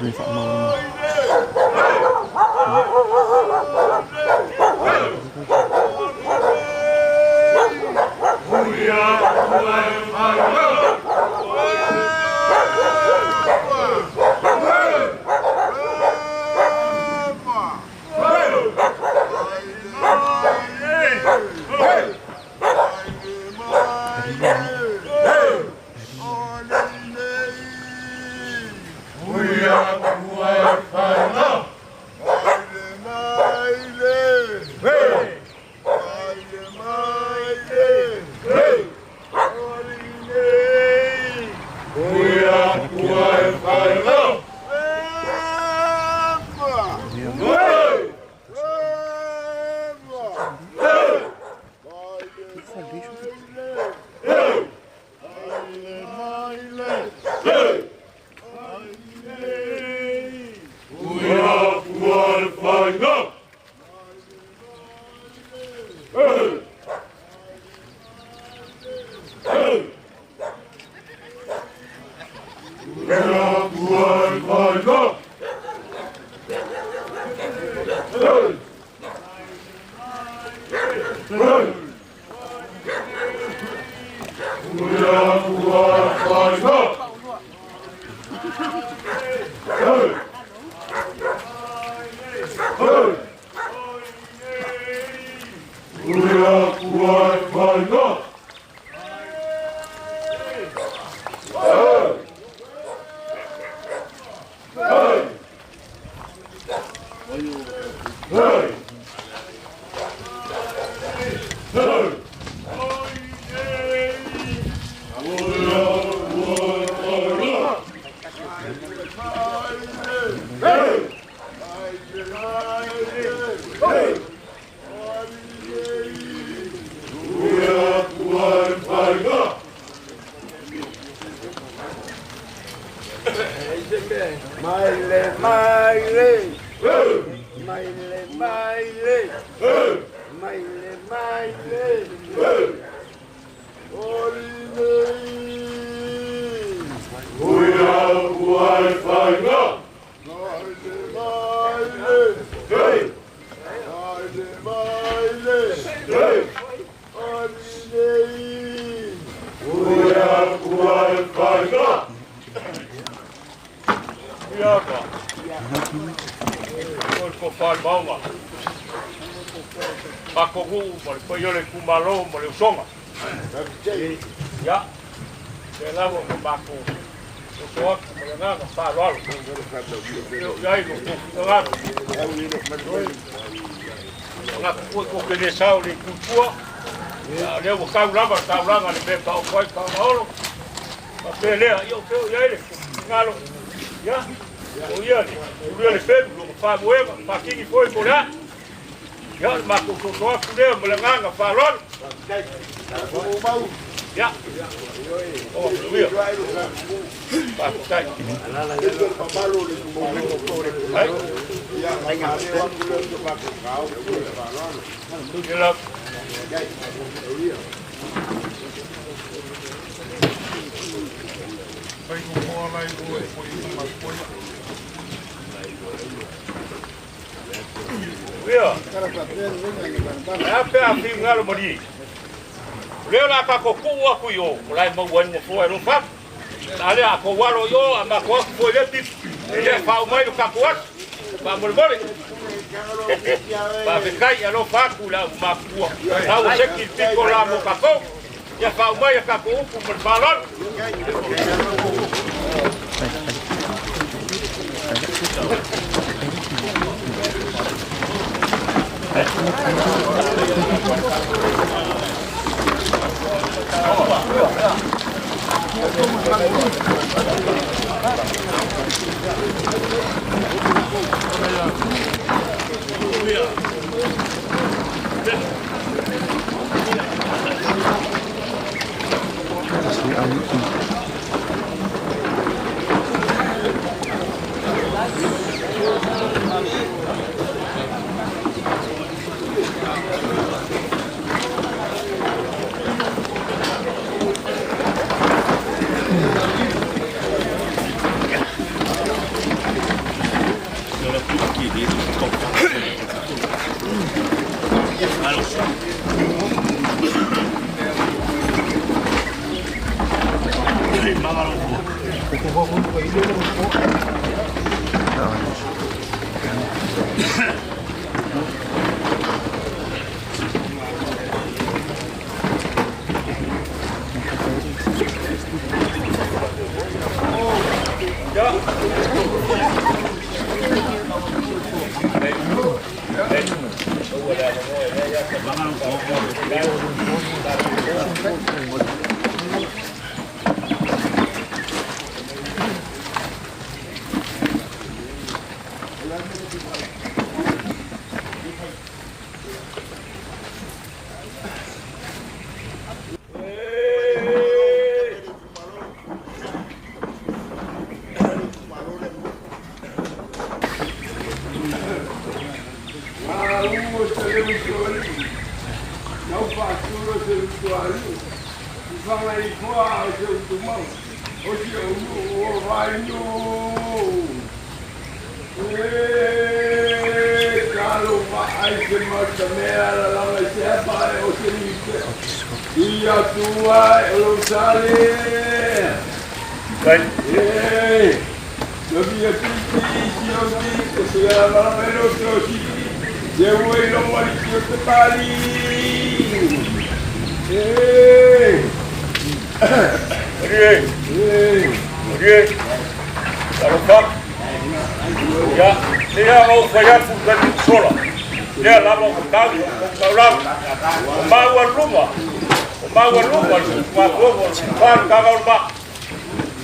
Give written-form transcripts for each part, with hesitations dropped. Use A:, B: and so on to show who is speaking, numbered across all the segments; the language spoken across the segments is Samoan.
A: se mea faamauina.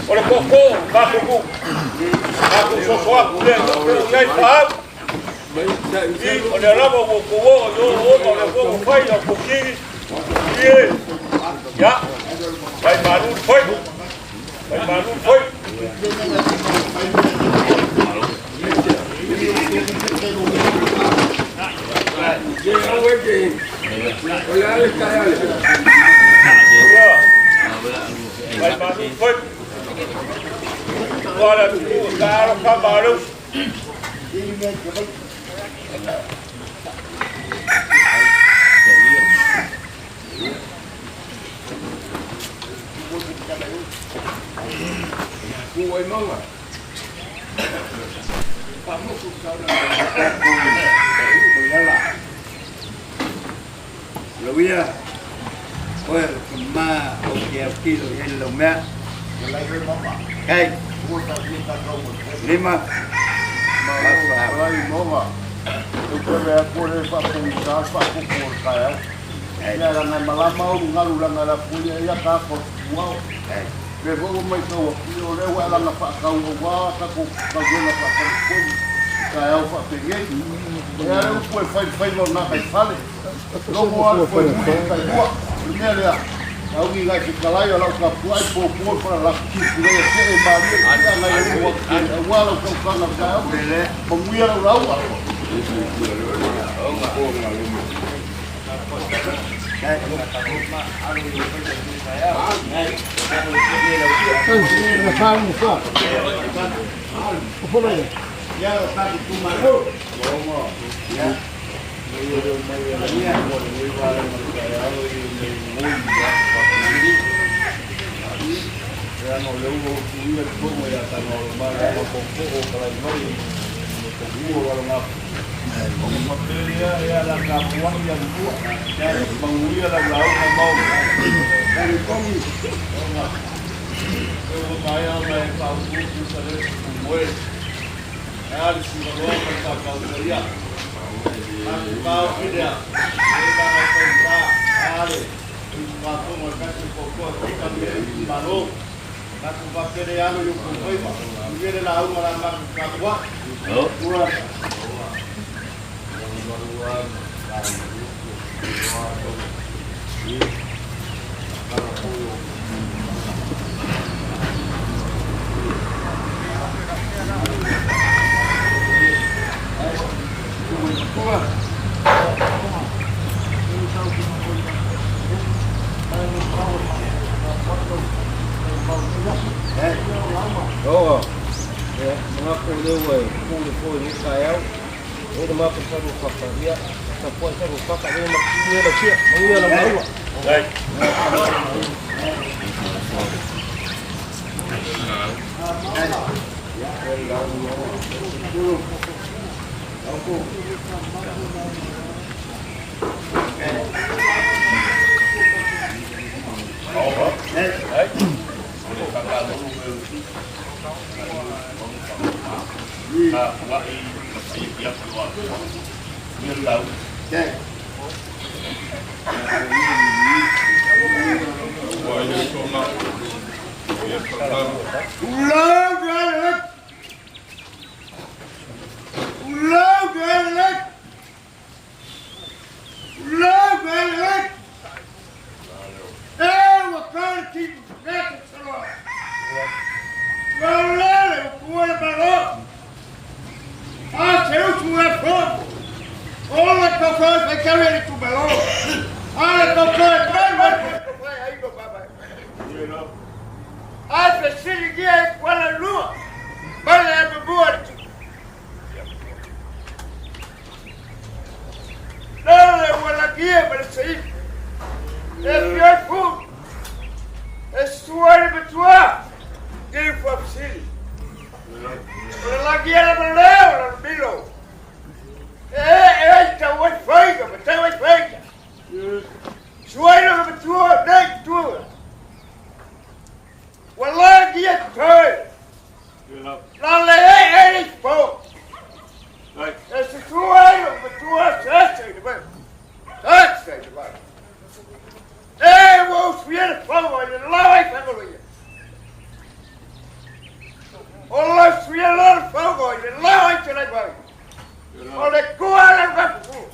A: O le koko, matou matou soso atu lea i ai faau. I o lea lava ua tou oo i o ona o lea foi ua fai a outou sili. I ia, fai malu le fai. Fai malu le fai. Fai malu le fai. Ua le atunuu e taalo kama a le uso.
B: Lauia, oe o ka ma o ke autilo i ai le laumea. Hei, lima, E fia fu. E sua le matua. Ke fu afsili. O le lagi e le maleo le milo. E e tau ai faiga, ma tau ai faiga. Sua le matua, nei tua. Ua lagi e toi. La le e e po. E se sua le matua se se le mai. Se se le mai. E ua usuia le fogo i le lawa i whangaluia. O la usuia le fogo i le lawa i te lai mai. O le kua le wafu.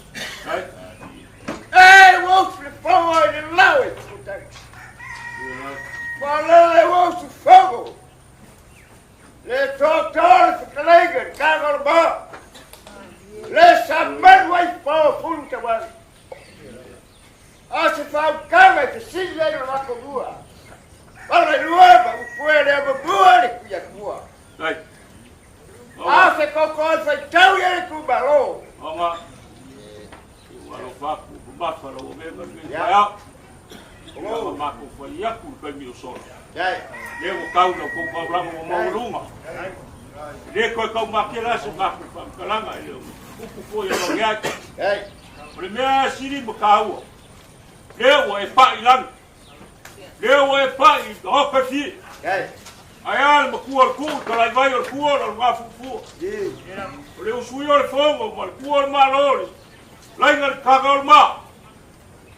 B: E ua usu le fogo i le lawa i te putai. Malele ua usu fogo. Le tōtō le whakaleiga, le kānga o le mā. Le sa manu ai pō puru te wai. A se whaukanga i te sili ai o lako lua. Wala lua, ma upue le amamua le kuia kua. A se koko ai whai tau i le kumalo.
A: Onga. Ua lo faku, mafa lo omega le ia. Ua mako fai aku le kaimi o sola. Le ua kau na kou kaulanga ua maualuga. Le koe kau makela se mako whaamkalanga e le upu foi a lau iai. O le mea sili ma kāua. Le ua e pai lagi. Le ua e pai i hoka fie. Ai a le makua o le kuu, ka lai vai o le kua o le ngā fufua. O le usui o le fongo, ma le kua o le malo, le lainga le kaka o le mā.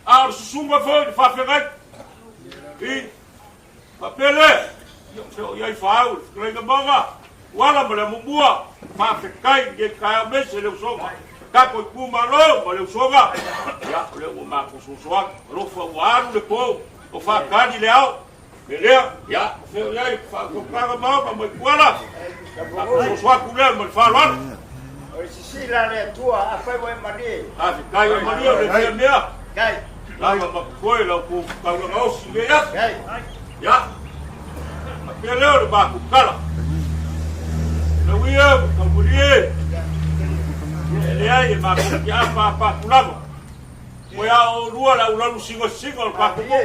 A: A o le susunga foi le whawhengai. I, whapele, ia o o iai whaau, le lainga maga, wala ma le amumua, whawhekai, nge kai mese le usoga. Kako i kumalo ma le usoga. Ia, o le ua mako sosoa, alofa ua alu le pō, o whakani le ao. Me lea, ia, o feo iai, whakaukaga maoga mai kuala. Mako sosoa ku lea ma le whaloalo.
B: O le sisila le atua, a whai wai mani.
A: A fe kai o mania o le mea mea.
B: Kai.
A: Lava ma koe lau kou kaulanga osi le ia.
B: Kai.
A: Ia. A pea leo le maku kala. Le uia, ma kaumulie. E le ai e maku ki a pa pa kulama. Mo ia o lua la ulalu singo singo o le paku mo.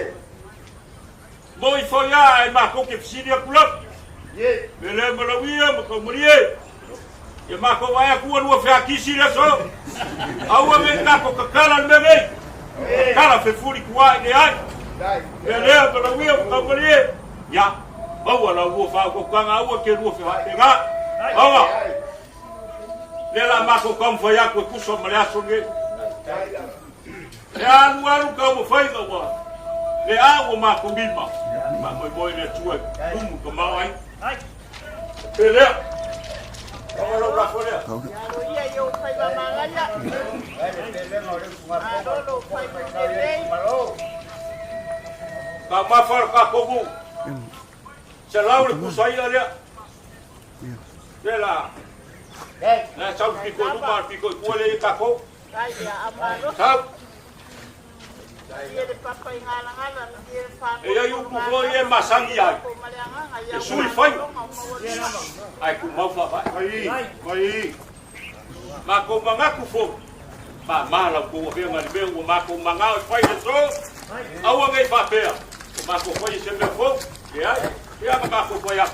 A: Mo i foi a e maku ke fisiri a kulama. Me le ma la uia, ma kaumulie. Ia mako vai aku lua fea kisi le so. Aua me kako kakala le mei. Kakala fe furi kua i le ai. Me lea ma la uia ma kaumulie. Ia, maua la ua wha ko kanga aua ke lua fe hape ngā. Aua. Le la mako kaum whai aku e kuso ma le aso nge. Le alu alu kau mo whai ngā ua. Le a ua mako mima. Ma moi moi le tua kumu ka mau ai. Pe lea. Kaua lau lafo lea. Ka mawhara ka komu. Se lau le kusa ia lea. Le la. Le sau piko i luma, piko i kua le i kako. Sau. E ia upu foi e masangi ai. E sui fai. Ai ku mau fa vai.
C: Mai.
A: Ma ko mangaku fo. Ma ma la ko wa nga le ua ma ko manga o fai le so. Aua ngai fa pea. O ma ko foi se me fo. E ai. E a ma ko foi a.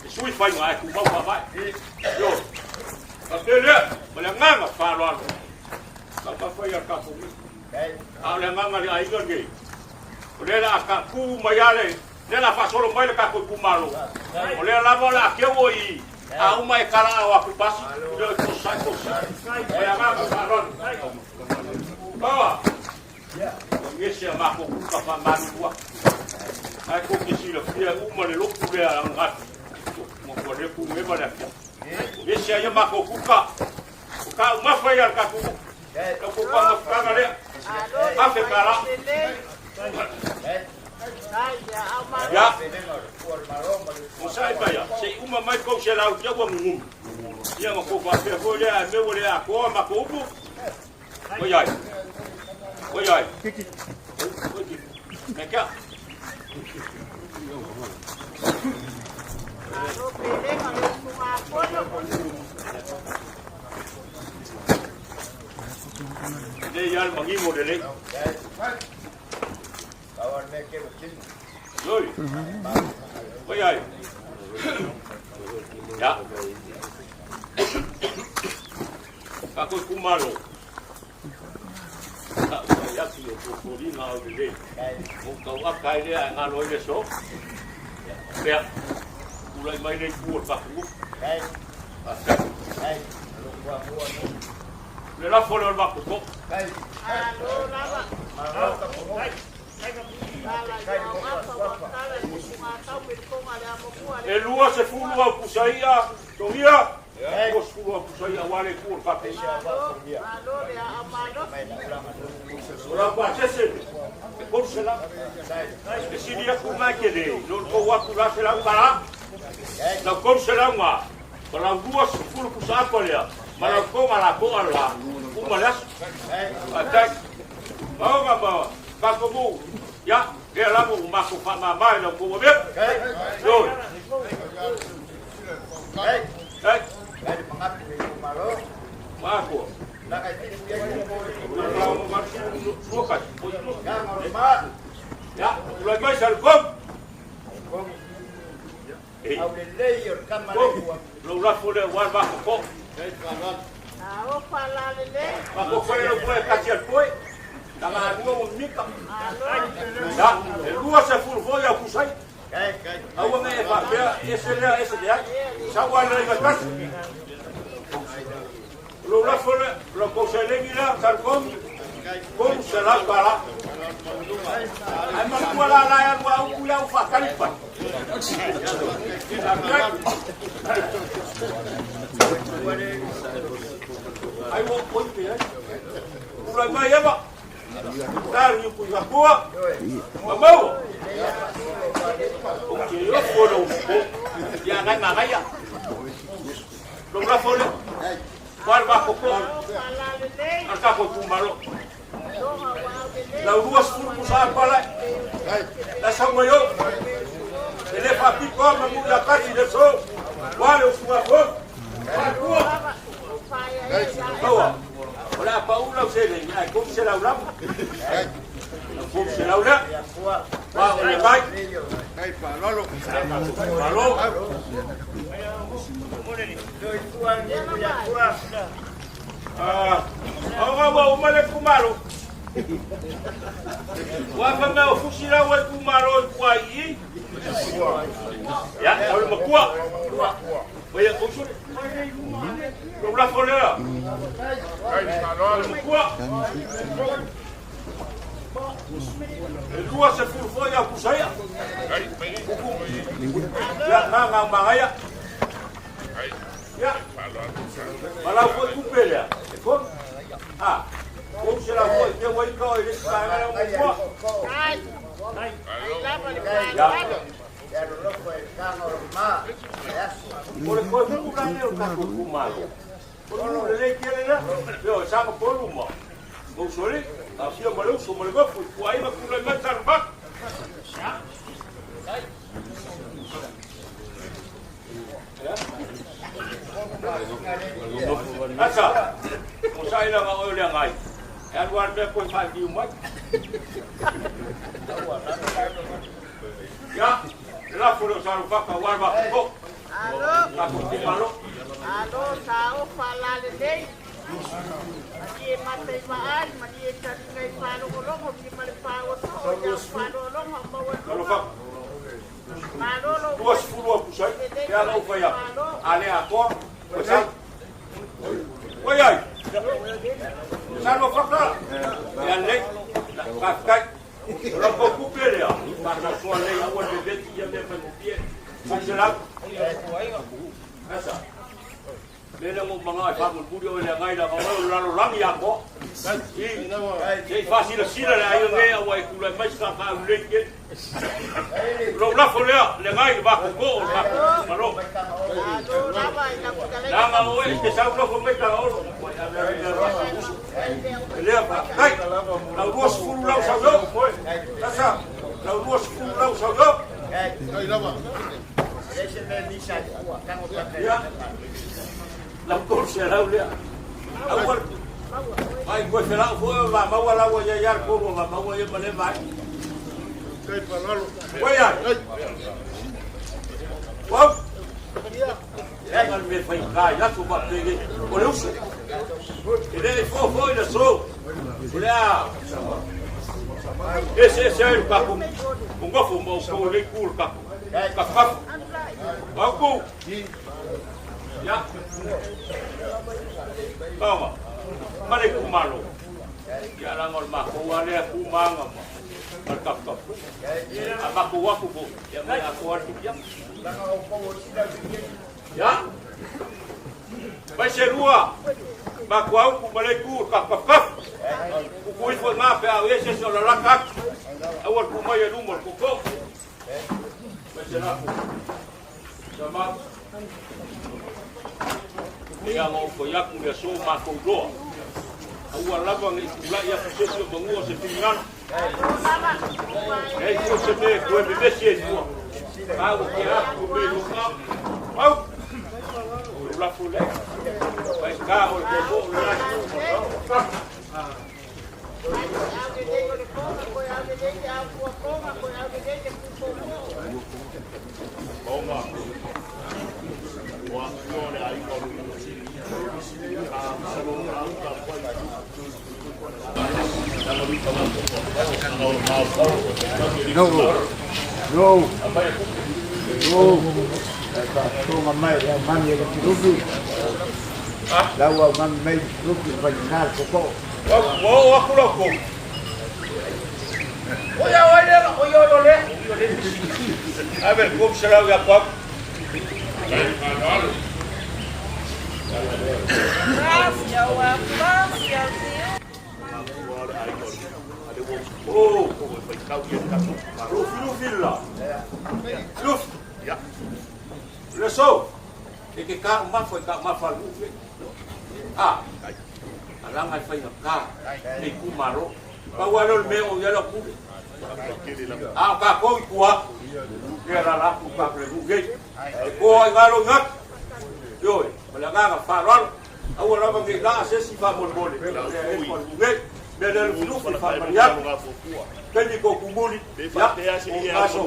A: E sui fai nga ai ku mau fa vai. Yo. A pele, ma le nganga fa lo alo. Ka pa foi a ka fo. A le nganga le aiga nei. O le la ka ku mai ale, le la fa solo mai le ka ku malo. O le lava la ke o i a uma e kala au aku pasi, le ko sai ko sai. O ya nganga fa ron. Bawa. O nge se ma ko ku ka fa malu ua. Ai ko ke si le fia uma le loku le a ngati. Mo ko le ku me ma le fia. Nge se ia ma ko ku ka. O ka uma fa ia ka ku. Ka ku pa ma ka le. Afe kala. Ya. O sai pa ya. Se uma mai ko se lau kia ua ngungu. Ia ma ko fa pe ho le a me wo le a ko ma ko upu. Oi ai. Oi ai. Oi ki. Me kia. Le ia le mangingo le le. Oi. Oi ai. Ya. Kako kumalo. Ka ua i atu i o pōpōlina au lelei. Mo kau aka ai lea e ngalo ai le so. Pea. Ulai mai le ku o le pakungu. Faafetai. Le lafo lea o le makoko. E 20 au pusa i'a, togia, 20 au pusa i'a aua le itu o le faapei. O lau pasese, e 300. E sili atu mai tele, i lo le tou atu la $100. Lau 300 ga, ma lau 20 pusa apa lea, ma lau toga lapoa la, uma le aso. Faafetai. Maoga ma Kakomu, ia, lea lava ua matou faamama i la outou avea. Ioe. Ai. Matua. Ia, tulai mai Salukom. Ei. Lou lafo lea ua le vakoko. Vakoko le lau poe kasi al poe. Tanga alua ua mika. Ya, e 20 foi au kusai. Aua ne e faapea ese lea ese lea. Sau ai le kasi. Lou lafo lea, lou kou seleni lea, Salukom. $300. Ae matua la la e alu a upu ia u whaatali pai. Ai ua oi pe ai. Ulai mai eva. Tari upu i hakua. Mamau. O te ofo lo upo. Ia ngai magaia. Lo lafo le. Wal va koko. Al ka ko tumalo. Lau 20 pusa pala. La sau mai o. E le faapito ma mu ia kasi le so. Wale o sua fo. Fatua. Maua. O le a pau lau seleni, ae 300 lava. Lau 300 lea. Wa o le mai. Malo. Ah, o ua uma le kumalo. Ua fa mea o fusi lau e kumalo i kua i. Ya, o le makua. Oia, o sule. Lou lafo lea. O le makua. E 20 foi au pusaia. Ya, nga nga magaia. Ya. Ma lau foi tupe lea. E kono. A. Kou se lau foi te wai ka o le isi vaega lea o mua. Ya. O le koe huku la lea o tatou itumalo. O le nuu lelei tele lea. Ioe, saga polu ma Mausoli, aafia ma le uso ma le nofo i Puaaiga tulai mai Salubaka. Asa, o sa ila nga oe lea ngai. E alu a le mea koe whaaliu mai. Ia, le lafo leo sa lufaka ua le wakoko. Kako te malo.
C: Alo, sa ofa la lelei. Malie mata i vaai, malie talinga i faalogologo, malie ma le faaoto, ia faalogologo, maua
A: luga. 20 au pusa ai, te ala u fai atu. A le atoa, ua sau. Oi ai. Sa lua whakara. E a lei. Faafetai. O lau kou kupe lea. Whakasoa lei aua le beti ia mea whaingofie. 300. Asa. Me lea mo manga e whamulimuli o le ngai la o le lalolagi atoa. I, se i faasilasila le aiga nei aua e tulai mai sa faaulei tele. Lou lafo lea, le ngai le vakoko o le tatou Malo. Leaga oe e te sau nofo mai Tagaolo. E lea faafetai. Lau 20 lau sau yo. Sasa, lau 20 lau sau yo. Ia, lau 300 lea. Aua ai koe felau foi o va maua laua ia ia le kolu o va maua ia ma le vai. Oi ai. Uau. Ia le mea fai kai aso ma pele. O le uso. E le fo fo i le so. O le a. E se se ai ka ku. O ngofo mo ko le ku ka. Ka ka. Au ku. Ya. Kawa. Mare ku malo. Ia langa o le makou lava lea ku ma aga ma le kafukafu. A makou aku foi, ia mai atoa le tupi atu. Ia. Mai se lua, matou aupu ma le itu o le kafukafukafu. Tutu ifo i ina pe a o i ai se isi o lalata atu. Aua le tu mai e luma o le tootoo. Mai se lafo. Sama. Ia ona ou fai atu i le aso matou iloa. Aua lava ne i tulai atu se isi o manua o se finagalo. E i ai foi se mea e toe vevesi ai fua. A ua tea atu le mea i lou Au! O lou lafo lea. Vai ka o le tootoo le la itu ma le
B: No. No. No. Faafofoga mai le aumami e Lufilufi. Lau aumami mai Lufilufi faigata le tootoo.
A: Ua oo atu la outou. O ia o ai lea, o ia o lea. Ave le 300 ia Pau. O, Lufilufi la. Lufi. Le so. E ke ka mafo e ka mafa lu. A. Alaga e faigata le itumalo. Pau lava lea o le mea o i ai lau pule. A o tatou i tua atu, e alaala atu tatou le nuu nei. E toa ai i ina lou igatu. Ioe, ma le agaga faaaloalo. Aua lava ne i laa se isi faamolemole. Lea e ma le nuu nei. Mea lea Lufilufi, faamalie atu. Taimi tou tumuli, ia, o aso.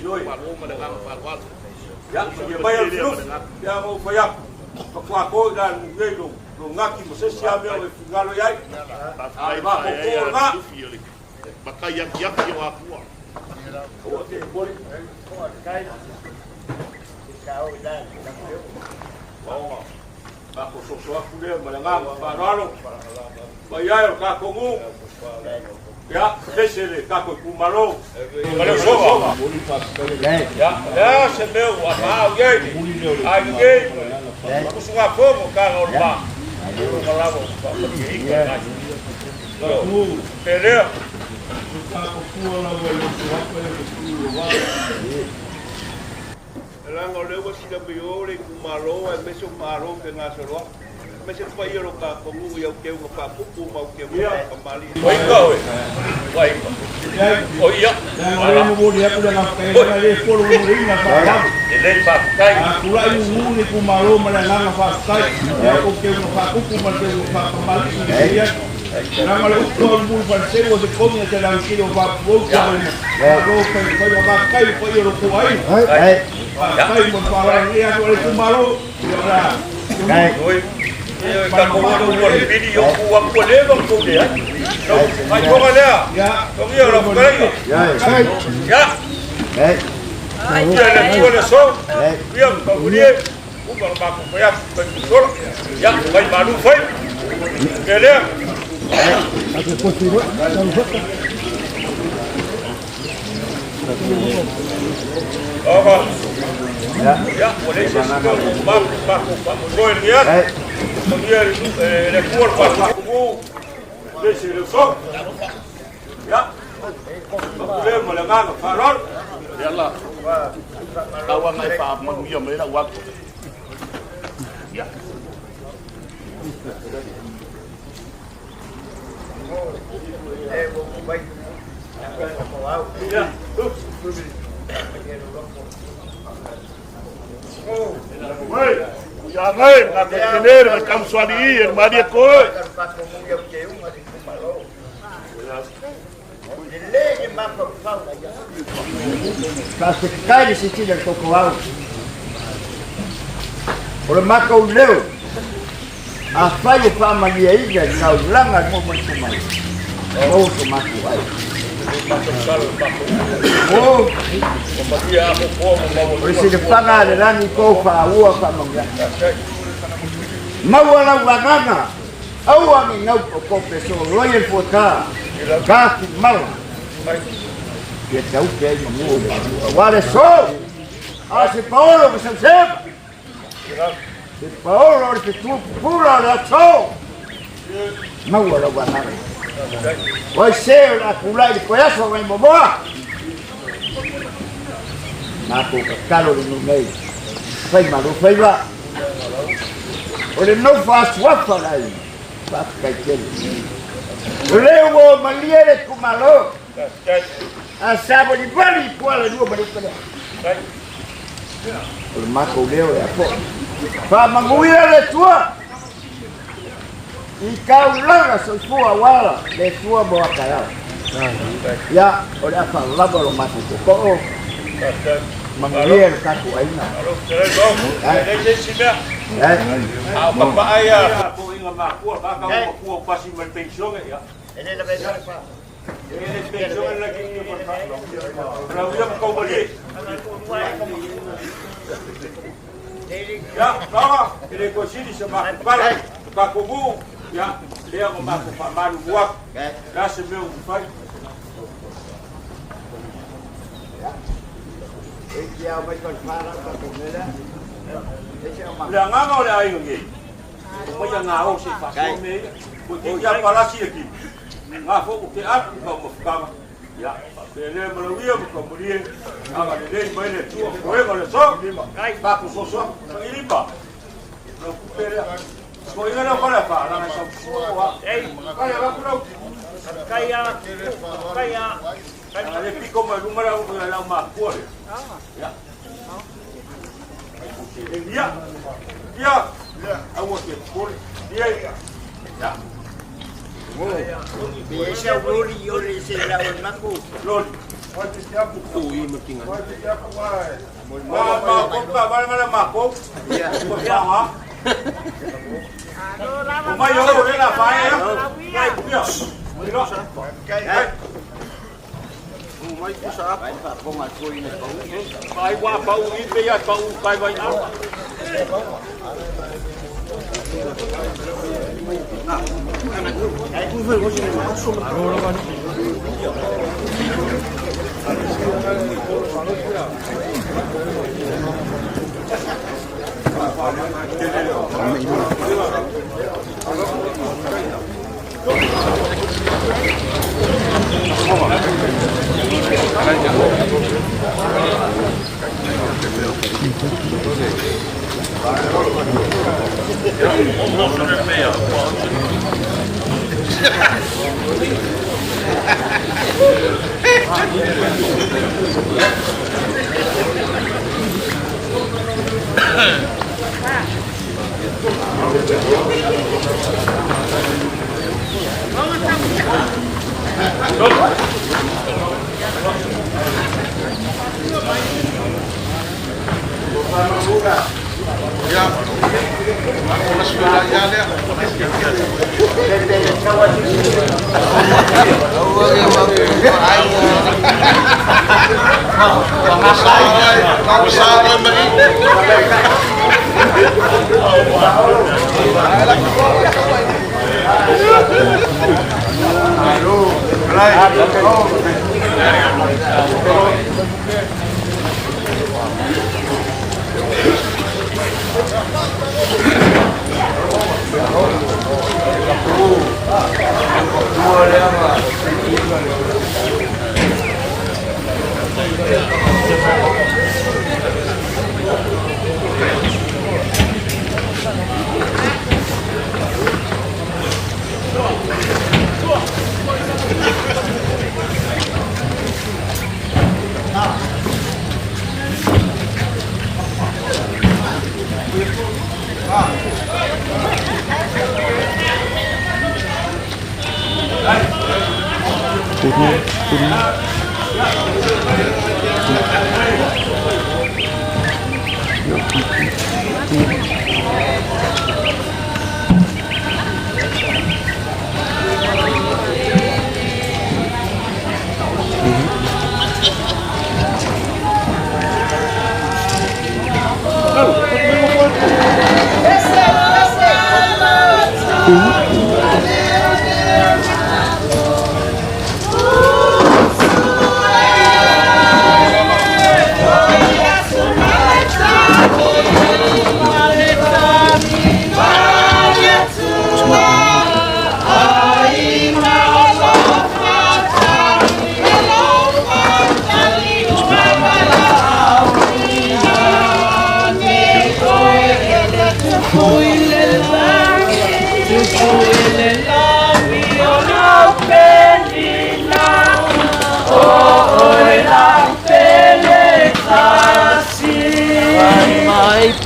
A: Ioe. Ia, malie mai Lufilufi, ia ma ou fai atu. Faatoa to i la le nuu nei lou gati ma se isi lava mea o e finagalo i ai. A o le mafaufau lena. Aua te popole. Matou soso atu lea ma le agaga faaaloalo mai ai o le tatou nuu. Ia, pese le tatou itumalo ma le usoga. Ia, o le a se mea ua apaau i ai le aiga nei ma le usugafono taga o le ma, iloga lava ua faamalieina le aiga. Pe lea.
B: Leaga o lea ua silamio le itumalo aemaise o Malo fegasoloai, aemaise le paia o lo tatou nuu i au teuga faapupu ma au teuga faakamali'i. Faafetai mo le faaaloalo i lenei aso a le itumalo. Ia o le a.
A: Oi, ka ko ua ua le pili o ku aku le ma ko le ai. No, mai tonga lea. Tongia la fukainga. Ya. Ia le tua le so. Ia ka ulie. Uma ma ko ya ka sola. Ya, mai malu fai. Ke lea. Ia, ua leai se isi mea o matou tatou faamoemoe i lenei aso. Manuia le Atua le tatou atunuu, le uso. Ia, avatu lea ma le agaga faaaloalo.
D: Ia la, tau ana e faamanuia mai lau atu. Ia. Ia ngai, ngā te tenere, mai kamusuani i, e maria koe.
B: Lelei le mafaufau. Faafetai le silasila i le totoau. O le matou leo, afai ua faamaliaina i taulaga i mua ma le tumau, maua so matou ai. O le silafaga a le lagi tou faaua faamanuiaga. Maua lau agaga Aua ne i gau popope soloi e le fuata, ta mala. Ia taupe ai manu o malu. Aua le so, a se paolo ma sausema. Se paolo o le fetu pupula o le aso. Maua lau agaga. O ai se o le a tulai i le toe aso nai momoa. Matou tatalo le nuu nei. Fai malo faiva. O le nofo a suafa o le aiga. Faafetai tele. O lea ua o malie le itumalo. A savalivali i Kuala Lua ma le uta lea. O le matou leo e a foi. Faamanuia le Atua i taulaga soifua auala le Atua mo a taeao. Ia, o le a faalava lo matou tootoo. Manuia le tatou aiga.
A: A o papa'a ia toeaiina makua, ka tau matua o pasi mai le penisione, ia. E le penisione la ki lau ia ma tau malie. Ia, laga, e le toe sili se matou tala, o tatou nuu, ia, lea na matou faamalulu atu. Le a se mea ua mafai? O le agaga o le aiga nei, o mai a gao se i faasoa mea ia. Ua itiiti lava palasi le tino, na foi ua tea atu ma mafutaga. Ia, faapea lea ma lauia ma taumalie, agalelei mai le Atua, toega o le aso, tatou soso atu, sailima, lau tupe lea. Soiga lea o Faleafa, laga e sau sua o a. Kai avatu lau.
C: Kai a, kai a.
A: Laga le piko mai luma lau lau makua lea. Ya. Ia. Ia. Aua te pole. Ia. Ya.
B: Pe au loli o le se lau e mako.
A: Loli. Ma ma ko pa ma ma ma ko. Ya ha. O mai o le la fa ya. Ya. Ya. Ai wa pau i pe ia pau kai vai a.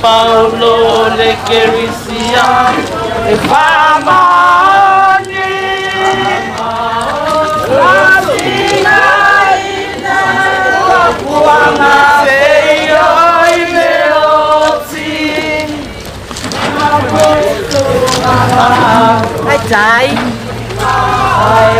E: Paulo le Kerisia e faamani lasina ina tapuanga seio i meoti. Ai tai ai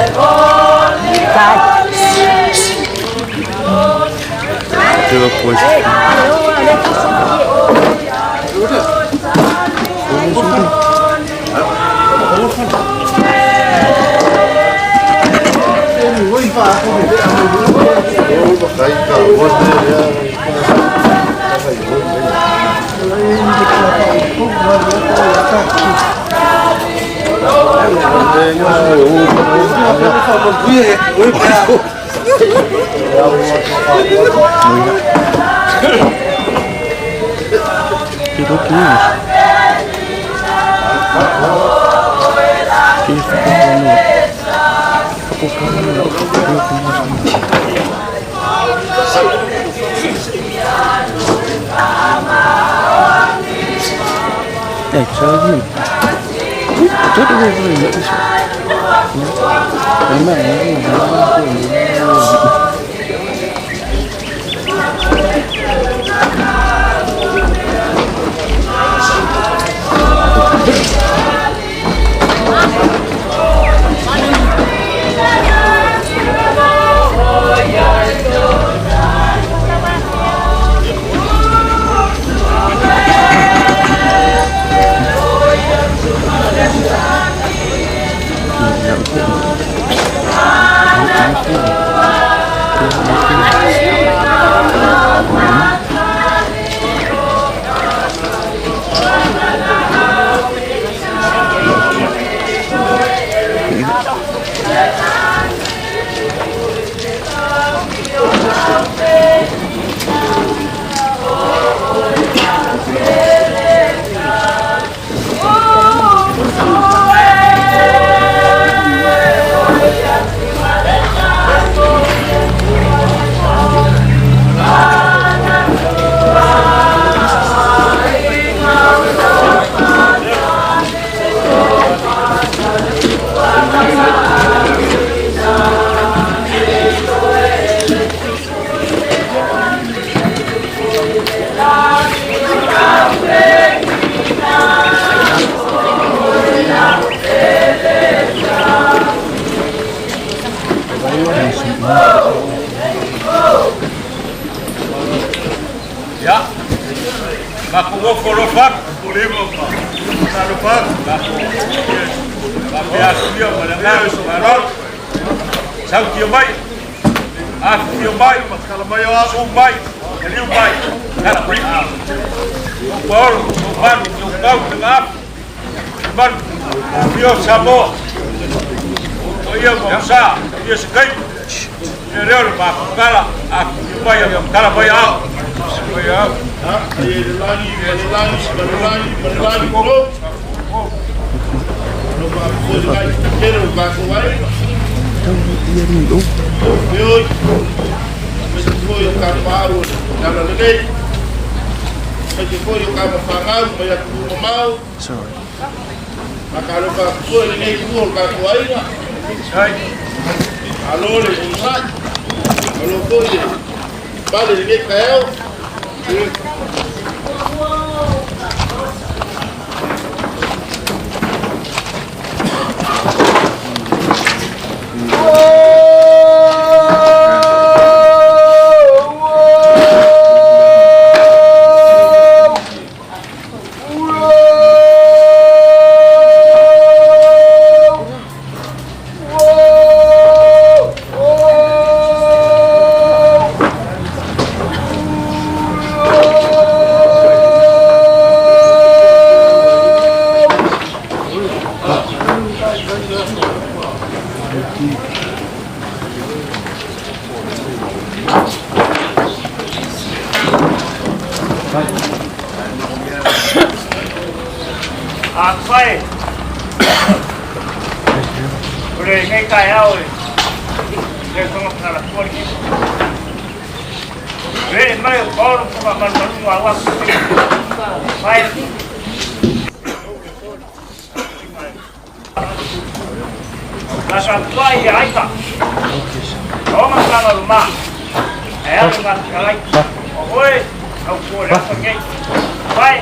D: Malo le onosai, malo foi le pale i lenei taeao.
A: Afai o lenei taeao e le tonga la tua le Le mai o Paolo ko malumalu a wa Fai La sa tua i aika. O ma sa ma. E alu ngā kalai. O oe, au kua le aso nei. Vai,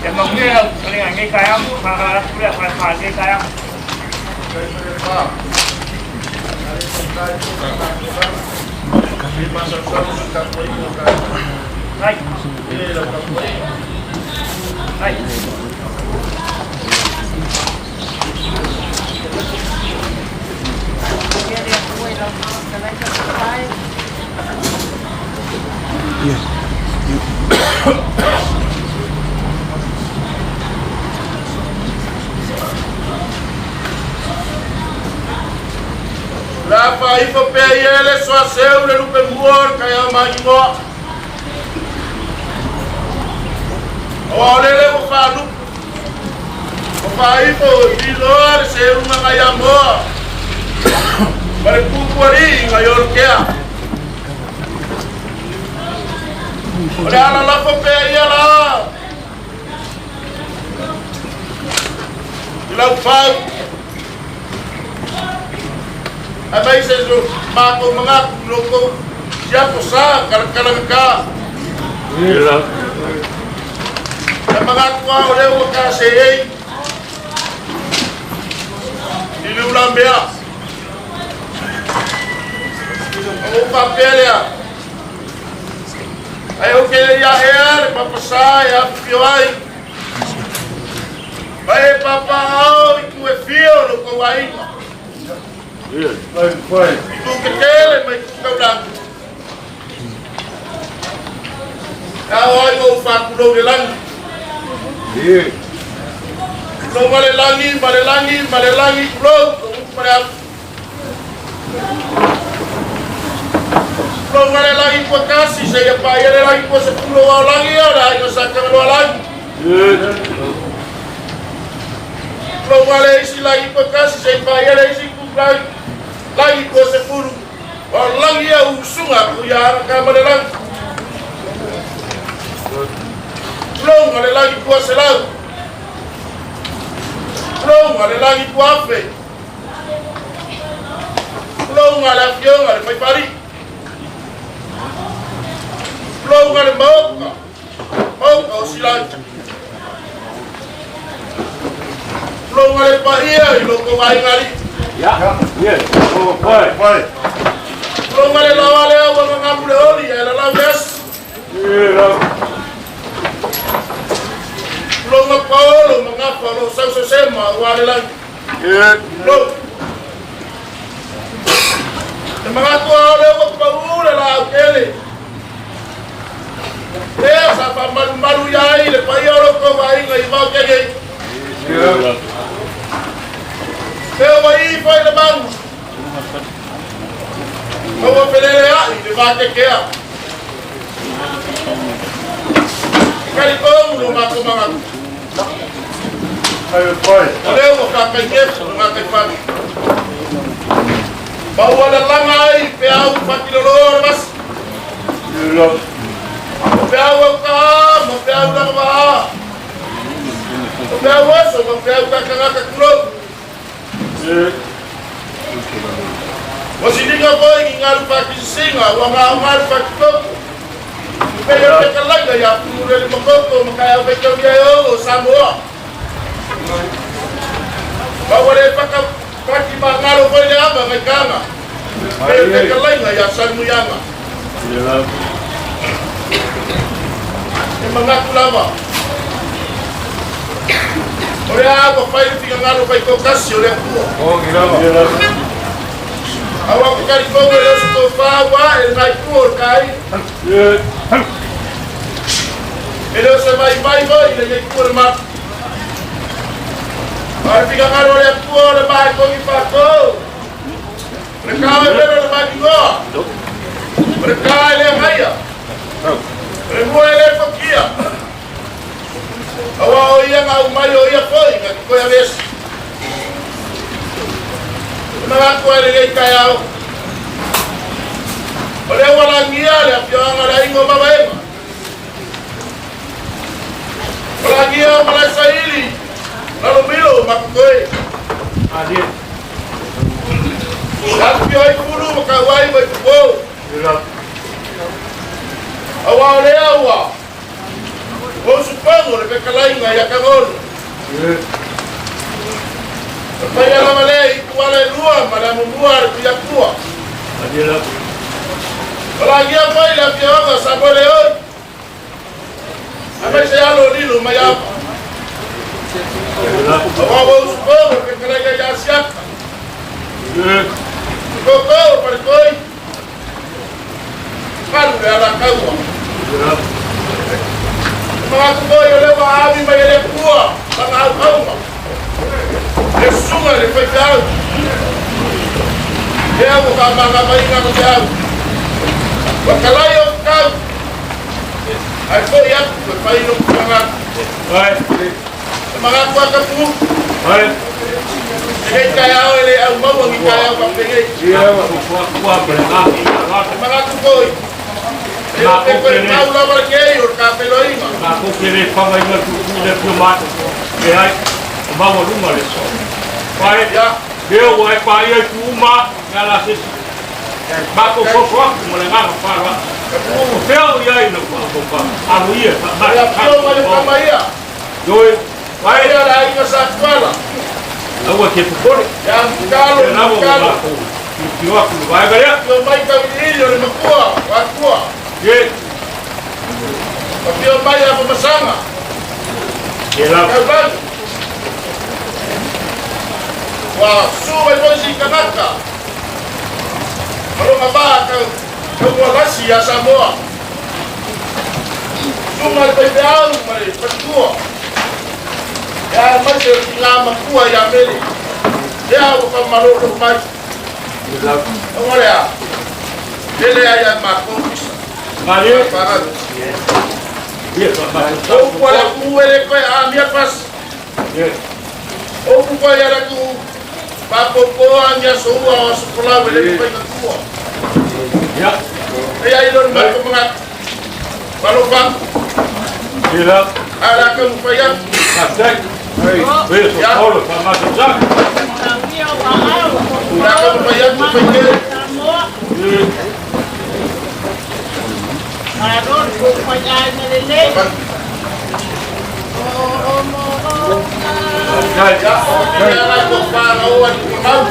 A: e manuia lau fetalaiga i lenei taeao, faagalaa atu lea falefa i lenei taeao. Ai. Ai.
D: O le a faaifo pea ia le soaseu le lupe mua o le taeao maimoa. Aua o lele ua faalupe, ua faaifo i liloa le seuga nai Amoa ma le pupualii nai Olokea. O le ala lafo pea ia la i lau fau. Aemaise so matou manatu i lo outou siapo sa kalakalagata. Ae manatu lava o lea ua ta seei i le ulamea. Ona ou faapea lea, Ae ou te le i aʻea le papasā e afifio ai, ma e papaaao i itu e fia o lo outou aiga, itu tetele ma itu taulaga. E ao ai ou faatulou i le lagi. Tulou ma le lagi, ma le lagi, ma le lagi, tulou, lou upu ma le afu. Tulou ma le lagi tua tasi, seia paia le lagi tua sepulu aua o lagi ia o le aiga sa Tagaloalagi. Tulou ma le isi lagi tua tasi, seia paia le isi itu lagi, lagi tua sepulu, aua o lagi ia usuga atu ia Agata ma le lagi. Tulou ma le lagi tua selau. Tulou ma le lagi tua afe. Tulou le afioga le Faifalii. Tulou le Maota, Maota o Silai. Tulou le paia i lo outou aiga alii. Tulou le laoa lea ua gagamu le oli ae lalau le asi. Tulou paolo ma gafa o lo o sausasema aua le lagi. Tulou. E manatu lava o lea ua pau le laau tele. Lea sa faamalumalu ia ai le paia o lo outou aiga i Vaotea nei. Lea ua ifo i le malu. Ma ua feleleai le vatetea. E talitonu lo matou manatu. O lea ua faataitefu le gataifale. Ma ua lalaga ai peau fatilolo o le vasi. O peau aukaa ma peau lagavaa. O peau oso ma peau kakagaka tulou. Ua siliga foi ki galu faakisisiga ua gaoga le faakikoko. Pei o le fetalaiga ia Pululele Makoko ma Kaeau Faitaulia e ogo o Samoa. Ma ua le paka paki magalo foi le ava gaikaga. Pei o le fetalaiga ia Salemuliaga. E manatu lava. O le a ua fai le finagalo faitoatasi o le Atua. Aua ku talitonu e le o se tofa ua ae lena itu o le kai. E le o se vaivai foi lenei itu o le malu. A o le finagalo o le Atua o le maa e togi fatou. O le kao e velo le maitinoa. O le ka e le agaia. O le mua e le fokia. Aua o ia na aumai o ia foi na te toe aveese. E manatu ai lenei taeao, o lea ua lagia le afioaga o le aiga o Mavaega. Ua lagia o Malaesaili, Lalomilo ma Totoe. Na afifio ai Pulu ma Kauai ma Itupo. Aua o lea ua O usufono le fetalaiga ia Tagolo. E faia lava lea i ituala e lua ma le amomua a le Tuiatua. O lagia foi le afioaga o Samuele Oi, aemaise alo o Lilo mai Ava. Aua ua usufono le fetalaiga ia Asiata. Koko o Faletoi. Malu le alataua. E manatu foi o lea ua aavi mai e le Atua lana auauna, le susuga i le faifeau, lea ua faamagamaina ana feau. Ua talai ou tau, ae foi atu e fai lou finagalo. E manatu lava Tapunuu, lenei taeao e le aumaua ni taeao faapenei. E manatu foi, e le o te toe mau lava lenei o le tapeloiga. Ia. Tapunuu. E afio mai le tama ia. Paia le aiga Sa Tuala.
A: Aua te popole.
D: Ia Mukalo
A: Lea lava ua
D: Mukalo.
A: matou tilotilo atu i le vaega lea.
D: Afio mai Tauiliili o le matua o Atua.
A: Ye.
D: Afio mai Afamasaga.
A: Ye lava.
D: Taulagi. Ua susu mai foi si tagata. Ma lona va tautualasi ia Samoa. Susuga le faifeau ma le faletua. E aemaise o le tina matua ia Mele. Lea ua faamalolo mai. Aua lea, lele ai a matou pisa.
A: Malie.
D: Faafagau.
A: Ia,
D: O upu a le atunuu e le toe aamia fasi. O upu foi a le atunuu, faapopoa ni aso ua o aso folau e le mafai ona tuua.
A: Ia.
D: E ai lea o le matou manatu. Alofa.
A: Ia.
D: Ae o le a taumafai atu.
A: Faafetai.
D: Ia. O le a taumafai atu e faitele. Ia, o le ala i tofa na oo ai Tumamau.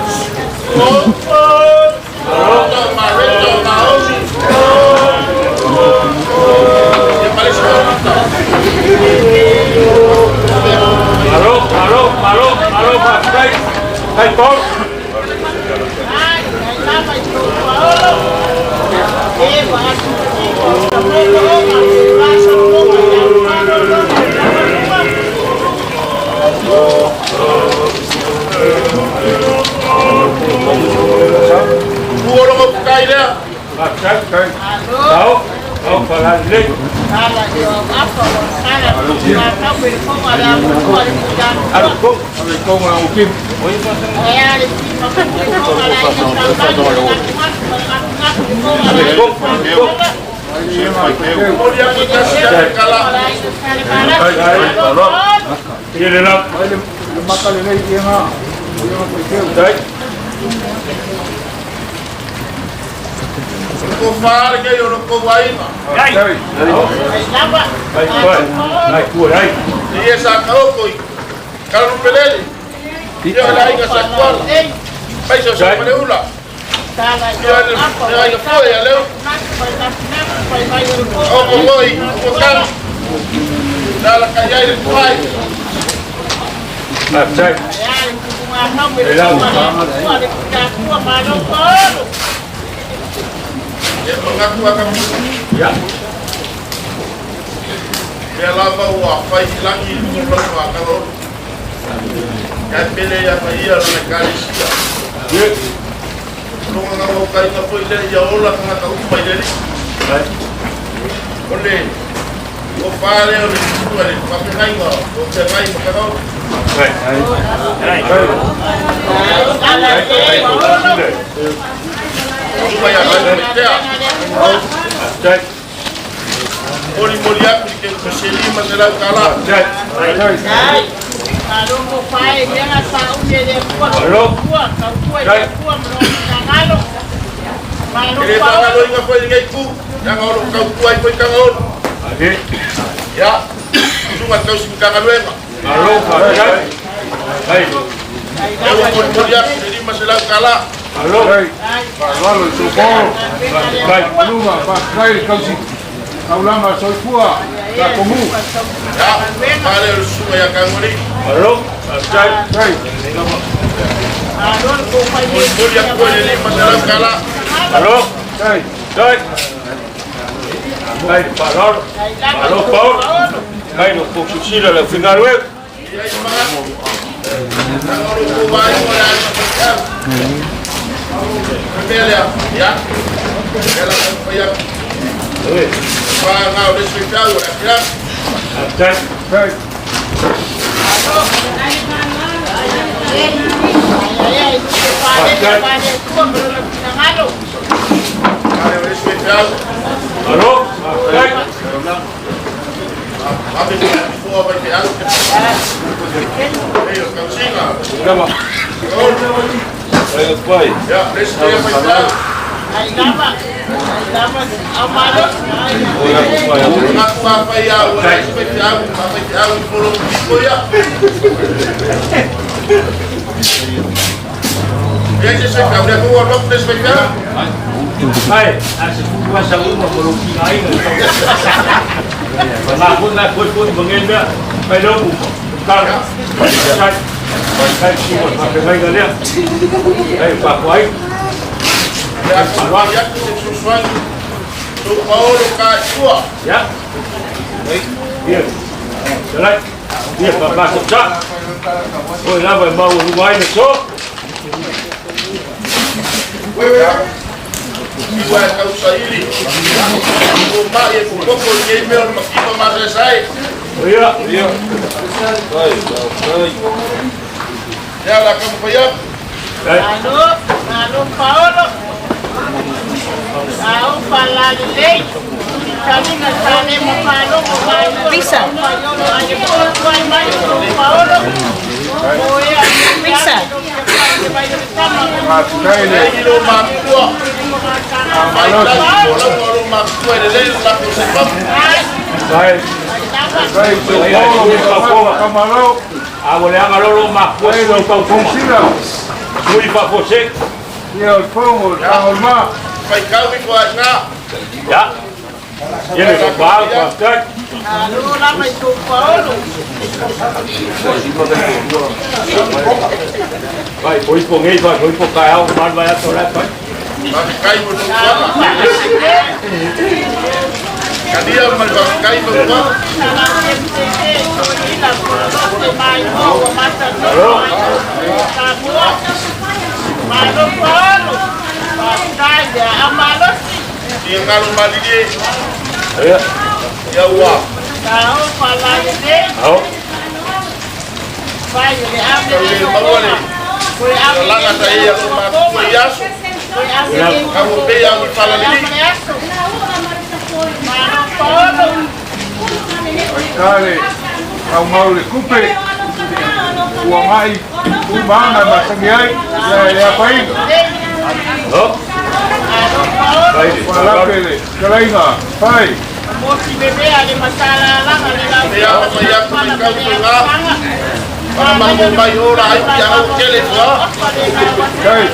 D: Marota, Mareta, Naomi. Ia ma le isi Marota.
A: Malo, malo, malo, malo, faafetai. Faafetai Paul.
D: Ua logo pukai lea.
A: Faafetai. Tao, tao falalelei. Alu kou.
D: Momoli atu i tasi ia te kala.
A: Ia le lava. Faafetai.
D: Ko whaare kei o roko wainga. I e sa kaoko i Kararupelele. Ia o le aiga sa kuala. Mai sa sa male ula. Ia le aiga foe a leo. O mo moi, o kala. Nala kai ai le tuai. E mangaku aka mu. Mea lava ua fai i lagi i luga o lau whakaro. Kai pele ia whai ia rana kāresia. Ronga ngā wau kainga foi le ia ola ka ngata upa i le ri. O le o whare o le tua le whakengainga o te ngai makarau. Tua ia kai tea. Moli moli aku i ke kuseli ma se lau kala. E le tāngalo inga foi i ngei ku. Ia ngā olo kau kua i foi kanga olo. Ia, sunga tausi mkangaluenga. Ia ua moli moli aku le lima se lau kala.
F: Fa'aloalo i soupolo luma fa'afetai le tausi taulaga soifua tatomū.
D: Ia, pale o le susuga ia Kagoli.
F: Tai.
D: Moli moli aku le lima se lau kala.
F: Tai.
D: Ia i mangaku. Kanga olo ko vai mo le ai mawhakau. Mea lea, ia. Mea la kau whai aku. Wha ngā o le sui tau o le akia.
F: Tai.
D: Pale o le sui tau. Ave ni fua vai te au. Ei o kausinga. Ia, le sui vai tau. Ngā kua whai au, o le sui tau, whai te au i polo piko ia. Ia se sui tau, lea kua lok le sui tau. Ia kua ia ku se susuani. Tu paolo ka tua. Iwa e kau saili. O mai e kukoko i kei mea o le makipa masesai. Ia la kamu whai aku.
C: Pisa. Pisa.
F: Fa'afetai le
D: Ei lo makua. Mai tau o lau o lo makua e le lei lo lako se papu.
F: Tai i soupolo kamalao. Ai lo tausila. Ia o le fogo le tagolomā.
D: Whai kau i kua ngā. Whakai mo tō kuala. Kania mai whakai mo kuala. Ia ngalo malili. Ia ua. Kau le maua le. Langa ta ia lo makua i aso. Kau pe au i whalalili.
F: Faitā le taugau le kupe ua ga'i umaga e masagi ai ia le afaina. Fetalaiga Fai.
D: Ia ma fai atu mai kau tō ngā. Whana mango mai ora ai ki au kele fua.
F: Tai.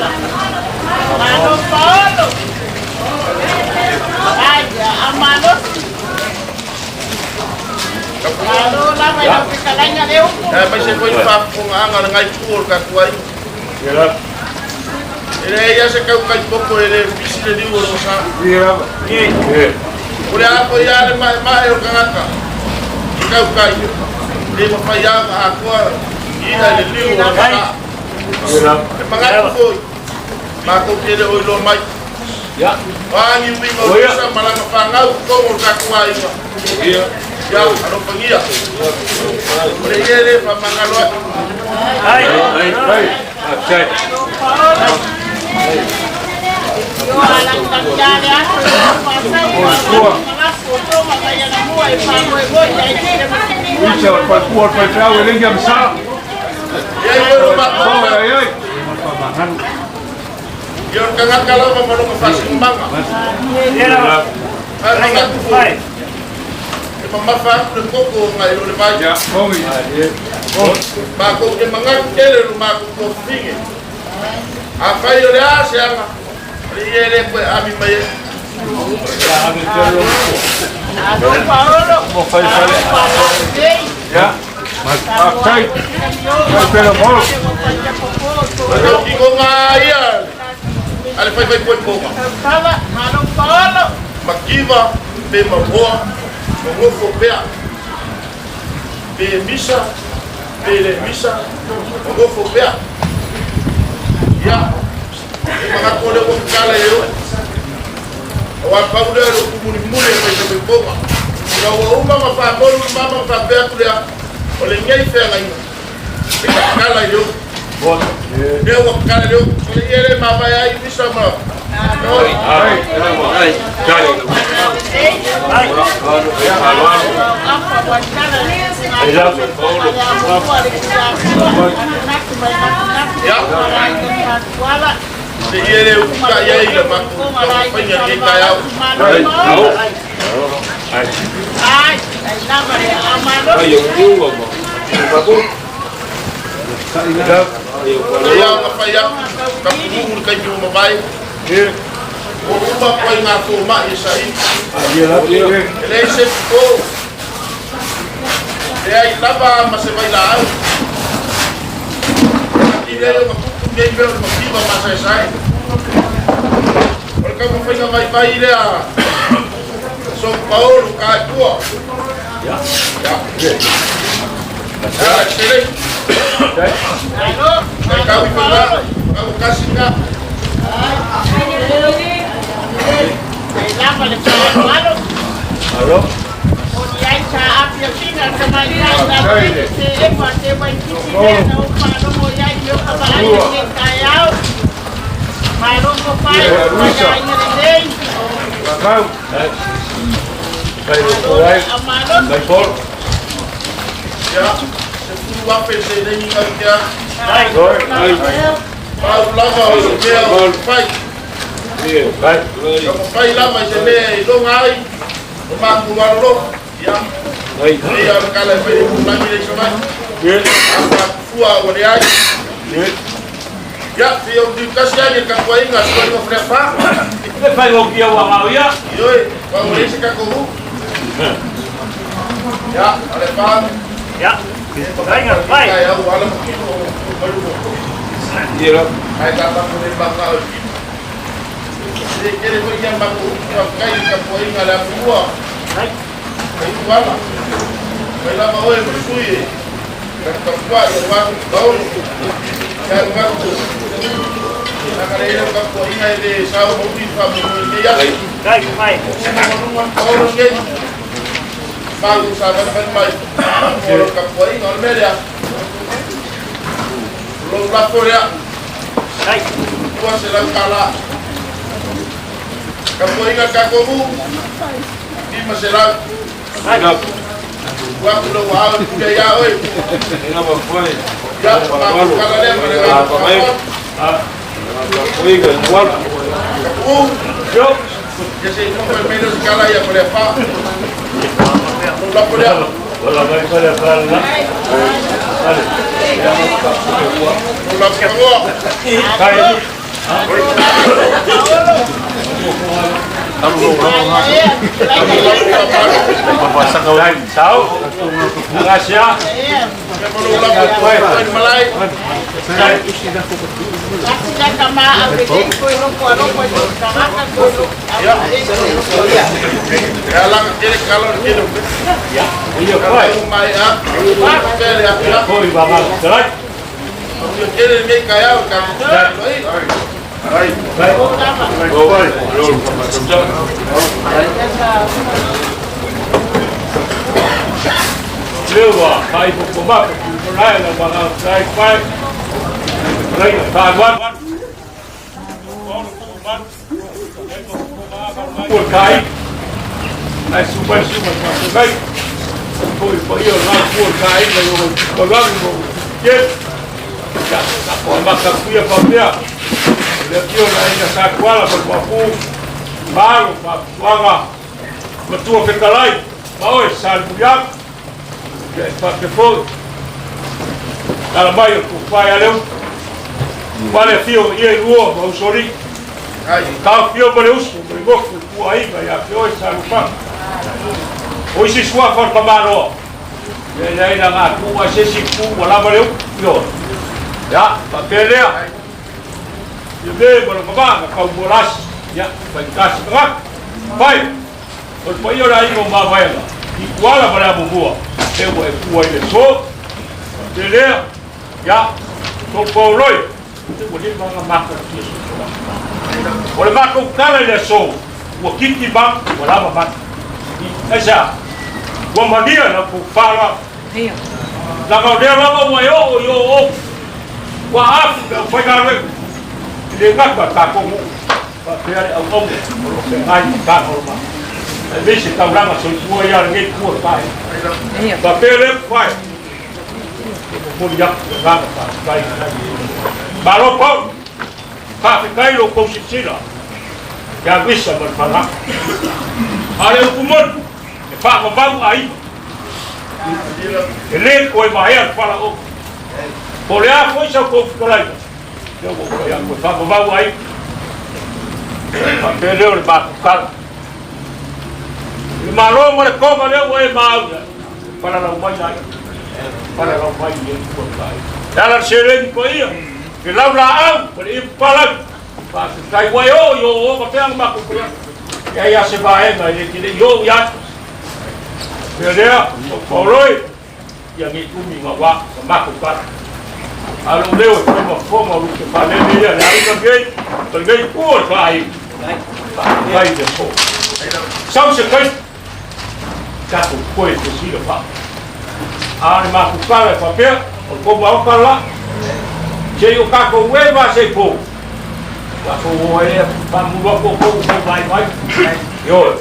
C: Malo Paolo. Ai, amalo. Malo lava i lau fetalaiga le upu.
D: E mai se koe whaafonga anga le ngai tu o le katua i.
A: Ia.
D: E le ia se kau kai poko e le pisi le liu o le wasa.
F: Ia lava. Ia.
D: O le ako ia le mae mae o kangaka. I kau kai. Le mawhai a ma akoa i ina le liu o le wasa.
A: Ia lava.
D: E mangatu foi. Mākou kele oi loa mai.
A: Ia.
D: Wāngi winga o lisa malanga whangau kongo o katua inga.
A: Ia.
D: Ia, alofangia. O le ia le whamangalo atu.
A: Ai. Ai. Tai.
C: Yo ala tangale aso le pasau o toma mai ana mua e whāmoe ai te
F: Luisa o le falefua o le faifeau e legia ma sa.
D: Ia i oro
F: O
D: mākou.
F: ai ai.
D: Ia o kangaka lava ma longa whasinumanga.
A: Ia lava.
D: Ai mangatu foi. E mamafa atu le koko o ngai o le vai.
F: Ia, mogi.
D: Mākou ke mangatu kele lo mākou tofinge. A whai o le a se anga. O le ia le koe ami mai e.
C: Alo Paolo.
F: Mo fai fale.
C: Nei.
F: Ia. Faafetai. Fai pela mo.
D: O ki ngonga ia. Ale whai whai koe konga.
C: Tala, malo Paolo.
D: Makiva pe mamoa. Mongofo pea. Pe misa. Pe le misa. Mongofo pea. Ia. E mangatu o le ua kala e oe. O a pau lea lo kumuni muli e whai whai konga. Ina ua uma ma whamolu mama whapea kulea. O le ngei whea ngainga. E ka kala i oe. Lea ua kala i oe. O le ia le mawai ai misa ma. Oi.
F: Ai.
A: Ai. Tai.
C: Apa wantala.
D: Ia. Se ia le uka ia i le maku. Whainga ke kai au.
A: Ai. Au. Ai.
C: Ai, ai lava le amalo.
A: Ai o kiu mo. Papu.
F: Ia.
D: Ia ma whai atu. Ka puhu kai kiu mawai.
F: Ia.
D: O uma koe ngā tō mai e sa'i.
F: Ia lava. Ia.
D: E le se o. E ai lava ma se vai la au. I le ma kuku nei mea o le makiva ma sa e sa'i. O le kaumawhainga mai mai lea. São Paulo ka tua.
A: Ia.
D: Ia. Ia, excelente.
C: Alo,
D: Kai kau i whanga, kau kasinga.
C: ai lava le amalo.
A: Alo.
C: O ni ai sa apia sina sa mai ai na te e pa te mai kiti le na o pa no mo iai me o ka vai le kai au. Malo ko pai
F: Ia,
C: ko
F: Luisa.
C: ai le nei.
F: Vakau.
A: Ai. Ai o ai.
C: Amalo.
A: Ai por.
D: Ia, se furu wape se nengi ngau kia.
A: Ai. Ai.
D: Pau lava o se mea o whai.
A: Ia. Ai.
D: Ka mawhai lava i se mea i longa ai. O māku waroro. Ia.
A: Ai.
D: Ia o le kala e whai e pulangi le isa mai.
A: Ia.
D: A fua o le ai.
A: Ia.
D: Ia, te o te kasi ai e ka kuainga sua inga whrea wha.
A: Le fai o kia ua ngau ia.
D: Ioi, wha o le se kako hu. Ia, ale wha.
A: Ia. Rainga, vai.
D: Kai au ala makino o maru mo.
A: Ia.
D: Ai tā tapu le manga o kino. Se kere hoi ia mako uki au kai ka kuainga le apua.
A: Ai.
D: Kai uala. Mai lava oe ma sui e. Ka kapua i waku taulu. Ka waku. Naka le ina ka kuainga e le sao mauri wha mo i te ia.
A: Ai, ai.
D: Taulu ngei. Māku sa van mai. Oro ka kuainga o le mea. Lo lafo lea.
A: Ai.
D: Tua se lau kala. Ka kuainga ka komu. Lima se lau.
A: Ai.
D: Ua ku lau au kuia ia oe.
F: Ina ma fai.
D: Ia, māku kala lea ma le
F: Ah,
D: ngā
F: pa mai. Ah. Ka kuiga, wala.
D: Ka pu.
A: Yo.
D: Ia se i fai mai lea o se tala ia Faleafa. Lou lafo lea.
A: Wala mai Faleafa la. Ale.
D: Lou lafo tagoa.
A: Kai. Dai, sau. Rasia.
D: Ia ma lou lafo fai malae.
A: Dai.
D: Ia laga tele kala o le tele o mea.
A: Ia fai.
D: Ia mai a. Faapea le atu lafo.
A: Foi ba ma. Dai.
D: Ia tele lenei taeao i tatou tatalo ai.
A: Dai. Lewa, kai po po ma, ko lai la ba dai fai. Lai ta wan. Ko kai. Ai su ba su ma kai. Ko i po io la ko kai la yo ko la ko. Ye. Ya, ko ma ka kuia pa pea. Le tio la ina sa kuala pa pa pu. Malo pa tuanga. Matua fetalai. Ma oe sa buyak. Ia e faapea foi. Tala mai o tufae a leu. Wale fio ia i lua ma usoli. Ka fio ma le uso ma le mofu i pua aiga ia te oe sa lupanga. O isi suafa o le tamaloa. Ia ina ina ngā ku ai se isi ku ua lava le upu. Ioe. Ia, faapea lea. Ia me ma le mama na kau mua lasi. Ia, faigata se tagata. Fai. O le paia o le aiga o Mavaega, i Kuala ma le Amomua, lea ua e pua ai le aso. Faapea lea, ia, Taupaoloi, ua leva ona matou fia sosola. O le matou tala i le aso, ua kiki ma, ua lava mata. Aisea? Ua malia la outou fala, leaga o lea lava ua e oo i o o, ua afu le aufaigaluega, e le gata tatou nuu. Faapea le auauna o lo o feagai ma Tagaloma, aemaise taulaga soifua ia lenei pua tae. Faapea lea ua fae, e momoli atu le agaga faafetai i le Malo Paul, faafetai lo outou silasila ia Luisa ma le fanau. A o le upu moni, e faavavau aiga, e le toe vaea le falaoa. Po o le a foi sa outou fetalaiga, Lea ua ou fai atu e faavavau ai. Faapea lea o le matou tala. I le Malo ma le toga lea ua e maau ai, falalau mai ai, falalau mai i le ua tai. E ala le seleni paia, le laulaau ma le ipu palagi. Faafetai ua e oo i o o ma pea na matou fai atu. E ai a se vaega e le te le i oo i ai. Faapea lea, o Paoloi, Ia nei umi ma wa ma matou tala. A o lou leo e fai ma fofoga o lou faalele ia le aiga nei ma lenei itu o le faaiu. Faafetai i le aso. Sau se taimi tatou toe fesili faa. A o le matou tala e faapea, o le tou maota la, se i o tatou e va se i pou. Tatou o ai lea faamulu atu o tou tou vaivai. Ioe.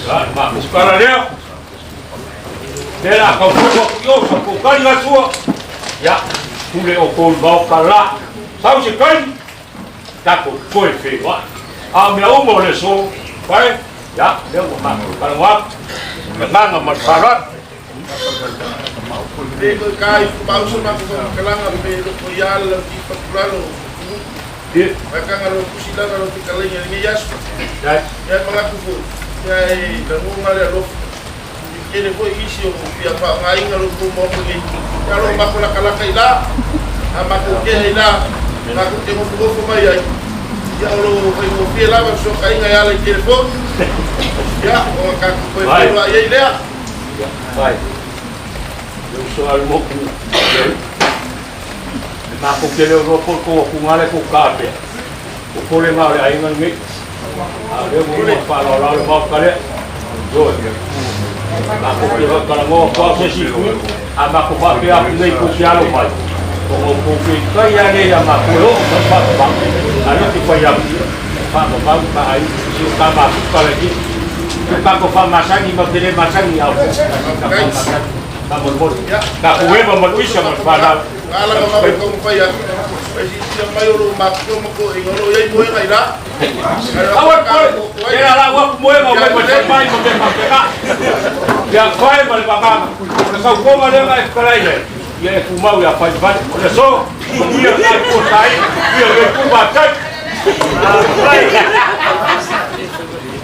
A: La le matou tala lea. Lea la tau fono atu i o, sa tou tali la sua. Ia, pule outou i le maota la. Sau se taimi, tatou toe feiloai. A o mea uma o le aso, fai, ia, lea ua matou talanoa atu, le agaga ma le faaaloalo.
D: Pe koe ka i fumau sa matou faamatalaga pe loko ia le lau ti patulalo o Pupu. Makanga lo tusi lava lo fetalaiga i lenei aso. Ia manatu foi, ia e lagona le alofa. E tele foi nisi o fia faaaogaina lo outou maota nei. Ia o lo o matou latalata i la, a matou tea i la, matou te nofonofo mai ai. Ia o lo o faigofie lava fesootaiga e ala i telefoni. Ia ona tatou toe feiloai ai lea.
A: Ia, vai. Le uso a le moku. E matou te le iloa po o le tou atuga lea tou ta pea. Popolega o le aiga lenei. A o lea ua uma ona faaaloaloa le Maota lea. Ioe. Matou te talanoa atu lava se isi itu, a matou faapea atu nei tou te alo mai, ona o tou te i ai lea ia matou e oo mai faavavau. A o lea ou te fai atu, faavavau ta aiga, si o ta mafuta lea i. O tatou faamasani matou te le masani a o tatou faamasani. Faamolemole. Tatou eva ma Luisa ma le fanau.
D: Ala ka matou taumafai atu, e silasila mai o lo o mafua ma toeaiina o lo o i ai moega i la.
A: Aua le popole. Ia la ua moega o mai mai mai ma me faapena. Ia fai ma le vagana. O le saufoga lea na e fetalai nei, ia e tumau ia fai fai. O le aso, manuia lena itu o le saili, manuia le itu matai.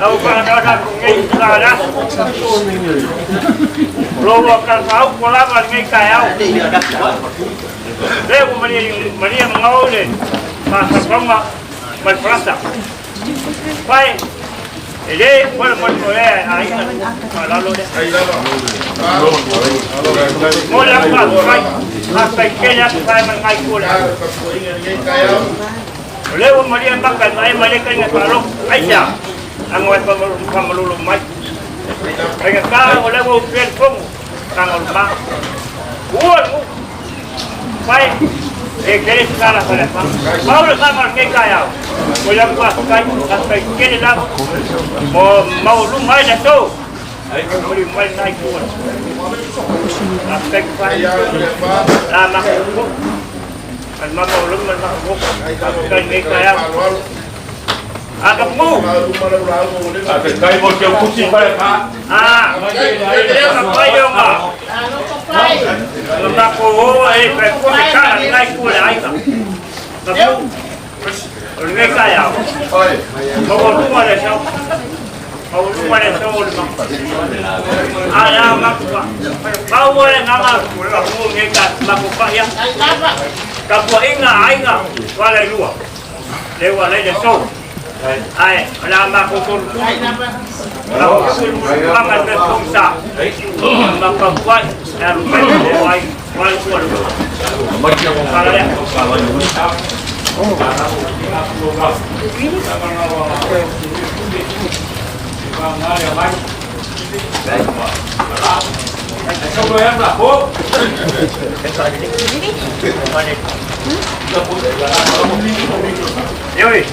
C: Au whanau ko ngei ka la. Lo wa ka au ko lava ngei ka au. Le ko Maria Maria ngau le ma sa tonga ma frasa. Pai e le mo mo mo le ai ka la lo le. Mo la pa pai a kai ke ya pai man kai ko le. Le o Maria maka ai ma le kai ka lo ai ya. Ang wai pa pa malulu mai. Ai ka o le o pel fongo ka ngol ma. Ua mu. Pai e kere sala pa le pa. Paula ka mar ke ka yao. O ya pa kai ka kai ke le la. Mo mau lu mai na to. Ai ko mori mai nai ko. A kai pa. La ma ko. Al ma mau lu mai ma ko. Kai ke ka yao. A ka mu.
A: A te kai mo te ukuti pare pa.
C: Ah, e ka pai o ma. Ma ko o e pe ko ka nai ko le ai ka. Ma mu. O le ka yao. Ma o lu ma le sa. Ma o lu ma le sa o le ma. A ya ma ko pa. Ma o le nga ma ko la mu nge ka ma ko pa ya. Ka po inga ai nga wa le lua. Le wa le le so. Ai, la ma ko ko la ko ko ma ma te ko sa. Ma pa kwa ya lu pe le wai wai ko lu. Kala le. Yoi.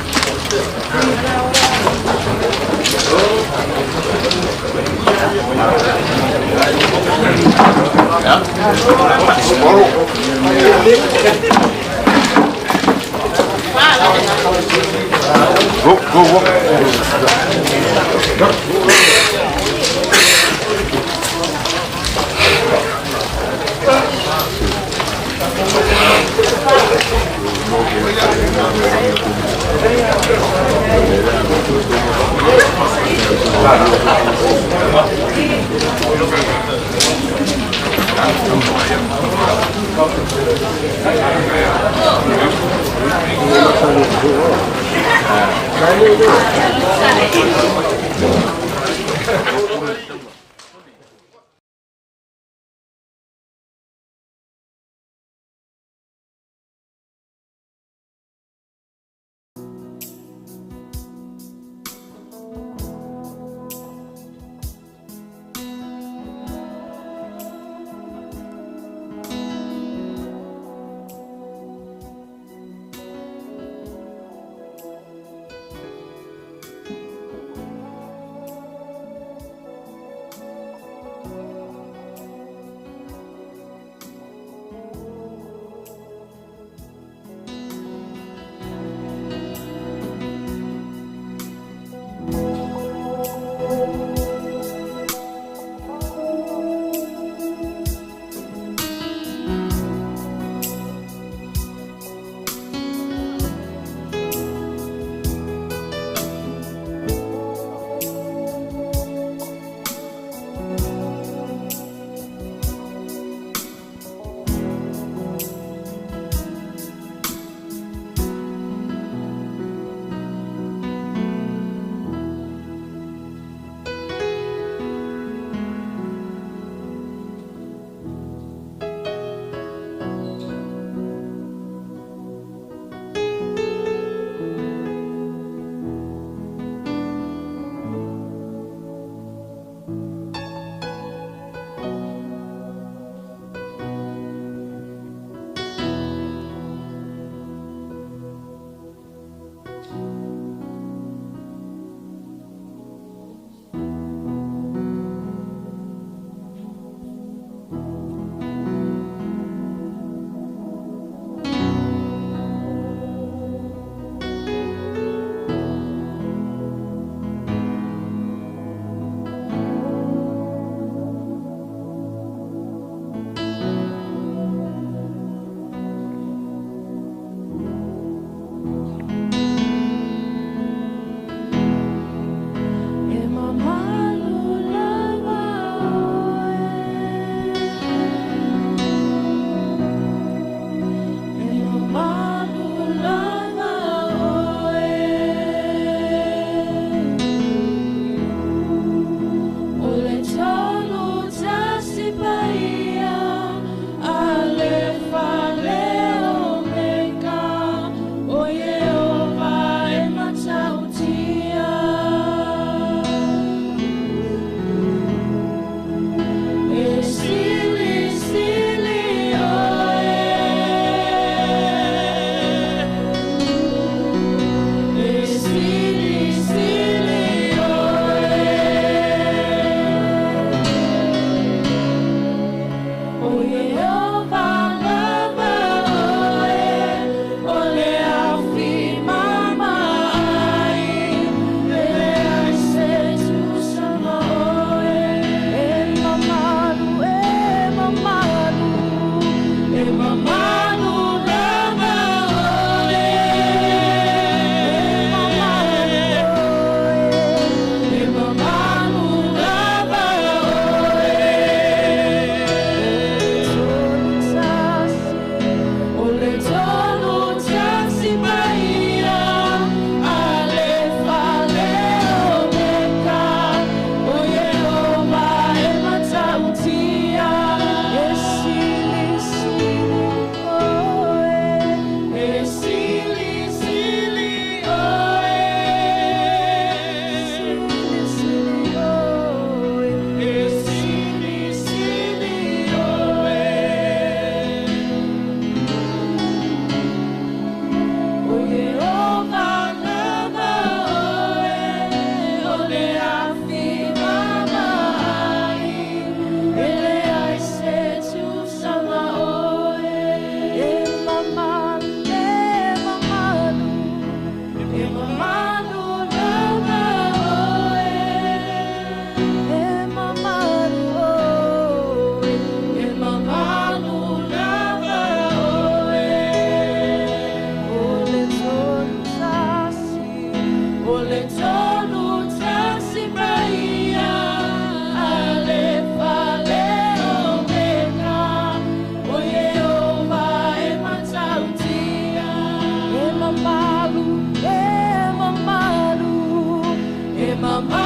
D: Go, go, go.
E: E mamalu.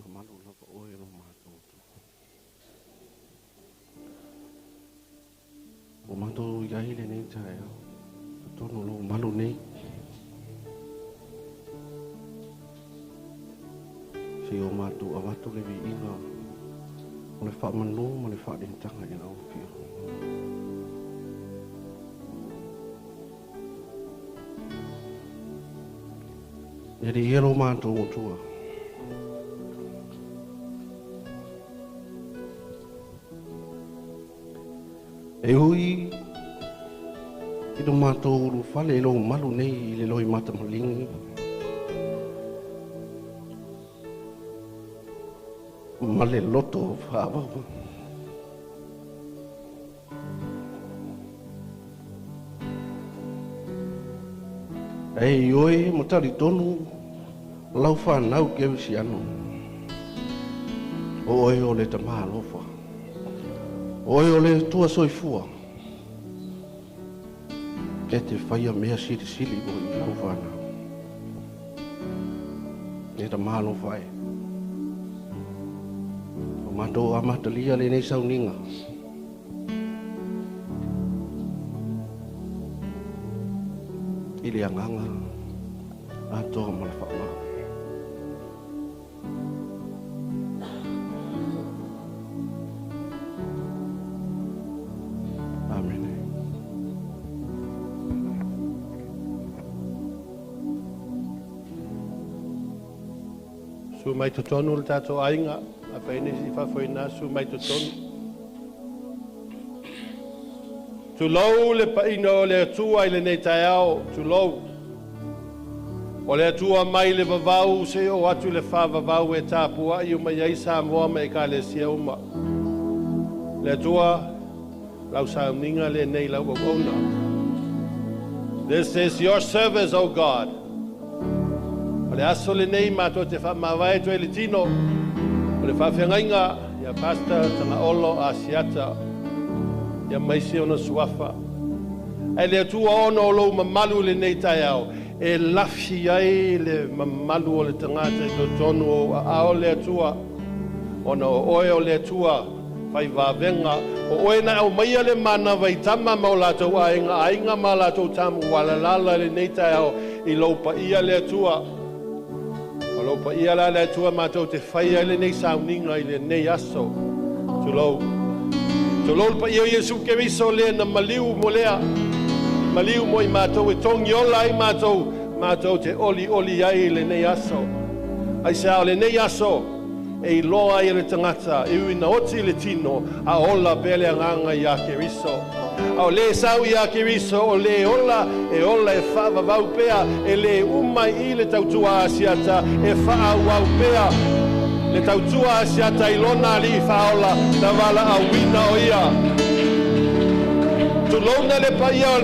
G: Mamalu lava oe lo matou Atua. Ua matou i ai lenei taeao, totonu o lou malu nei. Se i o matou avatu le viiga o le faamanu ma le faalentaga i lau Afioga. E alii e lo matou Atua. E ui i lo matou ulufale i lou malu nei i le loimata maligi, ma le loto faavauvau. E ioe ma talitonu lau fanau kerisiano, o oe o le Tama alofa, o oe o le Atua soifua, e te faia mea silisili mo i lau fanau. E Tama alofa e, o matou amatalia lenei sauniga, i le agaga atoa ma le faamau. Amene.
D: Su mai totonu le tatou aiga, a fai nisi i fafo i ina, su mai totonu. Tulou le paina o le Atua i lenei taeao, tulou. O le Atua mai le vavau se o atu le whāvavau e tāpua i uma i Samoa ma Ekalesia uma. Le Atua, lau sauniga lenei lau auauna. This is your service, O God. O le aso lenei matou te faamavae atu ai le tino. O le faafeagaiga ia Pastor Tagaolo Asiata ia maise ona suafa. Ae le Atua ona o lou mamalu lenei taeao, e lafi ai le mamalu o le tagata i totonu o aao le Atua. Ona o oe o le Atua, fai vavega, o oe na aumaia le mana vaitama ma o latou aiga, aiga ma latou tamu walalala lenei taeao i lou paia le Atua. O lou paia la le Atua matou te faia i lenei sauniga i lenei aso. Tulou. Tulou le paia o Iesu Keriso le na maliu mo lea. Maliu mo i matou e tongi ola ai matou, matou te oli oli ai i lenei aso. Ai se ao lenei aso, e iloa ai e le tagata, e ui na oti le tino, a ola pea le agaga ia Keriso. A o le sau ia Keriso o le ola, e ola e faavavau pea, e le uma i le tautua Asiata, e faaauau pea le tautua Asiata i lona alii faaola, na valaauina o ia. Tulouna le paia o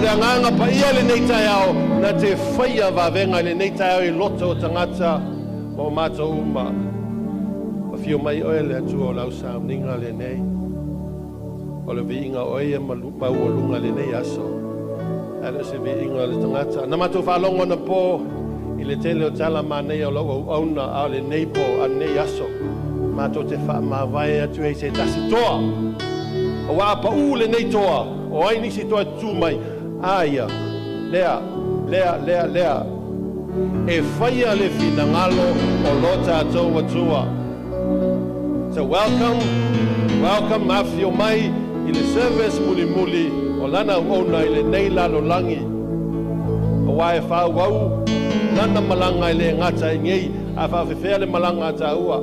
D: le agaga paia lenei taeao, na te faia vavega i lenei taeao i loto o tagata ma o matou uma. Afio mai oe le Atua o lau sauniga lenei. O le viiga oe e maualuga lenei aso. Ae le o se viiga o le tagata. Na matou faalogo na po i le tele o tala manaia o lau auauna a o lenei po a lenei aso. Matou te faamavae atu ai se tasi toa. O ua pau lenei toa. O ai nisi toa tu mai. Aia, lea, lea, lea, lea. E faia le finagalo o lo tatou Atua. So welcome, welcome, afio mai i le service mulimuli o lana auauna i lenei lalolagi. O e faaauau lana malaga i le gata i nei, a faafefea le malaga a tāua.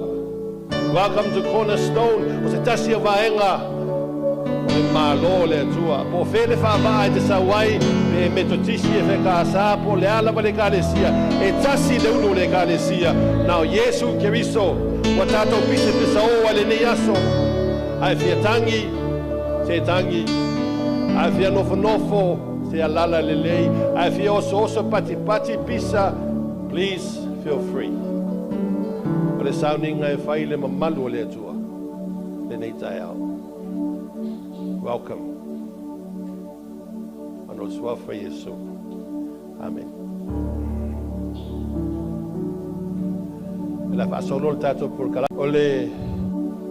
D: Welcome to Cornerstone, o se tasi o vaega o le malo o le Atua. Po o fea le faavaa e te sau ai, pe Metotisi e fekasa, po le ala ma le ekalesia. E tasi le ulu o le ekalesia. Na o Iesu Keriso, ua tātou pise pisa o a lenei aso. A e fia tangi, se tangi. A e fia nofo nofo, se alala lelei. A e fia oso oso pati pati pisa, please feel free. O le sauniga e fai le mamalu o le Atua. Lenei taeao. Welcome. Ona o le suafa Iesu. Amen.
G: La faasolo le tatou polokalame o le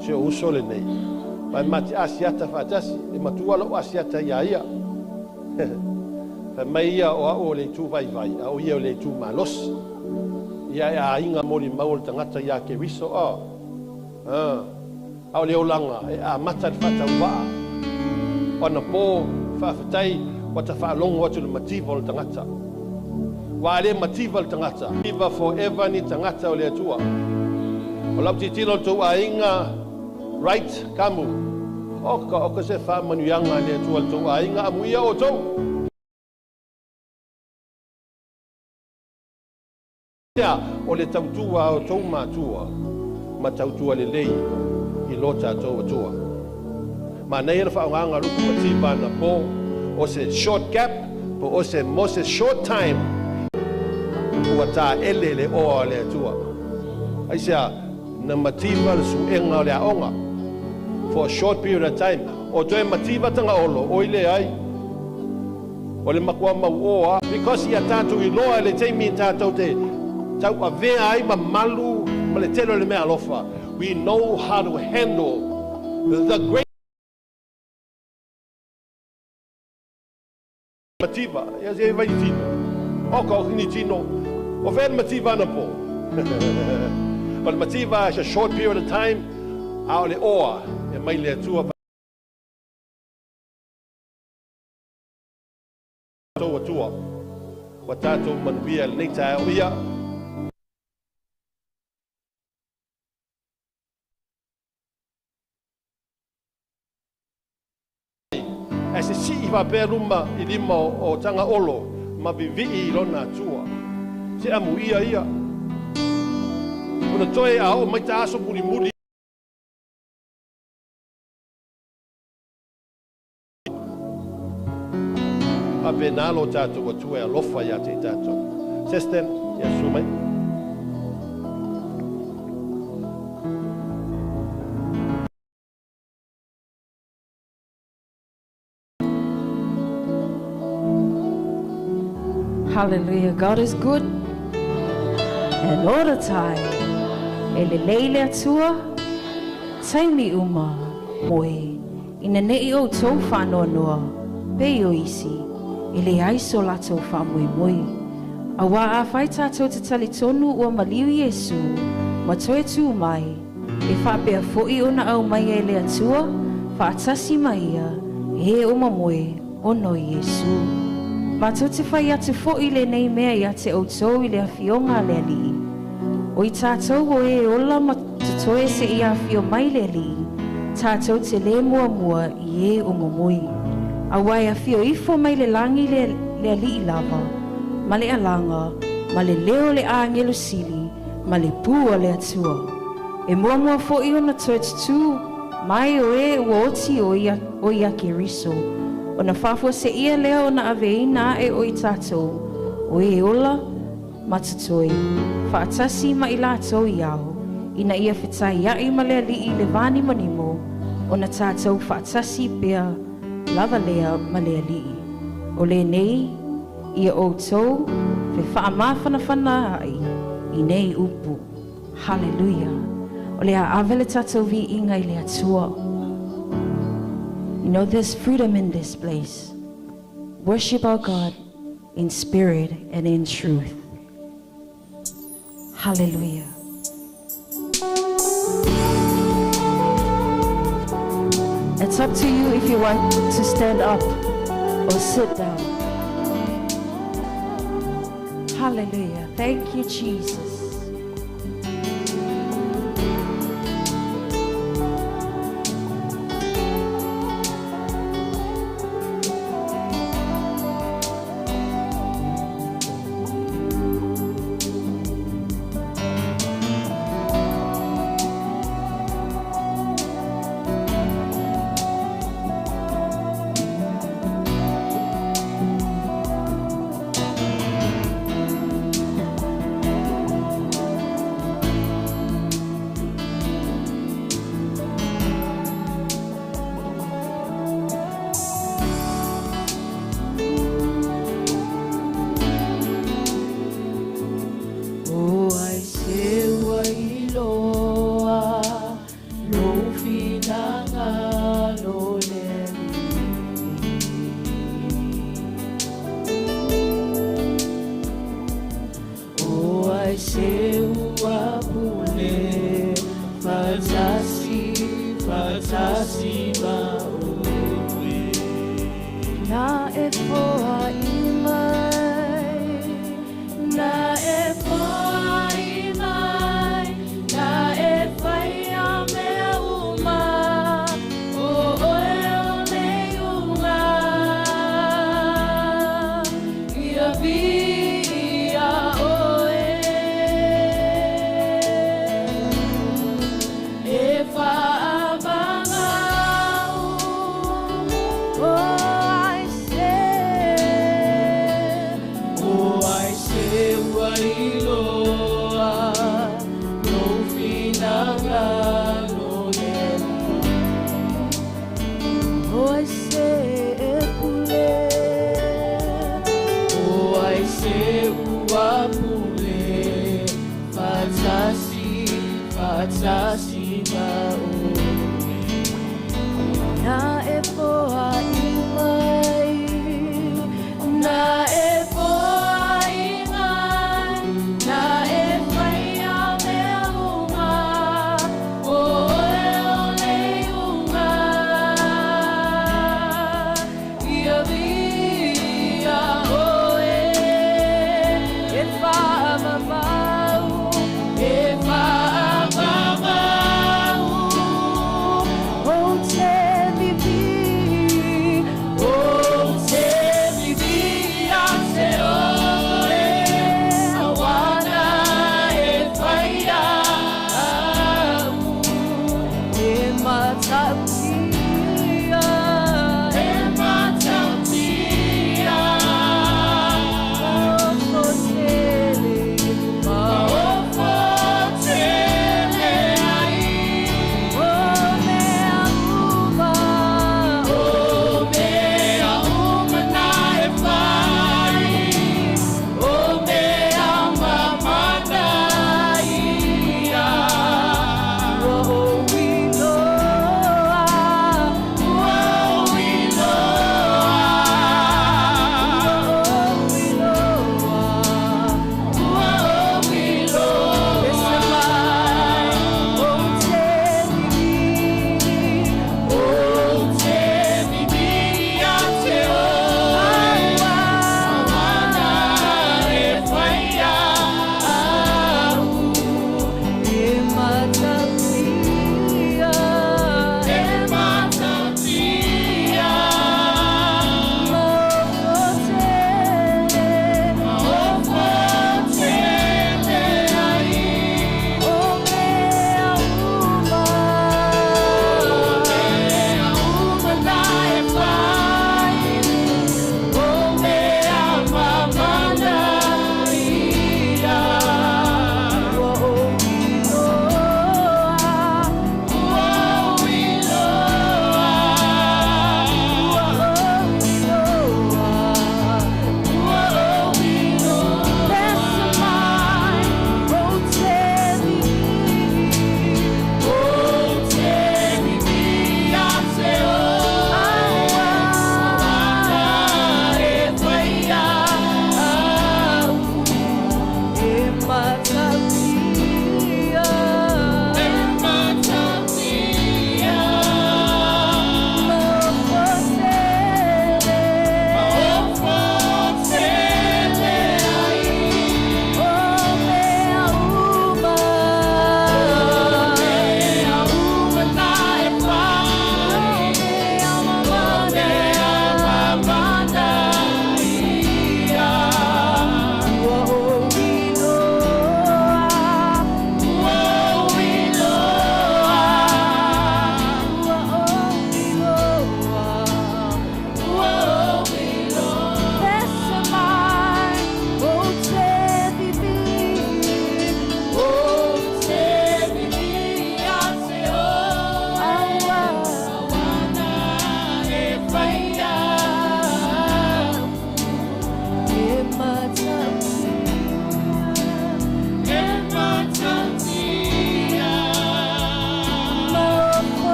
G: si ou uso lenei. Ma e ma te asiata faatasi, e matua lou asiata iā ia. Fai mai ia o au o le itu vaivai, a o ia o le itu malosi. Ia e aiga molimau o le tagata ia Keriso a. A o le olaga e amata i le faatauvaa. O anapo faafetai ua tafaalogo atu i le mativa o le tagata. Ua a le mativa le tagata. Mativa forever ni tagata o le Atua. O lau tilotilo i le tou aiga right kamu. Oka oka se faamanuiaga a le Atua i le tou aiga amuia outou. O le tautua a outou matua ma tautua lelei i lo tatou Atua. Manaia le faaaogaga o le upu mativa anapo, o se short gap po o se mo se short time ua taele le oa o le Atua. Aisea? Na mativa le suega o le aoga for a short period of time. O toe mativa Tagaolo, oi leai. O le matua mauō lava. Because ia tatou iloa i le taimi tatou te tauavea ai mamalu ma le tele o le meaalofa, we know how to handle the great mativa. Ia se vai tino. Oka o ni tino. O fea le mativa anapo. But mativa is a short period of time, a o le oa e mai le Atua tatou Atua. Ua tatou manuia i lenei taeao ia. Ae se sii faapea luma i lima o Tagaolo ma vivii i lona Atua. Se amuia ia. Ona toe a oo mai ta aso mulimuli. Faapena lo tatou Atua e alofa ia te i tatou. Sesten, ia susu mai.
H: Hallelujah. God is good and all the time. E lelei le Atua, taimi uma, moe, ina ne i outou faanoanoa, pei o isi, e leai so latou faamoemoe. Auā afai tatou te talitonu ua maliu Iesu ma toe tū mai, e faapea foʻi ona aumaia e le Atua faatasi ma ia e o mamoe ona o Iesu. Matou te fai atu foʻi lenei mea ia te outou i le Afioga a le Alii, o i tatou o e ola ma totoe seia afio mai le Alii, tatou te lē muamua i e o momoe. Auā e afio ifo mai le lagi le, le Alii lava, ma le alaga, ma le leo o le agelo sili, ma le pū a le Atua. E muamua foʻi ona toe tutū mai o e ua oti o ia, o ia Keriso, ona faafuaseia lea ona aveina aʻe o i tatou, o e ola ma totoe, faatasi ma i latou i ao, ina ia fetaiaʻi ma le Alii i le vānimonimo, ona tatou faatasi pea lava lea ma le Alii. O lenei ia outou fefaamafanafana ai i nei upu. Hallelujah. O le a ave le tatou viiga i le Atua. You know, there's freedom in this place. Worship our God in spirit and in truth. Hallelujah. It's up to you if you want to stand up or sit down. Hallelujah. Thank you, Jesus.
E: Fatasi, fatasi ma oe.
H: Na e foa i mai, na e foa i mai, na e whai a mea uma, o oe o le unga. Ia vi ia oe. E whaamangau, oh I say,
E: O ai se ua iloa, no finagalo le
H: oh I say e pule.
E: O ai se ua pule, fatasi, fatasi ma oe.
H: Na e poa i mai, na e poa i mai, na e whai a mea uma, o oe o le unga. Ia via oe, e whaamamau,
E: E whaamamau,
H: o te mi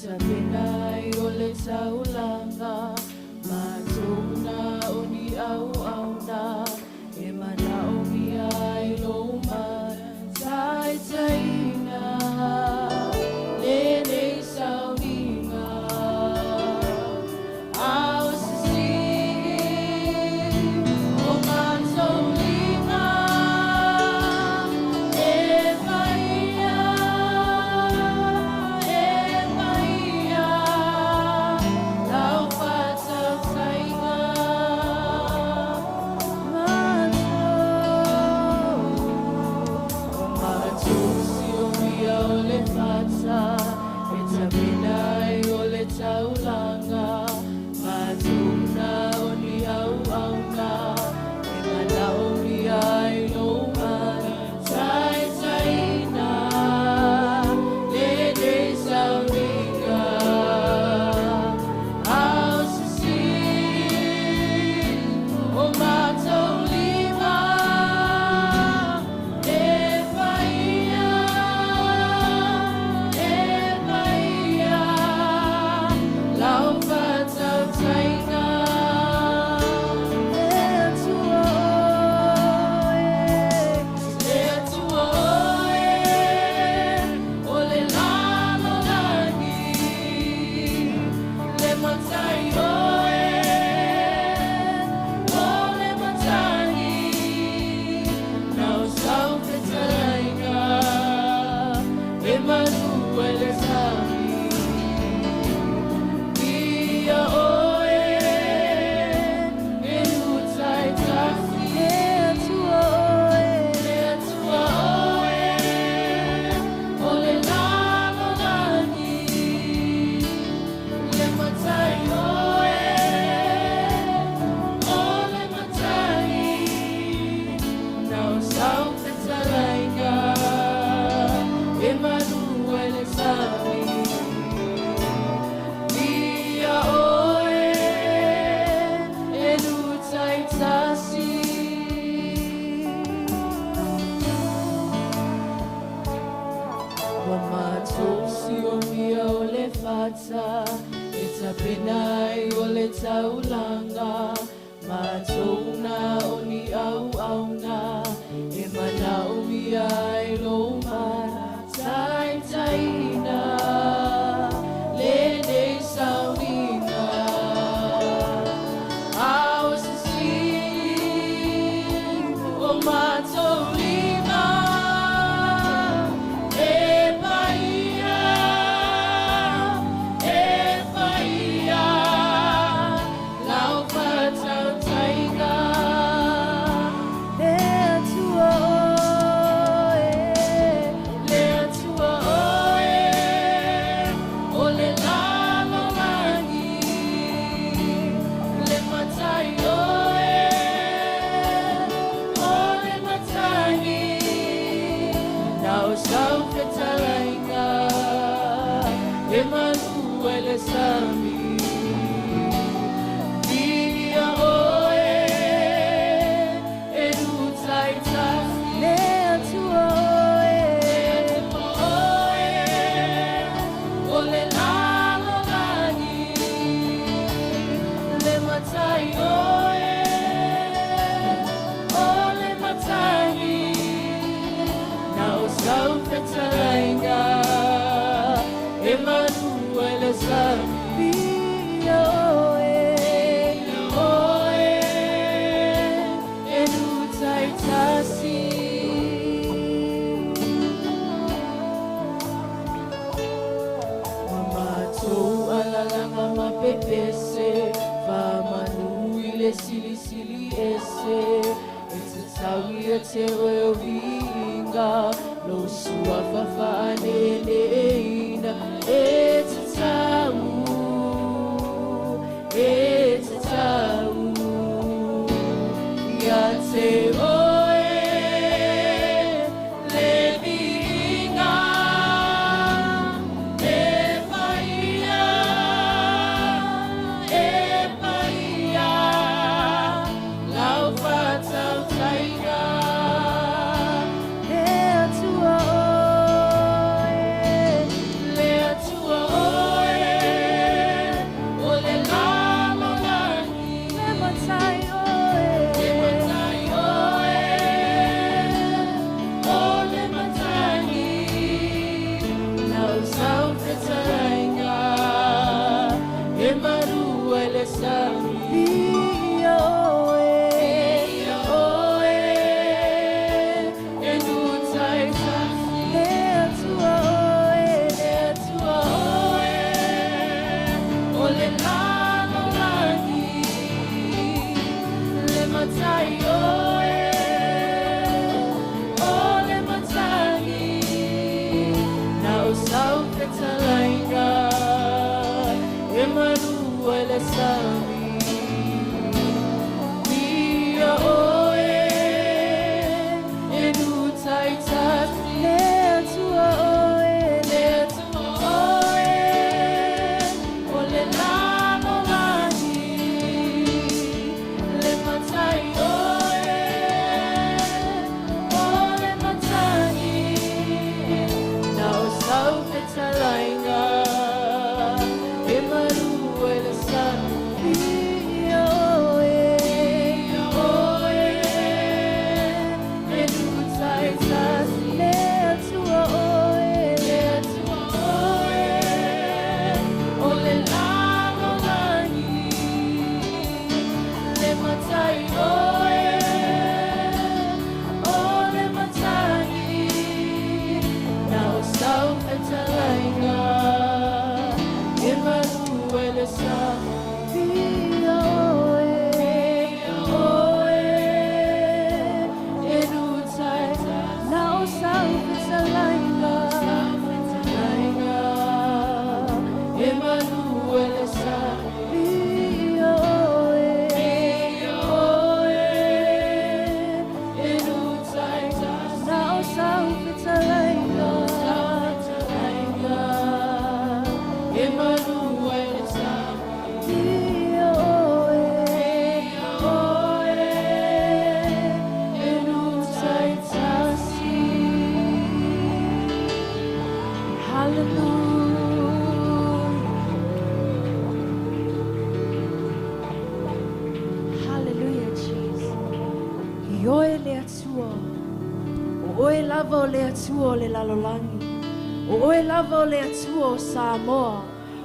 E: tapena ai o le taulaga, matou na o ni auauna, e manaomia ai lou taitaiga lenei sauniga. Ao sisii o matou lima, e paia, e paia, lau faatautaiga. Matou, o matou siomia o le fata, e tapena ai o le taulaga, matou na o ni auauna, e manaomia ai lou taitaiga lenei sauniga. Ao sisii o matou lima, e paia, e paia, lau faatautaiga. Le Atua oe, le Atua oe, o le lalolagi, le Matai oe, o le Matagi, na o sau fetalaiga, e manu ai le sami. Ia oe, e utai tasi. Le Atua oe, le Atua oe, o le lalolagi, le Matai oe, o le Matagi, na o sau fetalaiga, e manu ai le sami. Ia oe, e lutai tasi. Ua matou siomia o le fata, e tapena ai o le taulaga, matou na o ni auauna, e manaomia ai lou taitaiga lenei sauniga. Ao sisii o matou lima, e paia, e paia, lau faatautaiga. Le Atua oe, le Atua oe, o le lalolagi, le Matai oe, o le Matagi, na o sau fetalaiga, e manu ai le sami. Ia oe, e lutai tasi. Le Atua oe, le Atua oe, o le lalolagi, le Matai oe, o le Matagi, na o sau fetalaiga, e manu ai le sami. Ia oe, oe, e lutai tasi. Ua matou alalaga ma pepese, faamanu i le Silisili Ese, e tatau ia te oe o viiga, lou suafa faaneeneeina, e tatau, e tatau ia te oe le viiga, e paia, e paia, lau faatautaiga. Le Atua oe, le Atua
H: le Atua. O oe lava o le Atua o le lalolagi. O oe lava o le Atua o Samoa.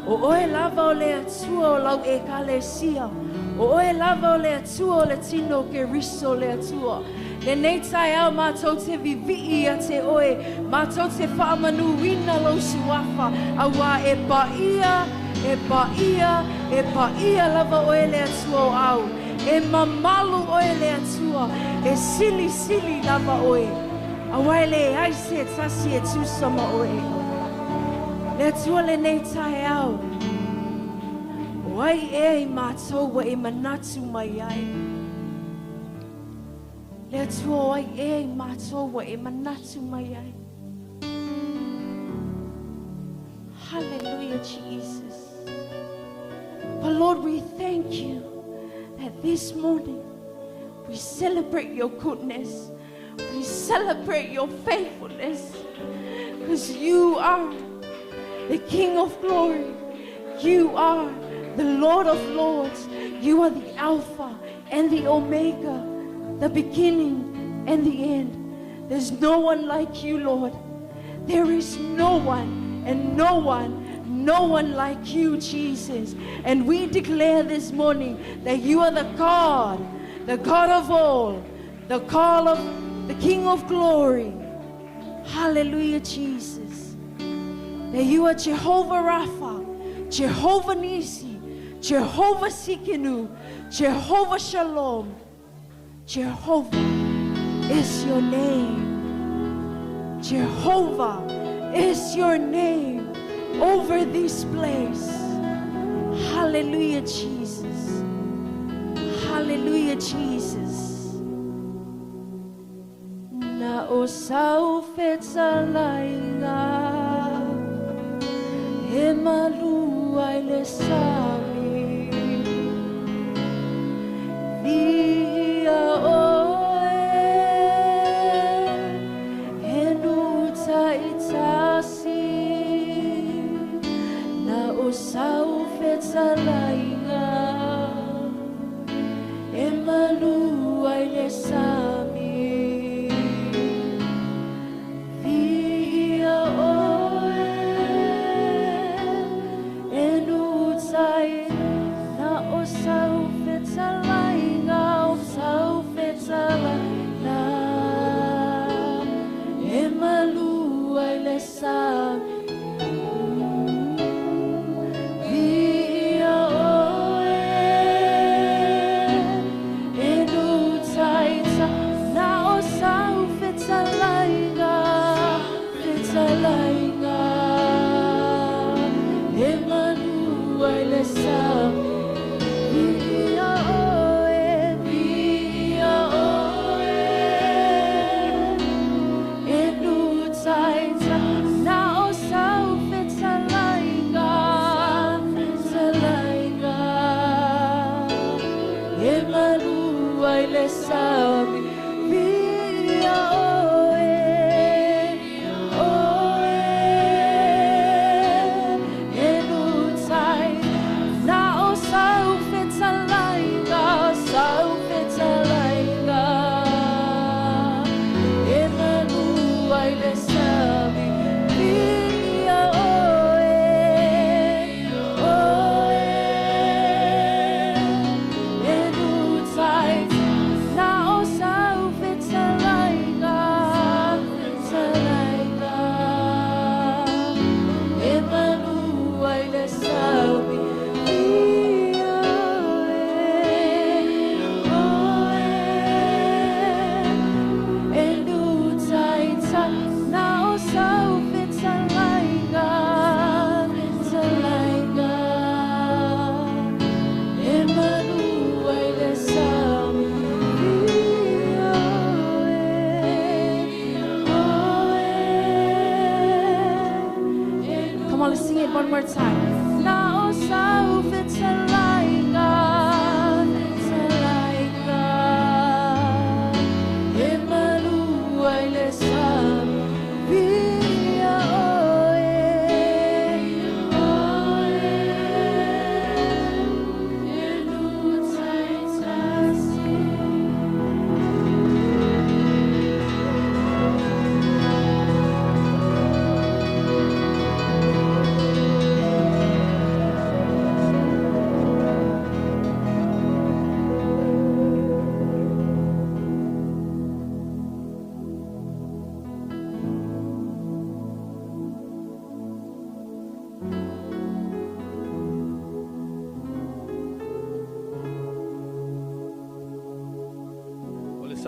H: O oe lava o le Atua o lau ekalesia. O oe lava o le Atua o le tino o Keriso le Atua. Lenei taeao mātou te vivii ia te oe, mātou te faamanuina lou suafa, auā e paia, e paia, e paia lava oe le Atua o au. E mamalu oe le Atua, e silisili lava oe. Auā e leai se tasi e tusa ma oe. Le Atua lenei taeao, o ai ea i mātou ua e manatu mai ai? Le Atua o ai ea i mātou ua e manatu mai ai? Hallelujah, Jesus. But Lord, we thank you that this morning we celebrate your goodness. We celebrate your faithfulness. Because you are the King of glory. You are the Lord of lords. You are the Alpha and the Omega, the beginning and the end. There's no one like you, Lord. There is no one and no one, no one like you, Jesus. And we declare this morning that you are the God of all, the God of the King of glory. Hallelujah, Jesus. That you are Jehovah Rapha, Jehovah Nisi, Jehovah Tsidkenu, Jehovah Shalom. Jehovah is your name. Jehovah is your name over this place. Hallelujah, Jesus. Hallelujah, Jesus. Na o sau fetalaiga e malu ai le sami. Via oe e nuta itasi. Na o sau fetalaiga e malu ai le sami. Via oe e nuta itasi.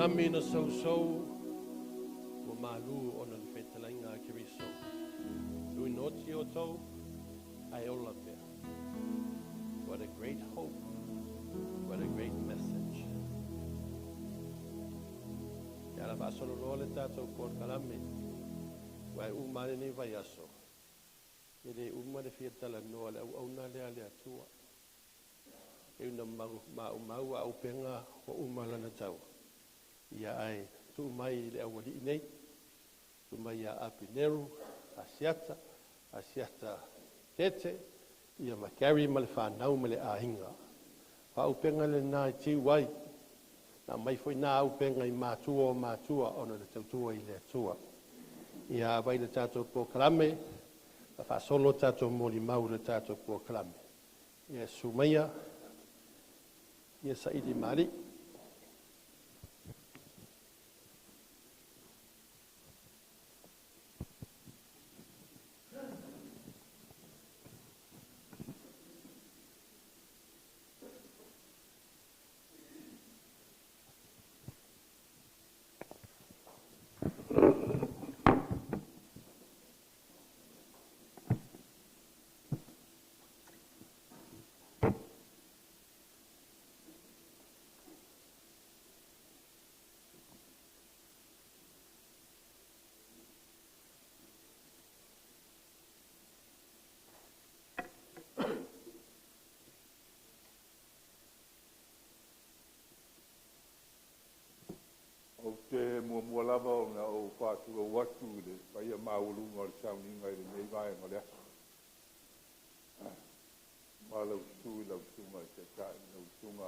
G: sami na sausau ua malu ona le fetalaiga a Keriso. Tuuina oti outou ae ola pea. What a great hope. What a great message. Ia la faasolo loa le tatou polokalame, ua e uma lenei vaiaso, e le uma le fia talanoa le auauna lea a le Atua. E una maumau a upega ua uma lana tau. Ia ae tuu mai i le aualii nei, tuu mai ia Apineru, Asiata, Asiata Tete, ia ma Gary ma le whanau ma le aiga. Faaupega lena e tiu ai, na mai foi nā aupenga i matua o matua ona le tautua i le Atua. Ia vai le tatou polokalame, la faasolo tatou molimau le tatou polokalame. Ia sumaia, ia saili mali.
D: Ou te muamua lava ona ou faatulou atu i le paia maualuga o le sauniga i lenei vaega o le aso. Ma lau susu i lau susuga i le Taitai, lau susuga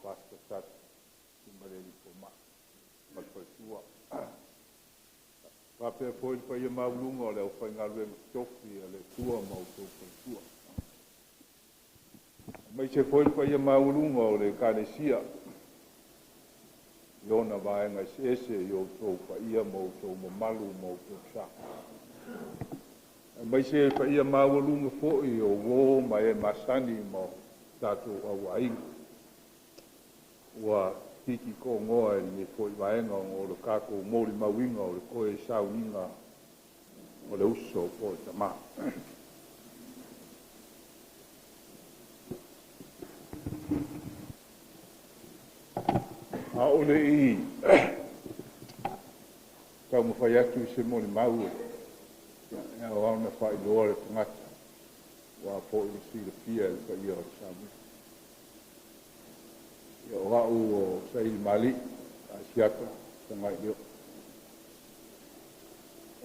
D: Pastor Tatu ma le alii fomai ma le faletua. Faapea foi le paia maualuga o le aufaigaluega totofi a le Atua ma outou faletua. Aemaise foi le paia maualuga o le Ekalesia i ona vaega eseese i outou paia ma outou mamalu ma outou sa. Aemaise paia maualuga foi o uō ma e masani ma o tatou auaiga. Ua titi to'ogoa i lenei foi vaega ona o le tatou molimauina o le toe sauniga o le uso po o le tamā. A o le i taumafai atu i se molimau e ao ona faailoa le tagata ua foi le silafia e le paia o le sauniga. Ia o a'u o Saili Mali'i Asiata Tagaileo.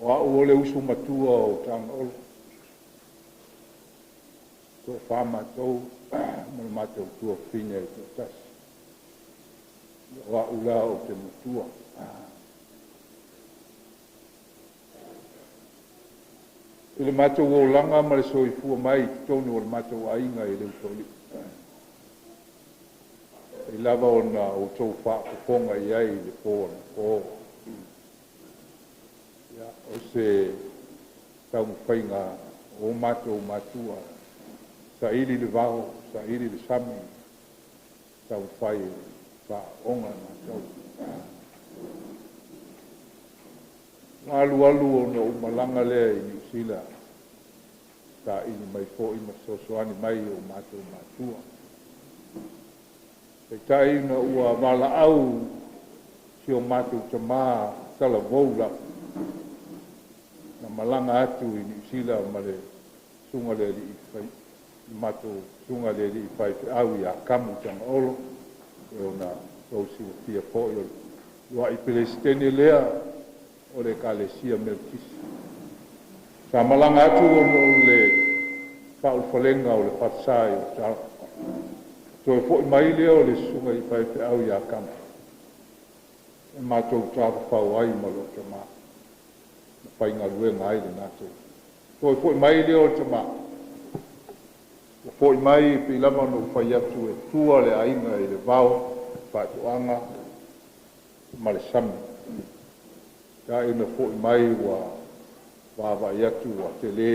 D: O a'u o le uso matua o Tagaolo. Toafa matou ma le matou tuafafine e toatasi. O a'u la ou te matua. I le matou olaga ma le soifua mai i totonu o le matou aiga i le Usoalii. E lava ona outou faafofoga i ai i le po anapo. Ia, o se taumafaiga o matou matua, saili le vao, saili le sami, taumafai e faaoga matou. Na alu alu ona ou malaga lea i Niu Sila, saili mai foi ma fesoasoani mai o matou matua. Peitai na ua valaau si o matou tamā talavou lava, na malaga atu i Niu Sila ma le susuga le alii fai, matou susuga le alii faifeau ia Kamu Tagaolo, e ona tou silafia foi o le lua'i Peresetene lea o le Ekalesia Melekisi. Sa malaga atu ona o le faaulufalega o le falesa i Otara. Toe fo'i mai lea o le susuga i faifeau ia Kamu, e matou tafafao ai ma lou tamā, na faigaluega ai lena taimi. Toe fo'i mai lea o le tamā, ua fo'i mai pei lava ona ou fai atu e tua le aiga i le vao, faatoaga ma le sami. Ta'i na fo'i mai ua vaavaai atu ua telē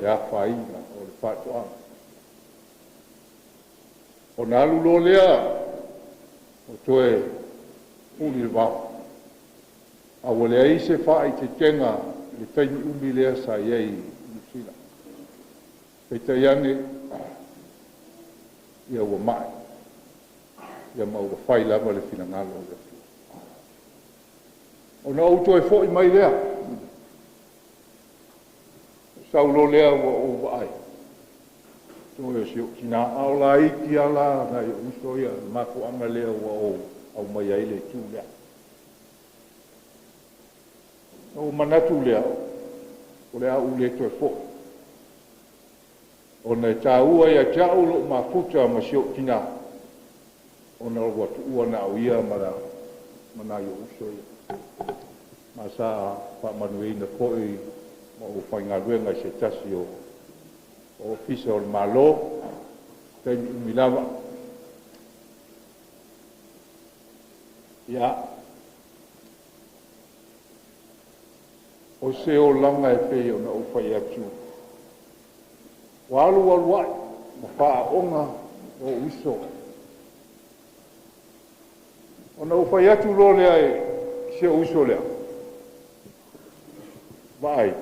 D: le afaina o le faatoaga. Ona alu loa lea o toe
I: pupuli le vao. A ua leai se faaeteetega i le taimi umi lea sa i ai i Niu Sila. Peitai ane, ia ua ma'i, ia ma ua fai lava le finagalo o le Atua. Ona ou toe fo'i mai lea, sau loa lea ua ou vaai, toe o si ou tinā, a o laiti lava la nai ou uso ia, i le mafuaaga lea ua ou aumaia ai le itu lea. Ona ou manatu lea, o le a ou le toe foi, ona e taua ia te au lou mafuta ma si ou tinā, ona ua tuua na o ia ma nai ou uso ia. Ma sa faamanuiaina foi ma ou faigaluega i se tasi o Ofisa o le Malo, taimi umi lava. Ia, o se olaga e pei ona ou fai atu, ua alu alu ai ma faaaoga ou uso. Ona ou fai atu loa lea i si ou uso lea, vaai,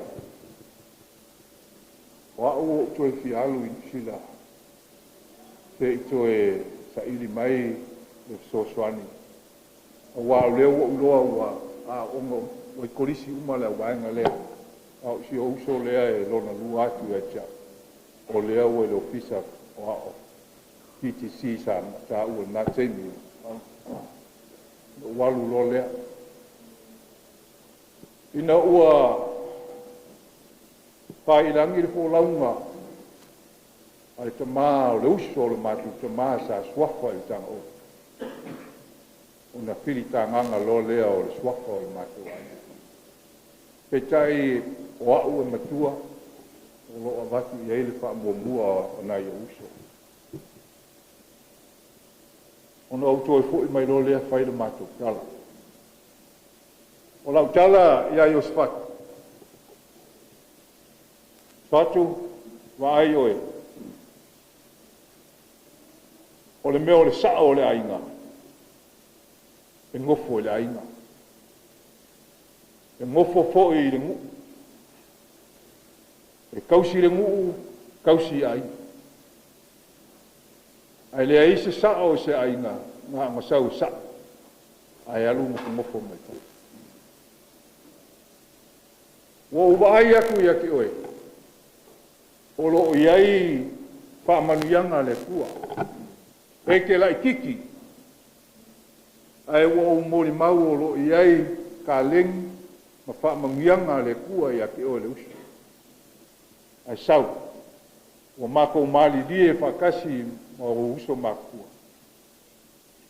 I: o au ua ou toe fia alu i Niu Sila se i toe saili mai le fesoasoani, aua o lea ua ou iloa ua aooga ua i kolisi uma le auvaega lea, a o si ou uso lea e lona lua atu ia te au, o lea ua i le Ofisa o Aoga PTC sa taua i lena taimi. Ona ou alu loa lea. Ina ua faiilagi le folauga a le tama o le uso o le matou tama sa suafa i le Tagaolo, ona filitagaga loa lea o le suafa o le matou aiga. Peitai o au e matua o lo o avatu i ai le faamuamua o nai ou uso. Ona ou toe foi mai loa lea fai le matou tala. O lau tala ia Iosefatu, Fatu, vaai oe, o le mea o le sao o le aiga, e nofo i le aiga, e nofo foi i le nuu, e tausi le nuu, tausi aiga. Ae leai se sao o se aiga na ona sau e sao, ae alu nofonofo mai fafo. Ua ou vaai atu ia te oe, o lo o i ai faamanuiaga a le Atua. E te laitiiti, ae ua ou molimau o lo o i ai taleni ma faamanuiaga a le Atua ia te oe le uso. Ae sau, ua matou malilie faatasi ma ou uso matutua,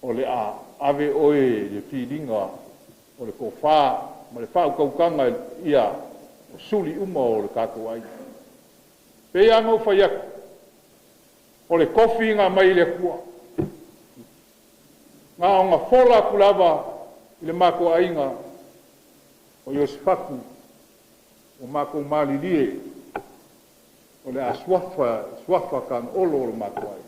I: o le a ave oe i le filiga o le tofa ma le faautautaga i le paia o suli uma o le tatou aiga. E pei lava ona ou fai atu, o le tofi na aumai e le Atua, na ona fola atu lava i le matou aiga o Iosefatu, ua matou malilie o le a suafa, suafa Tagaolo o le matou aiga.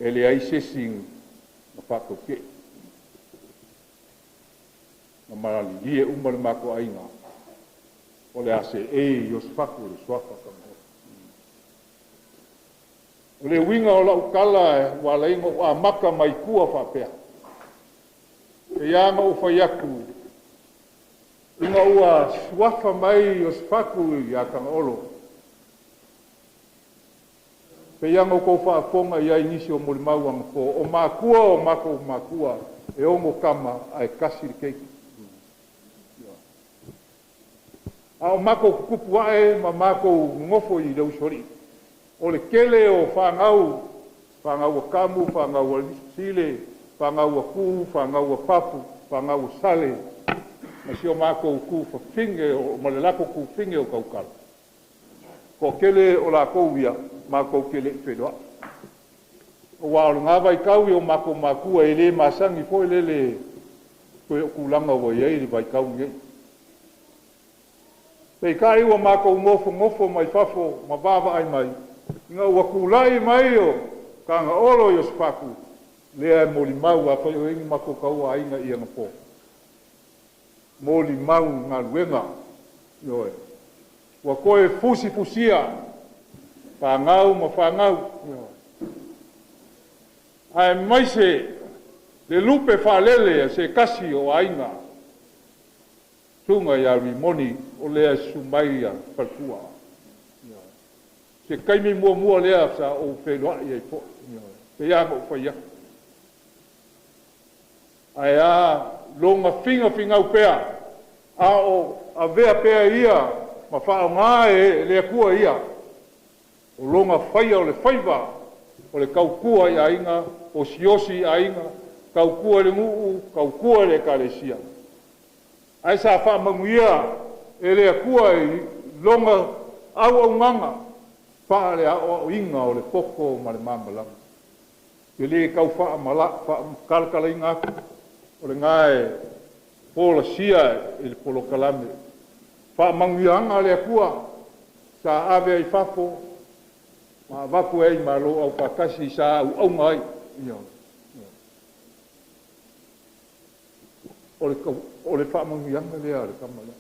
I: E leai se isi na faatautee. Na malilie uma le matou aiga o le a seei Iosefatu i le suafa Tagaolo. O le uiga o lau tala ua ala ai ona ou amata mai tua faapea, e pei lava ona ou fai atu, ina ua suafa mai Iosefatu ia Tagaolo, pei lava ona outou faafofoga i ai i nisi o molimau anapo, o matua o matou matua, e 6 tama ae tasi le keiki. A o matou tutupu ae ma matou nonofo i le usoalii, o le tele o fanau, fanau a Tamu, fanau a Sile, fanau a Tu, fanau a Papu, fanau a Sale, ma si o matou tufafine ma le latou tufine o Tautala. Toatele o latou ia, matou te le i feiloai. Aua o lena vaitau i o matou matua e le masani foi lele toe o tulaga ua i ai le vaitau lenei. Peitai ua matou nofonofo mai fafo ma vaavaai mai, ina ua tulai mai o Tagaolo Iosefatu, Lea e molimau afai o i ai ni matou tauaiga i anapo, molimau i galuega, ioe, ua toe fusifusia fanau ma fanau, ioe, aemaise le lupe faalele a se tasi o aiga, susuga ia Rimoni, o lea e susu mai faletua. Ioe. Se taimi muamua lea sa ou feiloai ai foi, ioe, pei lava ona ou fai atu. Ae a lona finafinau pea, a o avea pea ia ma faaaoga e le Atua ia, o lona faia o le faiva o le tautua i aiga, osiosi i aiga, tautua i le nuu, tautua i le Ekalesia. Ae sa faamanuia e le Atua i lona auaunaga faale-aoaoina o le poto ma le malamalama. E le tau faamatalatalaina atu, o lena e folasia i le polokalame. Faamanuiaga a le Atua sa ave ai i fafo ma avatu ai i Malo Aufaatasi sa auauna ai. Ioe. O le faamanuiaga lea a le tama lea,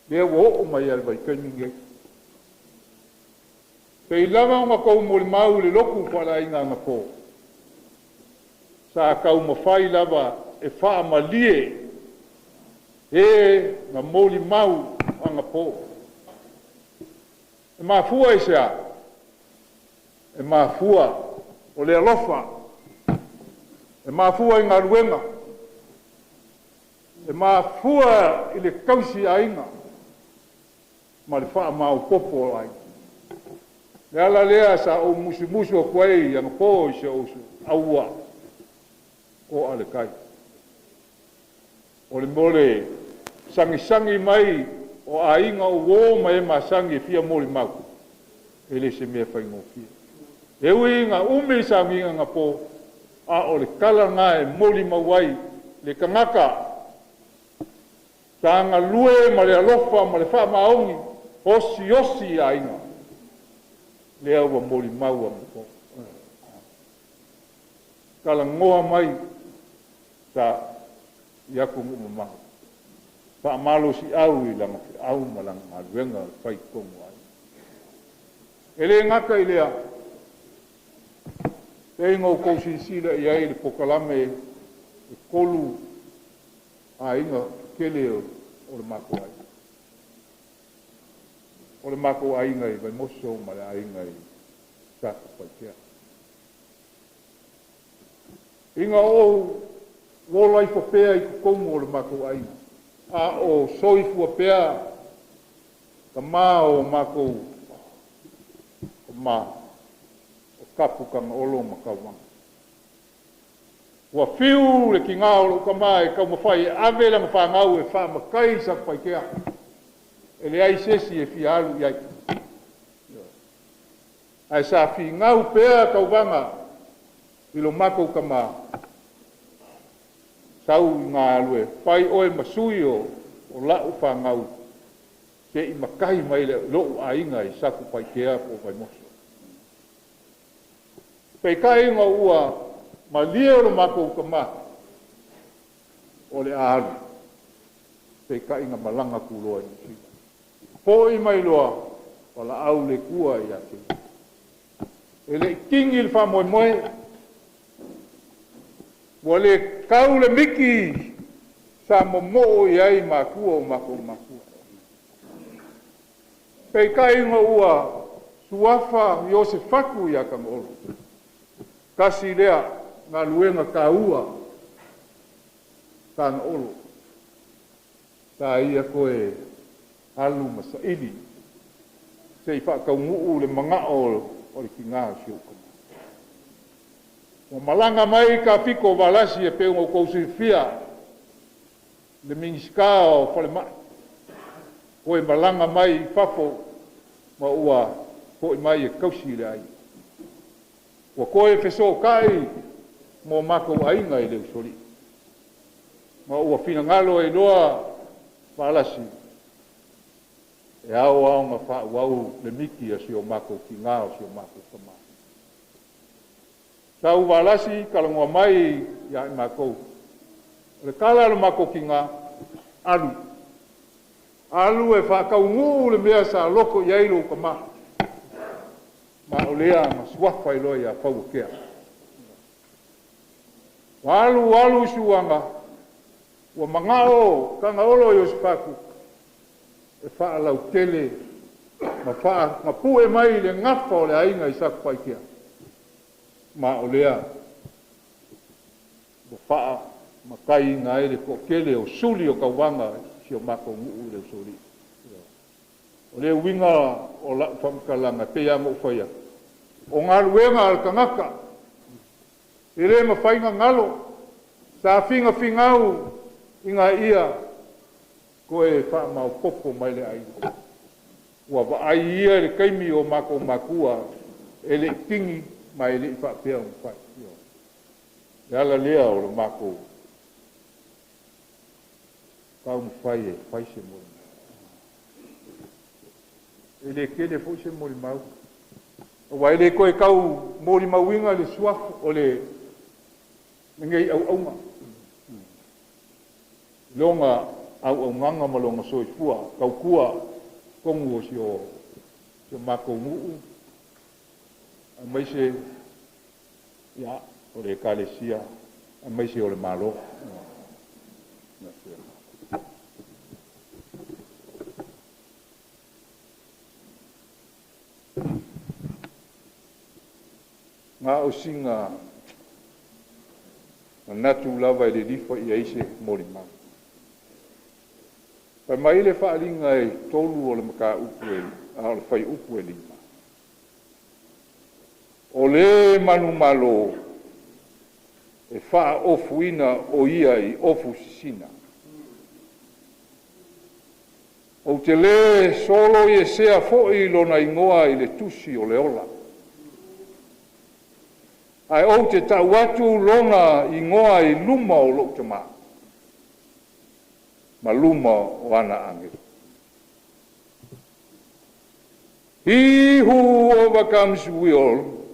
I: lea ua oo mai lava i le vaitaimi lenei. Pei lava ona outou molimau i le lotu faaleaiga anapo, sa taumafai lava e faamalie e na molimau anapo. E mafua i se a? E mafua o le alofa, e mafua i galuega, e mafua i le tausiaiga ma le faamaopoopo o aiga. O le ala lea sa ou musumusu atu ai anapo i si ou uso, aua, to'a le tai. O le mea o le sagisagi mai o aiga, o uo ma e masani e fia molimau, e le o se mea faigofie. E ui ina umi le sauniga anapo, a o le tala lena e molimau ai le tagata sa galue ma le alofa ma le faamaoni, osiosi aiga, lea ua molimau anapo. Talanoa mai sa i atunuu mamao, faamalosiau i lana feau ma lana galuega e fai i totonu o aiga. E le gata i lea, pei ona outou silasila i ai i le polokalame, e 3 aiga tetele o le matou aiga. O le matou aiga i Vaimoso ma le aiga i Satupaitea. Ina o ou ola ifo pea i totonu o le matou aiga, a o soifua pea tama o matou tama, o Tapu Tagaolo ma Taumaga. Ua fiu le tiga o lou tama e taumafai e ave lana fanau e faamatai i Satupaitea, e leai se isi e fia alu i ai. Ae sa finau pea Tauvaga i lo matou tama, sau i galue, fai oe ma sui o lau fanau se i matai mai lou aiga i Satupaitea po o Vaimoso. Peitai ina ua malie lo matou tama o le a alu, peitai na malaga atu loa i Niu Sila. Foi mai loa, valaau le Atua ia te ia. E le i tini le faamoemoe, ua le tau le miti sa momoo i ai matua o matou matua. Peitai ina ua suafa Iosefatu ia Tagaolo, tasi lea galuega taua Tagaolo, sa ia toe alu ma saili se i faataunuu le manao o le tiga o si ou tama. Ua malaga mai Tafito Valasi e pei ona outou silafia, le Minisita o Falemai, toe malaga mai i fafo ma ua foi mai e tausi le aiga. Ua toe fesootai ma o matou aiga i le Usoalii, ma ua finagalo ai loa Valasi e ao lava ona faaauau le miti a si o matou tiga o si o matou tama. Sau valasi kalagoa mai ia i makou. O le tala a le matou tina, alu. Alu e faatauguu le mea sa loto i ai lou tama. Ma o lea na suafa ai loa ia Fauatea. Ua alu alu suaga, ua manao Tagaolo Iosefatu e faalautele ma faamapue mai le gafa o le aiga i Satupaitea. Ma o lea ua faamataiina ai le toatele o suli o tauvaga i si o matou nuu i le Usoalii. O le uiga o lau faamatalaga e pei lava ona ou fai atu, o galuega a le tagata e le mafai ona galo, sa finafinau ina ia toe faamaopoopo mai le aiga. Ua vaai ia i le taimi o matou matua e le i pigi ma e le i faapea ona fai. O le ala lea o le matou taumafai e fai se molimau. E le tele foi se molimau, aua e le toe tau molimauina le suafa o lenei auauna, lona auaunaga ma lona soifua tautua totonu o si o matou nuu, aemaise o le Ekalesia, aemaise o le Malo. Na o sina manatu lava e lilifa i ai se molimau. Fai mai le faaaliga e 3 o le mataupu a o le fuaiupu e 5. O le manumalo, e faaofuina o ia i ofu sisina. Ou te le soloiesea foi lona igoa i le tusi o le ola, ae ou te tau atu lona igoa i luma o lou Tama ma luma o ana agelu. He who overcomes will,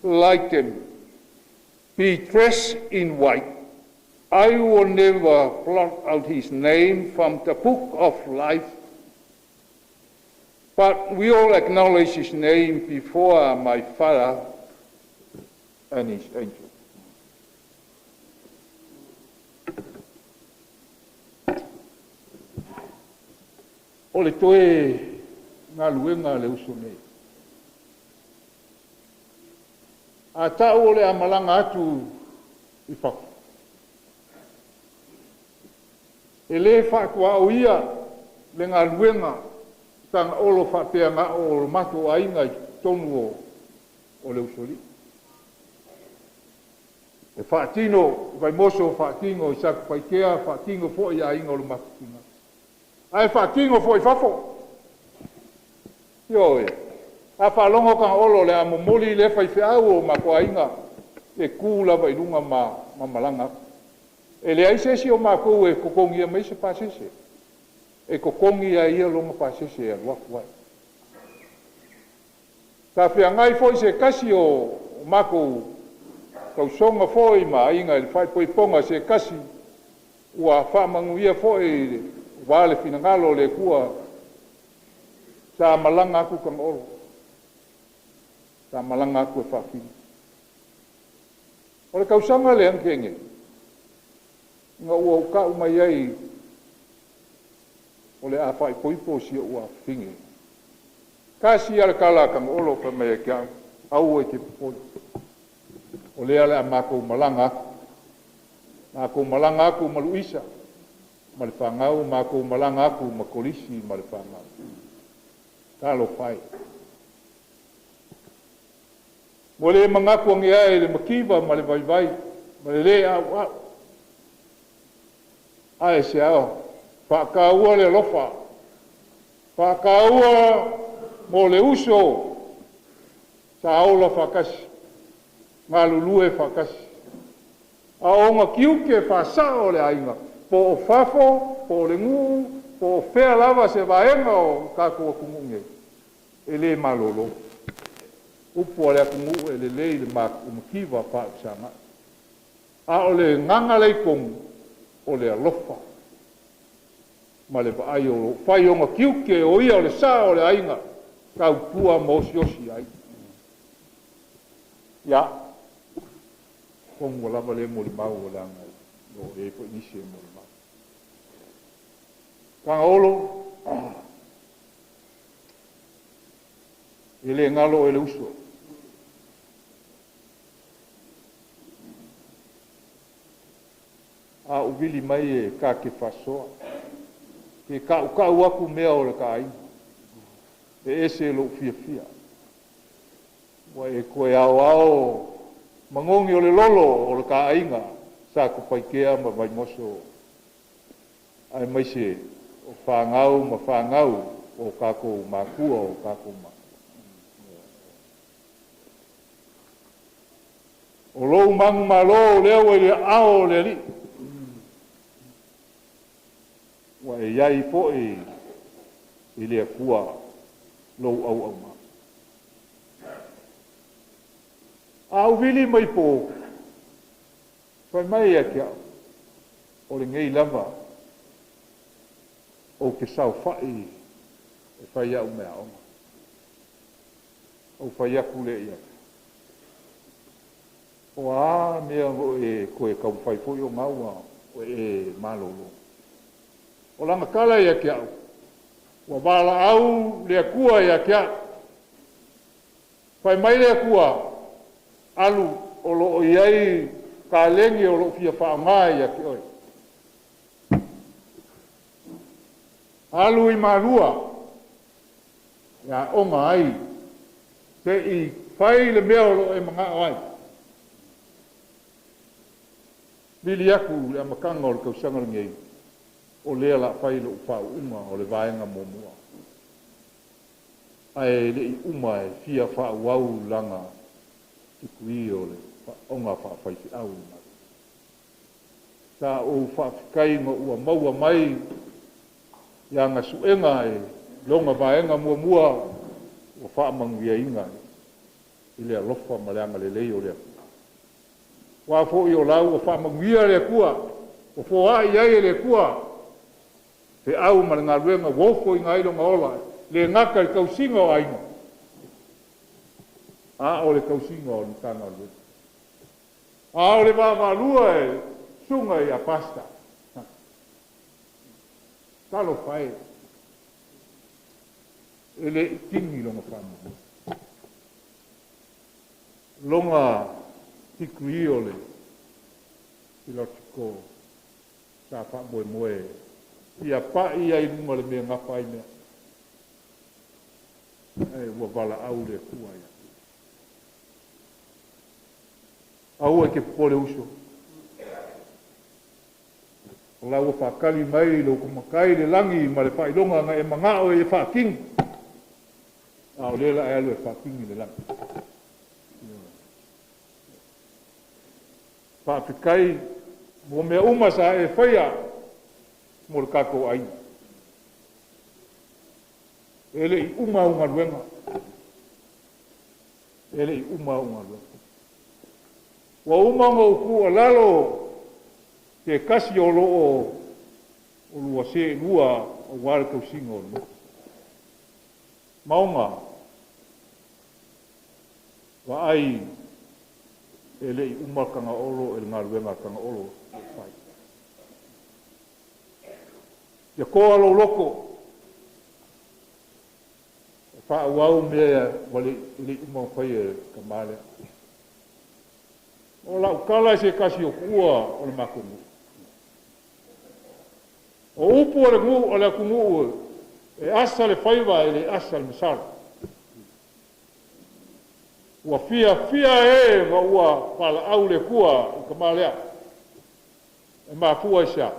I: like them, be dressed in white. I will never blot out his name from the book of life, but will acknowledge his name before my Father and his angels. O le toe galuega a le uso nei. A tau o le a malaga atu i fafo, e le faatuaoia le galuega Tagaolo faapea na o lo matou aiga i totonu o le Usoalii. E faatino i Vaimoso, faatino i Satupaitea, faatino foi i aiga o le matou tina. Ae faatino foi i fafo. Ioe. A faalogo Tagaolo o le a momoli lea faifeau o matou aiga, e tu lava i luga ma malaga atu. E leai se isi o matou e totogia mai se pasese. E totogi lava e ia lona pasese e alu atu ai. Sa feagai foi se tasi o matou tausoga foi ma aiga i le faaipoipoga se tasi ua faamanuia foi aua le finagalo o le Atua, sa malaga atu Tagaolo, sa malaga atu e faatino. O le tausaga lea na tea nei, ina ua ou tau mai ai o le a faaipoipo si ou afafine, tasi lava le tala a Tagaolo fai mai ia te au, aua e te popole, o lea o le a matou malaga atu. Matou malaga atu ma Luisa ma le fanau, matou malaga atu ma Kolisi ma le fanau. Talofa e. Ua le manatu ane ai i le mativa ma le vaivai ma le le a'ua'u. Ae se ao faataua le alofa, faataua mo le uso sa ola faatasi, galulue faatasi. A o ona tiute faasao o le aiga, po o fafo, po o le nuu, po o fea lava se vaega o tatou atunuu nei, e le malolo. Upu a le atunuu e lelei le mativa faafesagai. A o le gaga lea i totonu, o le alofa ma le vaai o lo o fai ona tiute o ia o le sa o le aiga, tautua ma osiosi ai. Ia, tonu ua lava lea molimau o leaga e le o i ai foi nisi e molimau. Tagaolo, e le galo oe le uso. A ou vili mai e ta te faasoa, pe tautau atu mea o le ta aiga, e ese lou fiafia. Ua e toe aoao manogi o le lolo o le ta aiga Satupaitea ma Vaimoso aemaise o fanau ma fanau o tatou matua o tatou matua. O lou manumalo lea ua i le aao o le Alii, ua e i ai foi i le Atua lou auaunaga. A ou vili mai po, fai mai ia te au, o lenei lava ou te saofai e fai au meaaoga. Ou fai atu lea i ai, o a mea o e toe taumafai foi o na ua e malolo. O lana tala ia te au, ua valaau le Atua ia te au. Fai mai le Atua, alu o lo o i ai taleni o lo o fia faaaoga ia te oe. Alu i Malua e aoga ai, se i fai le mea o lo o e manao ai. Vili atu i le amataga o le tausaga lenei, o lea o le a fai lou faauuga o le vaega muamua. Ae le i uma e fia faaauau lana tikui o le oga faafaifeau i Malua. Sa ou faafetai ma ua maua mai ia gasuega e lona vaega muamua ua faamanuiaina i le alofa ma le agalelei o le Atua. Aua foi o la ua faamanuia le Atua, ua foai ai e le Atua feau ma le galuega ua ofoina ai lona ola, le gata i le tausiga o aiga, a o le tausiga o le Matagaluega. A o le vaavaalua e susuga ia Pastor, talofa e, e le i tini lona faamoemoe. Lona tikui o le theological sa faamoemoe ia pai ai luga le mea gafa ai mea. Ae ua valaau le Atua ia. Aua e te popole uso. O la ua faatali mai lou matai le lagi ma le faailoga na e manao e faatini. A o lea la e alu e faatini le lagi. Faafetai mo mea uma sa e faia mo le tatou aiga. E le i uma au galuega. E le i uma au galuega. Ua uma ona ou tuualalo se tasi o lo o lua seelua aua le tausiga o le nuu. Maoga, vaai e le i uma Tagaolo e le galuega a Tagaolo e fai. Ia toa lou loto, e faaauau mea ua le i uma ona faia e le tama lea. O lau tala i se tasi o tuua o le matou nuu. O upu o le nuu o le atunuu e asa le faiva e le asa le masalo. Ua fiafia e ma ua valaau le Atua i tama lea. E mafua i se a?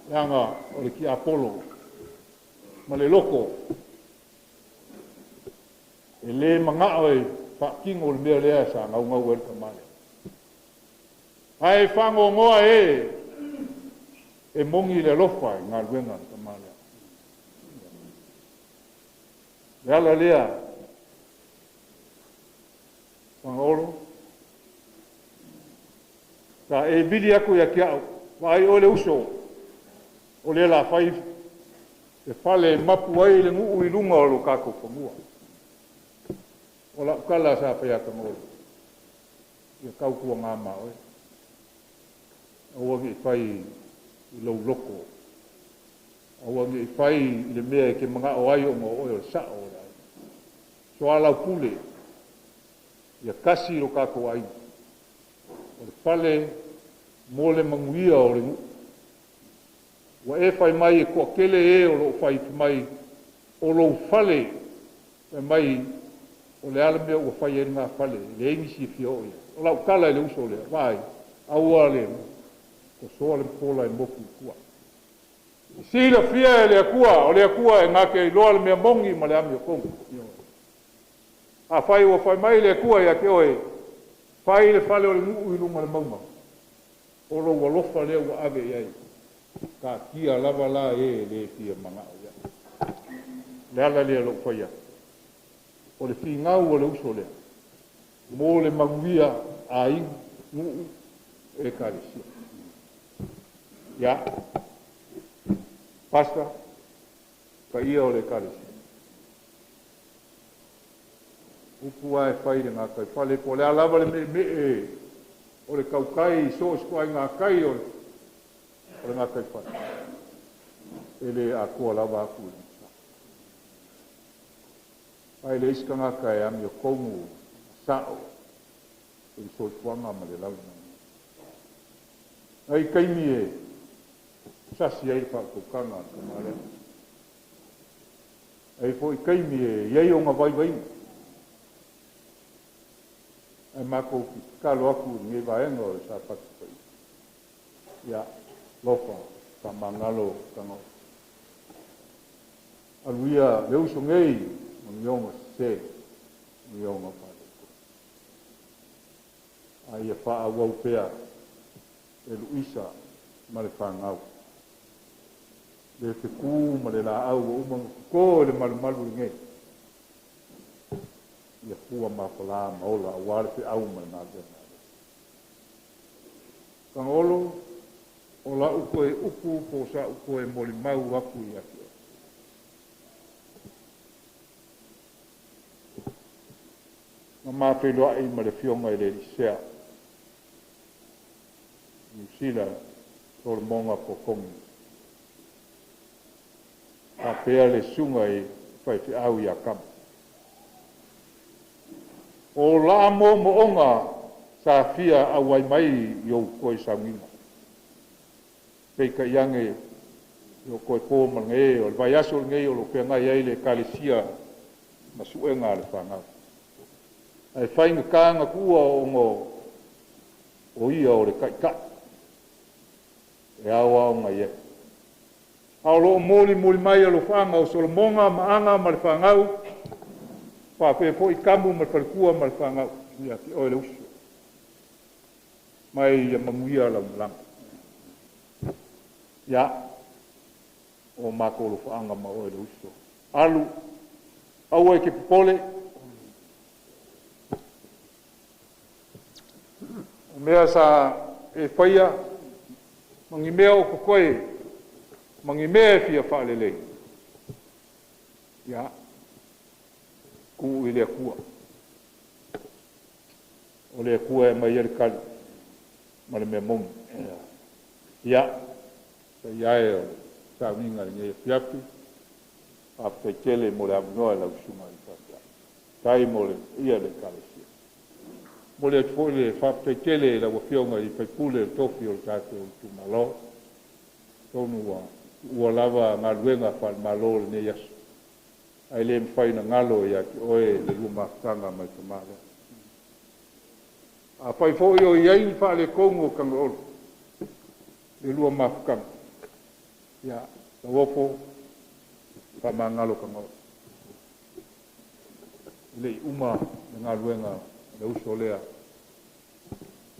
I: Leaga o le tiapolo ma le loto e le manao e faatino le mea lea sa naunau ai le tama lea. Ae faanoanoa e e moni le alofa i galuega a le tama lea. Le ala lea Fagaolo, sa e vili atu ia te au, vaai oe le uso, o lea o le a fai le fale e mapu ai le nuu i luga o lo tatou fanua. O lau tala sa fai ia Tagaolo, ia tautuana ma oe, aua ne i fai i lou loto, aua ne i fai i le mea e te manao ai ona o oe o le sao o le aiga. Soalaupule, ia tasi lo tatou aiga, o le fale mo le manuia o le nuu. Ua e fai mai e toatele e o lo o fai mai o lou fale, fai mai o le a le mea ua fai ai lena fale, e leai nisi e fia oo i ai. O lau tala i le uso lea, vaai, aua le tosoa le pola e motu i tua. E silafia e le Atua, o le Atua e na te iloa le mea moni ma le amiotonu. Afai ua fai mai le Atua ia te oe, fai le fale o le nuu i luga o le mauga, o lou alofa lea ua ave i ai, taatia lava la e le fia manao i ai. O le ala lea o lou fai atu, o le finau o le uso lea, mo le manuia aiga, nuu, ekalesia. Ia, pasta, paia o le ekalesia. Upu lava e fai i le gataifale, po o le a lava le meemee o le tautai i so o se ituaiga tai o le gataifale, e le atoa lava atu i le gataifale. Ae leai se tagata e amiotonu sao i le soifuaga ma le lalolagi. Nai taimi e sasi ai le faautautaga a le tama lea. Ai foi taimi e i ai ona vaivaiga. Ae matou te tatalo atu i lenei vaega o le Sapatu Paia. Ia, alofa, faamagalo Tagaolo. Alu ia le uso nei ma ni ona sese, ma ni ona faaletonu. A ia faaauau pea e luisa ma le fanau. Le fetu ma le laau ua uma ona toto i le malumalu lenei. Ia fua mafala ma ola aua le feau ma le galuega. Tagaolo, o lau toe upu po o sa'u toe molimau atu ia te oe. Na ma feiloai ma le afioga i le Elisea, Niu Sila, Solomoga Kokogi. Faapea le susuga i faifeau ia Kama. O la moomooga sa fia auai mai i ou toe sauniga. Peitai ane i o toe po ma le o le vaiaso lenei o lo o feagai ai le ekalesia ma suega a le fanau. Ae faigata na tuua ona o ia o le taitai e ao aoga i ai. A o lo o molimoli mai alofaaga o Solomoga ma Aga ma le fanau, faapea foi Kamu ma le faletua ma le fanau ia te oe le uso. Mai ia manuia lau malaga. Ia, o matou alofaaga ma oe le uso. Alu, aua e te popole. O mea sa e faia, ma ni mea o totoe, ma ni mea e fia faalelei, ia, tuu i le Atua. O le Atua e aumai ai le tali ma le mea moni. Ia, paia e o le sauniga i lenei afiafi, faafetai tele mo le avanoa i lau susuga i le faifeau. Faafetai mo le paia o le Ekalesia. Momoli atu foi le faafetai tele i lau Afioga i le sui usufono o le tofi o le tatou itumalo. Atonu ua tuua lava galuega faale-Malo i lenei aso, ae le mafai ona galo ia te oe le lua mafutaga ma le tama lea. Afai foi o i ai ni faaletonu o Tagaolo i le lua mafutaga, ia, Lauofo, faamagalo Tagaolo. E le i uma le galuega a le uso lea,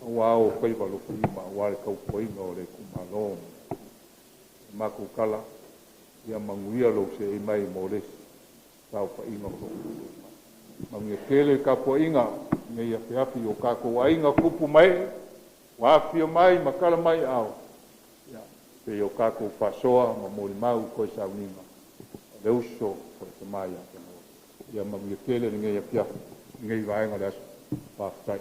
I: aua o faiva alofilima, aua le tautuaina o le itumalo. Le matou tala, ia manuia lou seei mai mo le isi saofaiga o lo o faatele mai. Manuia tele le tapuaiga lenei afiafi i o tatou aiga tupu ma ee ua afifio mai ma tala mai aao se i o tatou faasoa ma molimau i toe sauniga a le uso o le tama ia Tagaolo. Ia manuia tele lenei afiafi, lenei vaega o le aso. Faafetai.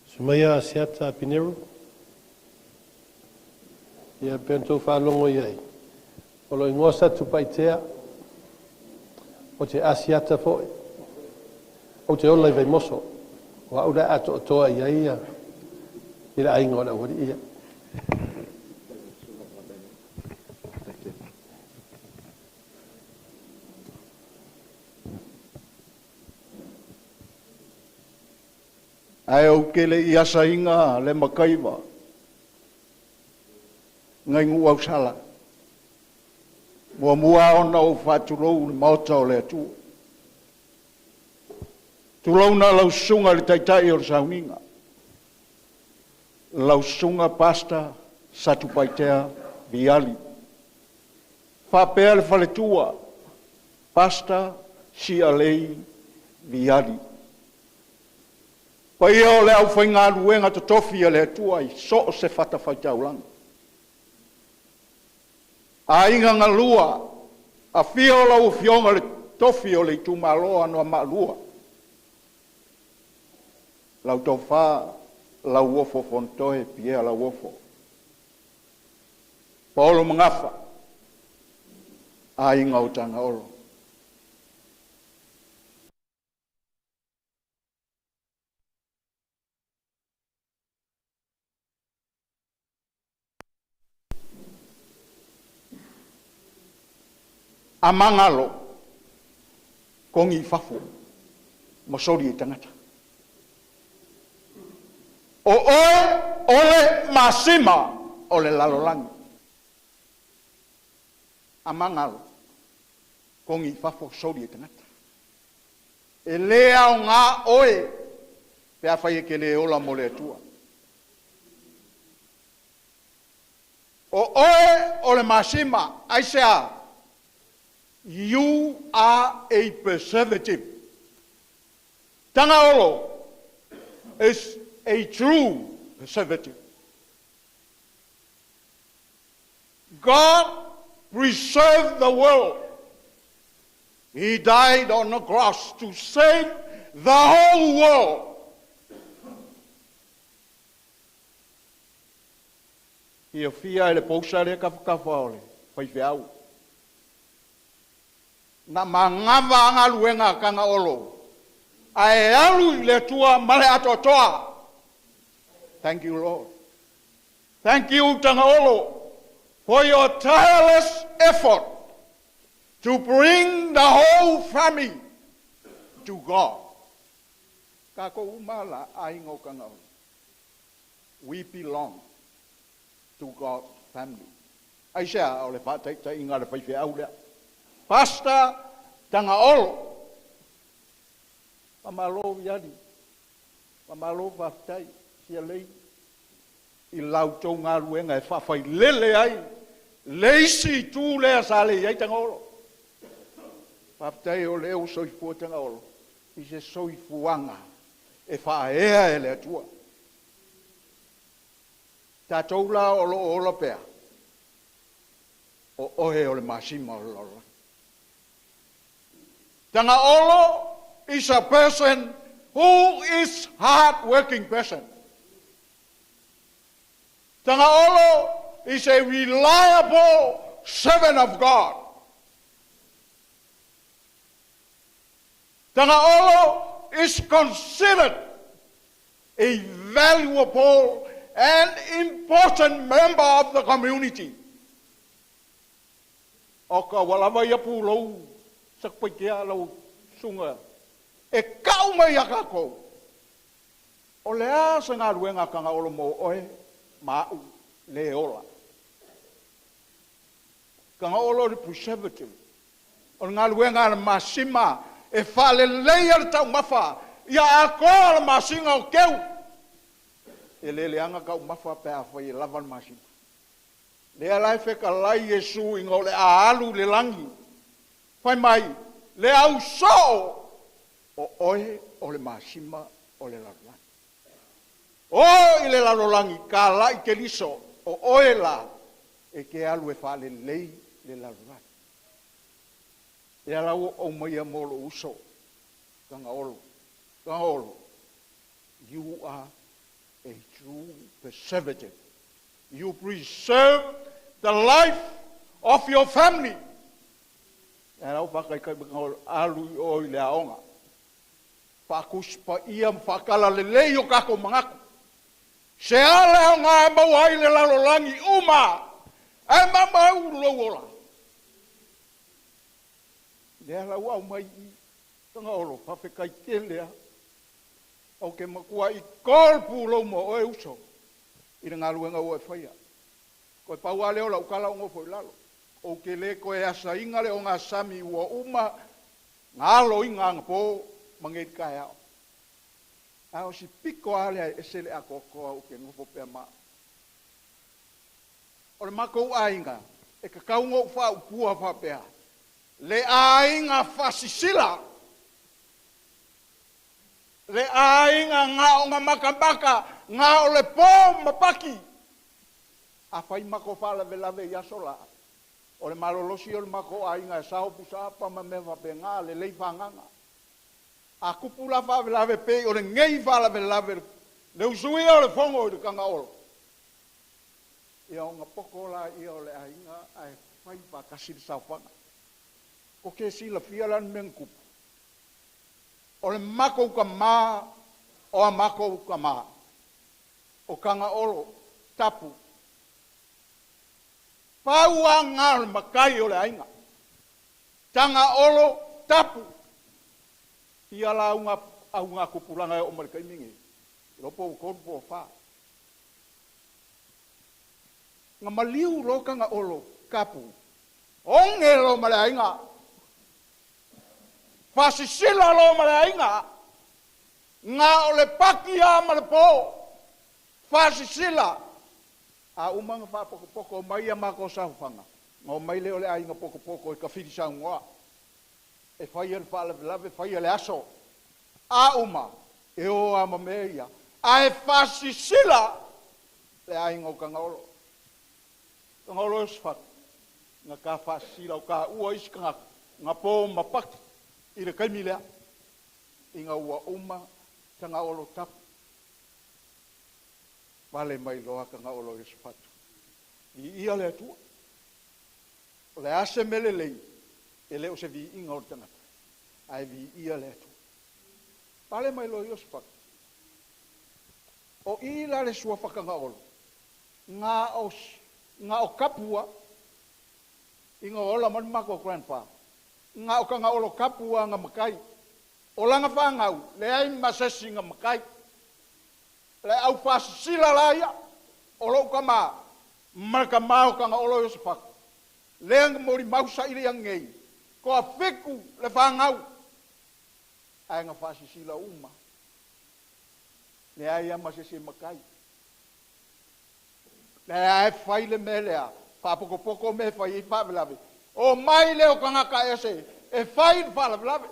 G: Sumaia Asiata Pinero. Ia pe tou faalogo i ai. O lo igoa Satupaitea, o te Asiata foi. Ou te ola i Vaimoso. O au le atoatoa i ai ia i le aiga o le aualii ia.
J: Ae ou te le i asaina le makaiva nai nuu ausala. Muamua ona ou faatulou i le maota o le Atua. Tulouna lau susuga i le Taitai o le Sauniga, lau susuga Pastor Satupaitea Viali, faapea le faletua Pastor Sialei Viali. Paia o le aufaigaluega totofi a le Atua i so o se fatafaitaulaga. Aiga galua, afio lau Afioga i le Tofi o le itumalo Anoamaa 2, lau Tofa Lauofo Fonotoe Pierre Lauofo, Paolo Magafa, Aiga o Tagaolo. A magalo, kogi i fafo ma soli e tagata. O oe o le masima o le lalolagi. A magalo, kogi i fafo soli e tagata. E le aoga oe pe afai e te le ola mo le Atua. O oe o le masima, aisea? You are a preservative. Tagaolo is a true preservative. God preserved the world. He died on the cross to save the whole world. Fiafia e le pousa lea tafatafa o le faifeau. Na manava a galuega a Tagaolo, ae alu i le Atua ma le atoatoa. Thank you, Lord. Thank you, Tagaolo, for your tireless effort to bring the whole family to God. Tatou uma la aiga o Tagaolo. We belong to God's family. Aisea o le faataitaiga a le faifeau lea. Pastor Tagaolo. Faamalo Viali. Faamalo faafetai Sialei i la outou galuega e faafailele ai le isi itu lea sa le i ai Tagaolo. Faafetai o lea ua soifua Tagaolo i se soifuaga e faaea e le Atua. Tatou la o loo ola pea, o oe o le masima o le lalolagi. Tagaolo is a person who is hard-working person. Tagaolo is a reliable servant of God. Tagaolo is considered a valuable and important member of the community. O ka ua lava ia pulou Satupaitea lau susuga e kau mai ia tatou. O le a se galuega a Tagaolo mo oe ma au le ola. Tagaolo o le preservative. O le galuega a le masima e faaleleia le taumafa ia atoa le masina o teu. E le leaga taumafa pe afai e lava le masima. Lea la e fetalai Iesu ina o le a alu i le lagi, fai mai, le au soo o oe o le masima o le lalolagi. O i le lalolagi, talai Keriso, o oe la e te alu e faalelei le lalolagi. Lea la ua ou aumaia mo lou uso, Tagaolo. Tagaolo, you are a true preservative. You preserve the life of your family. Lea la ua faataitai mai Tagaolo, alu i o i le aoga. Faatusipaia ma faatalalelei o tatou manatu. Se a le aoga e maua ai le lalolagi uma, ae maumau lou ola. Lea la ua aumai i i, Tagaolo, faafetai tele lava. Ou te matuai to le pulou ma oe uso i le galuega ua e faia. Toe pau lava lea o lau tala ou nofo i lalo. Ou te le toe asaina le ogasami ua uma na aloina anapo ma nei taeao. A o si pito lava lea e ese le atoatoa ou te nofo pea ma au. O le matou aiga, e tatau ona ou faaupua faapea, le aiga faasisila, le aiga na o na matamata, na o le po ma paki. Afai matou faalavelave i aso la, o le malolosi o le matou aiga e sao pusaapa ma mea faapena, lelei fagaga. A tupu la faalavelave pei o lenei faalavelave le usuia o le fono i le Tagaolo, ia ona poto laia o le aiga ae fai faatasi le saofaga. Ko te silafia la le mea na tupu, o le matou tama o a matou tama, o Tagaolo Tapu, pau lava lena o le matai o le aiga. Tagaolo Tapu, ia lauga augatupulaga e oo mai le taimi lenei, iloa po ua 3 po ua 4. Na maliu loa Tagaolo Tapu, oge loa ma le aiga, faasisila loa ma le aiga, na o le paki lava ma le po, faasisila. A uma ona faapotopoto mai a matou saofaga, ona omai lea o le aiga potopoto e tafilisaunoa, e faia le faalavelave, faia le aso. A uma, e o lava ma mea ia, ae faasisila le aiga o Tagaolo. Tagaolo Iosefatu, na ta faasisila o taua isi tagata, na po ma paki i le taimi lea, ina ua uma Tagaolo Tapu. Pale mai loa Tagaolo Iosefatu, viia le Atua. O le a se mea lelei, e le o se viiga o le tagata, ae viia le Atua. Pale mai loa Iosefatu, o i la le suafa Tagaolo, na o Tapu lava, ina ua ola mai le matou grandpa, na o Tagaolo Tapu lava na matai. O lana fanau, leai ma se isi na matai. Le au faasisila la ia, o lou tama, ma le tama o Tagaolo Iosefatu, lea na molimau saili nei, toafitu le fanau, ae na faasisila uma. Leai lava ma se isi e matai. Lea e fai le mea lea, faapotopoto mea e fai ai faalavelave. O mai lea o tagata ese e fai le faalavelave.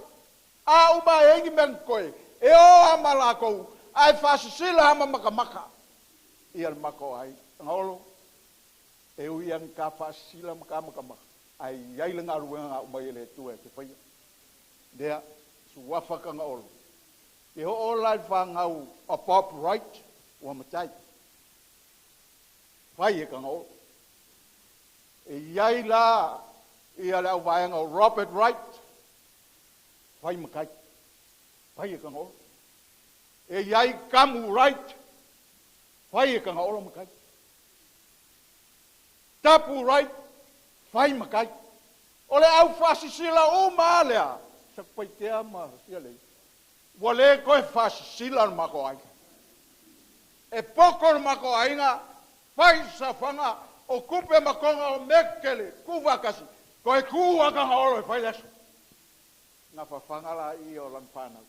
J: A uma e ai ni mea na totoe, e o lava ma latou, ae faasisila lava ma matamata ia le matou aiga. Tagaolo, e ui lava ina ta faasisila ma ta matamata, ae i ai le galuega na aumai e le Atua e te faia. Lea, suafa Tagaolo. E oo la i le fanau a Bob Wright, ua matai. Fai e Tagaolo. E i ai la ia le auvaega o Robert Wright, fai matai. Fai e Tagaolo. E i ai Kamu Wright, fai e Tagaolo matai. Tapu Wright, fai matai. O le au faasisila uma lava lea, Satupaitea ma Fialei, ua le toe faasisila le matou aiga. E poto le matou aiga, fai saofaga, o tupe ma toga o mea tetele, tuufaatasi, toe tu lava Tagaolo e fai le aso. Na fafaga laia o lana fanau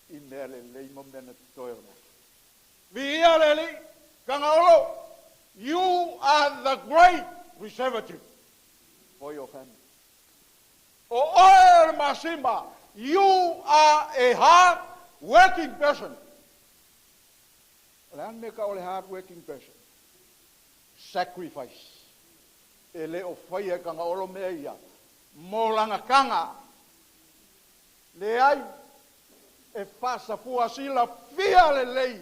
J: i mea lelei ma mea na totoe o le aso. Viia le Alii, Tagaolo, you are the great preservative for your family. O oe o le masima, you are a hard working person. O le a le mea e tau o le hard working person? Sacrifice. E le o faia e Tagaolo mea ia mo lana taga. Leai, e faasafua silafia lelei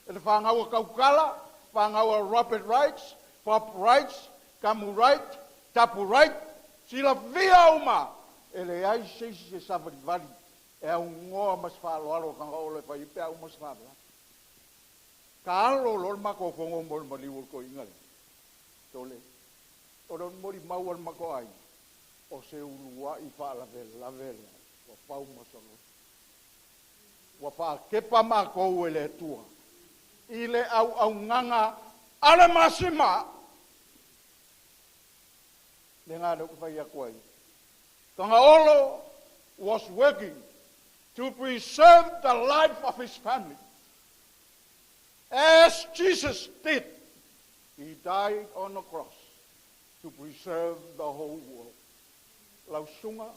J: e le fanau a Tautala, fanau a Robert Wright, Bob Wright, Kamu Wright, Tapu Wright, silafia uma, e leai se isi e savalivali e aunoa ma se faaaloalo Tagaolo e fai ai pe a uma se faalavelave. Taalo loa le matou fono mo le maliu o le toeaina lea. Sole, o le molimau a le matou aiga, o se uluai faalavelave lea ua pau ma solo. Ua faatepa matou e le Atua i le auaunaga a le masima. Lena lea ou te fai atu ai, Tagaolo was working to preserve the life of his family as Jesus did. He died on the cross to preserve the whole world. Lau susuga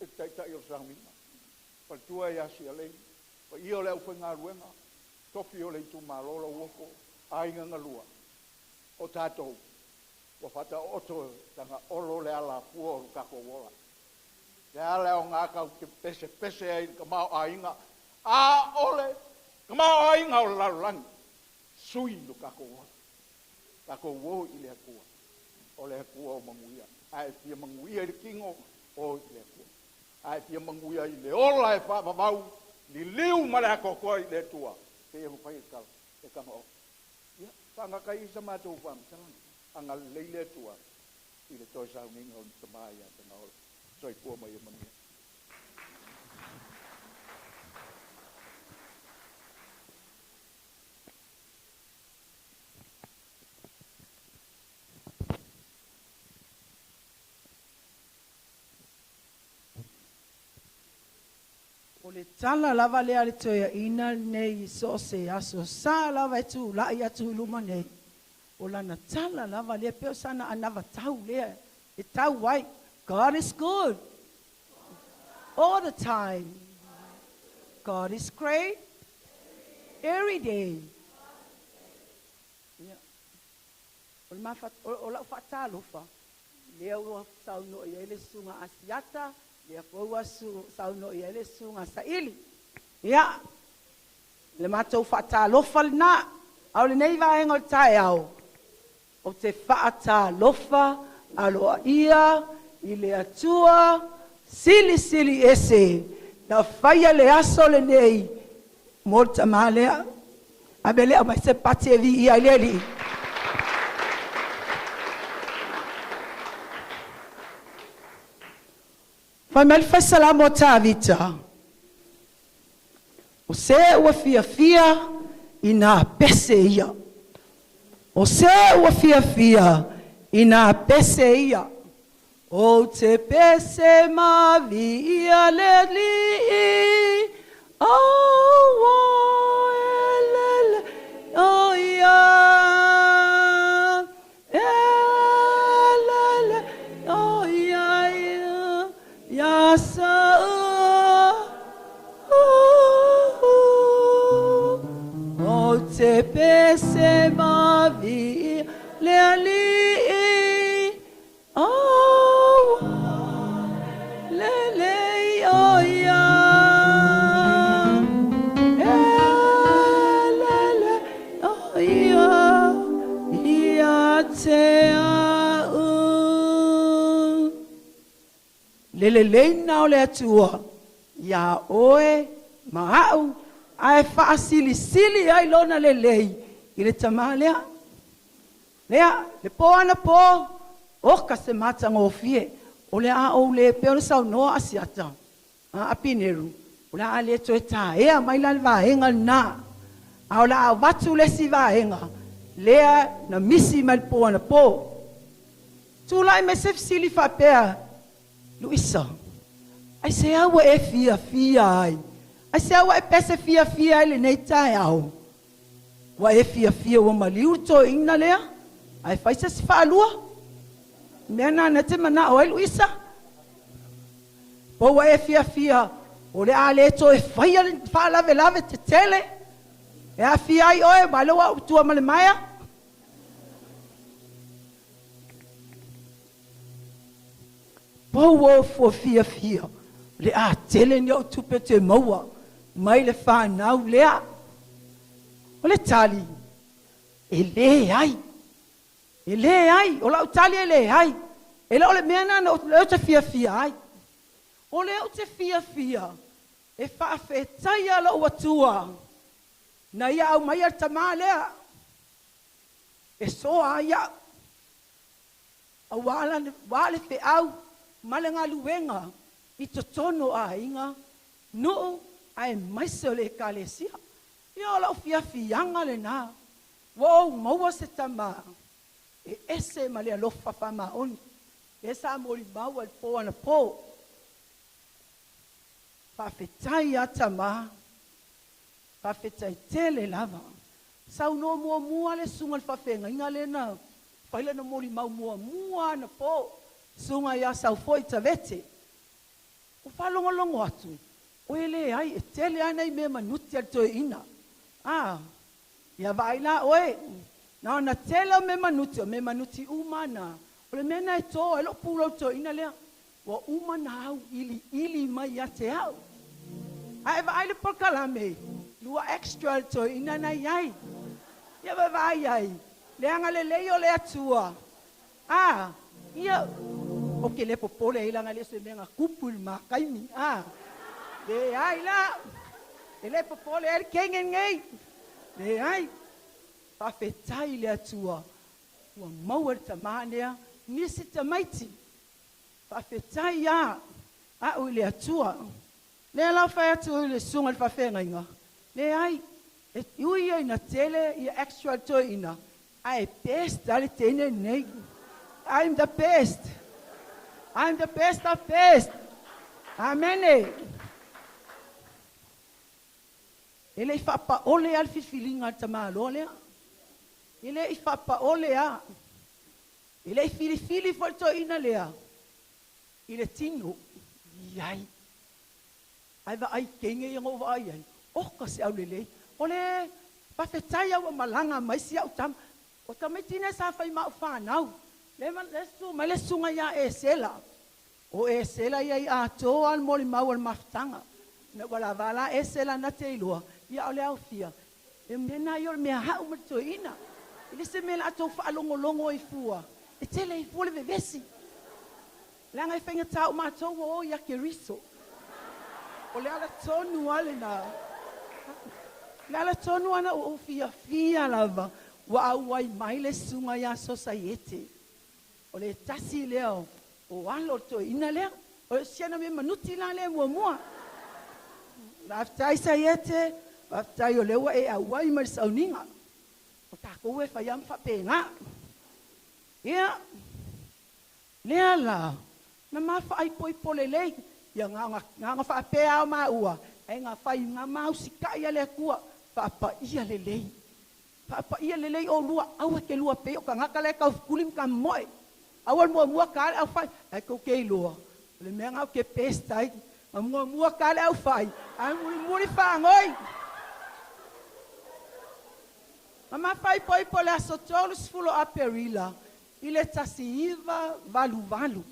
J: i le Taitai o le Sauniga, faletua ia Sialei, paia o le aufaigaluega, tofi o le itumalo Lauofo, aiga na lua, o tatou ua faataoto e Tagaolo le alafua o lo tatou ola. Le a le aoga tatou te pesepese ai i le tamaoaiga, a o le tamaoaiga o le lalolagi, sui lo tatou ola. Tatou o i le Atua, o le Atua o manuia. A e fia manuia i le tino, o i le Atua. A e fia manuia i le ola e faavavau, liliu ma le atoatoa i le Atua, pei e mafai e tala, e taga o. Ia, faagata ai sa matou faamatalaga. Agalelei le Atua i le toe sauniga o le tama ia Tagaolo. Soifua ma ia manuia.
K: O le tala lava lea a le toeaina lenei i so o se aso sa lava e tulai atu i luma nei, o lana tala lava lea pei o sana anavatau lea e tau ai, God is good all the time, God is great every day. Ia, o le mafa, o, o lau faatalofa, lea ua saunoa i ai le susuga Asiata, lea foi ua su, saunoa i ai le susuga Saili. Ia, le matou faatalofa lena. A o lenei vaega o le taeao, ou te faatalofa aloaia i le Atua Silisili Ese na faia le aso lenei mo le tama lea. A mea lea aumai se pati e viia ai le Alii. Fai mai le Faisalamo a Tavita, O se ua fiafia i nā pese ia. O se ua fiafia i nā pese ia. Ou te pese ma viia le Alii, Aua e lele o ia, E lele o ia ia sa Ou te pese ma viia le Alii, Aua lelei o ia, E lele o ia ia te au. Le lelei na o le Atua iā oe ma a'u, ae faasilisili ai Lona lelei i le tama lea. Lea, le po anapo, oka se matagofie, o le a ou le pei ona saunoa Asiata a Apineru, o le a le toe taea mai la le vaega lena, a o le a avatu le isi vaega lea na misi mai le po anapo. Tulai mai se fesili faapea, Luisa, aisea ua e fiafia ai? Aisea ua e pese fiafia ai i lenei taeao? Ua e fiafia ua maliu le toeaina lea ae fai se isi faalua? Mea na na te manao ai Luisa. Po ua e fiafia o le a le toe faia le faalavelave tetele e aafia ai oe ma le ua tua ma le maea? Po ua ou fua fiafia le a tele ni ou tupe te maua mai le fanau lea? O le tali, e leai. E leai. O lau tali e leai. E le o le mea lena lea ou te fiafia ai. O lea ou te fiafia e faafetaia lou Atua na ia aumaia le tamā lea e soa ai au. Aua le feau ma le galuega i totonu o aiga, nuu aemaise o le Ekalesia. Ia o lau fiafiaga lena, ua ou maua se tama e ese ma le alofa faamaoni, lea sa molimau ai le po anapo. Faafetai a tama, faafetai tele lava. Saunoa muamua le susuga i le faafeagaiga lea na fai lana molimau muamua anapo, susuga ia Saufoi Tavete. Ua faalogologo atu, oi e leai, e tele lava nai mea manuti a le toeaina. A, ia vaai la oe, na ona tele o mea manuti, o mea manuti uma na. O le mea na e to ai lou pulou i le toeaina lea. Ua uma na auiliili mai ia te au. A e vaai le polokalame, lua extra le toeaina na i ai. Ia vaavaai ai, le agalelei o le Atua. A, ia, ou te le popole ai leaga e le o se mea na tupu i le ma taimi. A, leai la, e le popole ai le teine lenei. Leai, faafetai i le Atua ua maua le tamā lea nisi tamaiti. Faafetai a au i le Atua. Lea la fai atu i le susuga i le faafeagaiga, leai, e ui ia ina tele ia extra toeaina, ae best lava le teine lenei. I'm the best. I'm the best of best. Amene. E le i faapaole lava le filifiliga a le tamaloa lea. E le i faapaole lava. E le i filifili foi le toeaina lea i le tino. Iai. Ae vaai teine ia na ou vaai ai, oka se aulelei. O le faafetai lava ua malaga mai si au tama. O tamaiti nei sa fai ma au fanau. Le susu mai le susuga ia Esela. O Esela ia i atoa le molimau o le mafutaga. Ina ua lava la Esela na te iloa, ia o le aofia. E mea na ia o le mea hau ma le toeaina. E le se mea o le a tou faalogologo ai fua, e tele ai fua le vevesi. Leaga e faigata o matou ua o ia Keriso. O le ala tonu lava lena. O le ala tonu lava na ua ou fiafia lava ua auai mai le susuga ia Sosaiete. O le tasi lea o alo o le toeaina lea. O si ana mea manuti la lea muamua. Faafetai Saiete, faafetai o lea ua e auai mai le sauniga. O tatou e fai lava ma faapena. Ia, lea la, na ma faaipoipo lelei, ia na ona faapea lava o maua, ae na fai na mausita'i a le Atua, faapaia lelei. Faapaia lelei oulua, aua e te lua pei o tagata la e taufetuli ma tamomoe. Aua le muamua ta le aufai, ae tou te iloa, o le mea lena ou te best ai, na muamua ta le aufai, ae mulimuli faanoi. Na ma faaipoipo i le aso 30 o Aperila i le 1988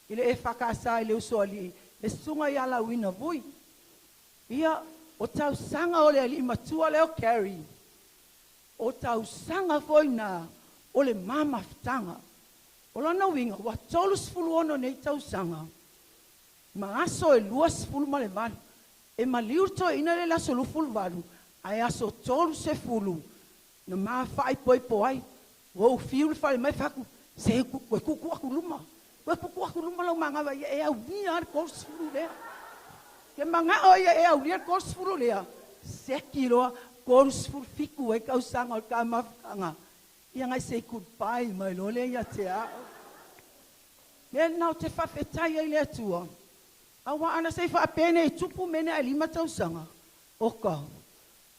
K: i le EFKS i le Usoalii, le susuga ia Lauina Vui. Ia, o tausaga o le alii matua lea o Carrie, o tausaga foi na o le ma mafutaga. O lona uiga ua 36 nei tausaga ma aso e 28. E maliu le toeaina lea i le aso 28, ae aso 30 na ma faaipoipo ai. Ua ou fiu i le fale mai fai atu, se toe tuutuu atu i luma, toe tuutuu atu i luma lau manava ia e aulia lava le 30 lea. Ke manao ia e aulia le 30 lea, seki loa 37 ai tausaga o le ta mafutaga. Ia nai say goodbye mai loa lea ia te au. Mea lena ou te faafetai ai i le Atua, aua ana se i faapea nei tupu mea nei ae 5 tausaga, oka,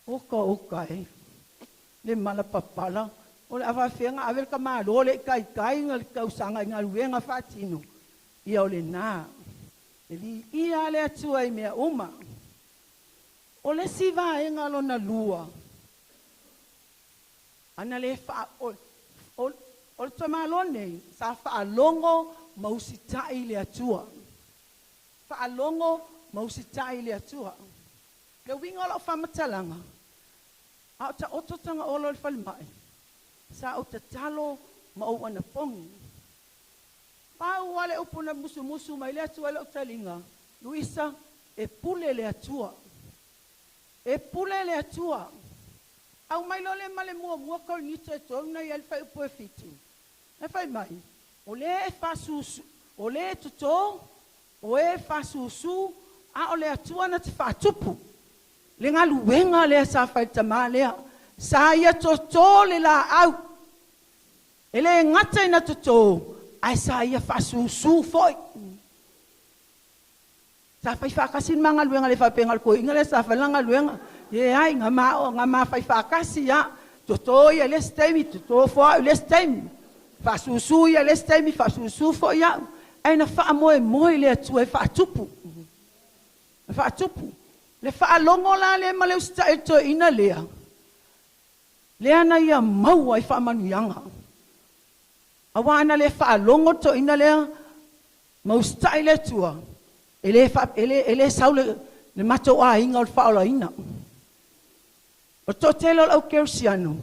K: oka, oka e. Le mala papala, o le a faafefea ona ave le tamāloa lea i taitai le tausaga i galuega faatino? Ia o lenā, e viia le Atua i mea uma. O le isi vaega lona lua, ana le faa, o, o, o le tamāloa nei, sa faalogo ma usitai i le Atua. Faalogo ma usitai i le Atua. Le uiga o lau faamatalaga, a o taoto tagaolo i le falemai, sa ou tatalo ma ou anapogi. Pau lava le upu na musumusu mai le Atua i lou taliga, Luisa, e pule le Atua. E pule le Atua. Aumai loa lea ma le muamua Korinito e 3 na i ai le fuaiupu e 7. E fai mai, o lea e faasusu, o lea e totō, o e faasusu, a o le Atua na te faatupu. Le galuega lea sa fai i le tamā lea. Sa ia totō le laau. E le gata ina totō, ae sa ia faasusu foi. Sa fai faatasi le ma galuega le faapea na o le toeaina lea sa fai lana galuega. Leai, na ma, na ma fai faatasi lava. Toto ia i le isi taimi, toto foi au i le isi taimi. Faasusu ia i le isi taimi, faasusu foi au. Ae na faamoemoe i le Atua e faatupu. E faatupu. Le faalogo la lea ma le usitai i le toeaina lea, lea na ia maua ai faamanuiaga. Aua ana le faalogo le toeaina lea ma usitai i le Atua, e le, fa, e le, e le sau le, le matou aiga o le faaolaina. O le toatele o le au kerisiano,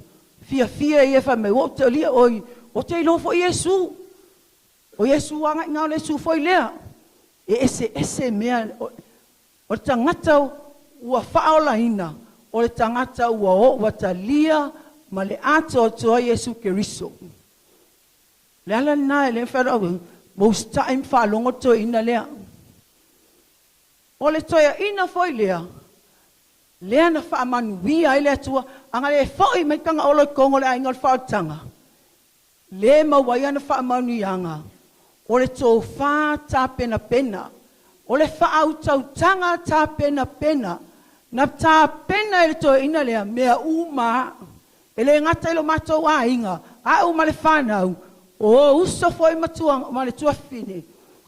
K: fiafia ia fai mai, ua ou talia oi, ou te iloa foi Iesu. O Iesu againa o le Iesu foi lea. E eseese mea, o le tagata ua faaolaina, o le tagata ua o ua talia ma le atoatoa Iesu Keriso. Le ala lena e le mafai ona au, ua usitai ma faalogo le toeaina lea. O le toeaina foi lea, lea na faamanuia ai le Atua, ana le foi mai Tagaolo i totonu o le aiga o le faaolataga, le maua ai ana faamanuiaga, o le tofa tapenapena, o le faautautaga tapenapena, na tapena e le toeaina lea mea uma. E le gata i lo matou aiga, a'u ma le fanau, o uso foi ma tua, ma le tuafafine,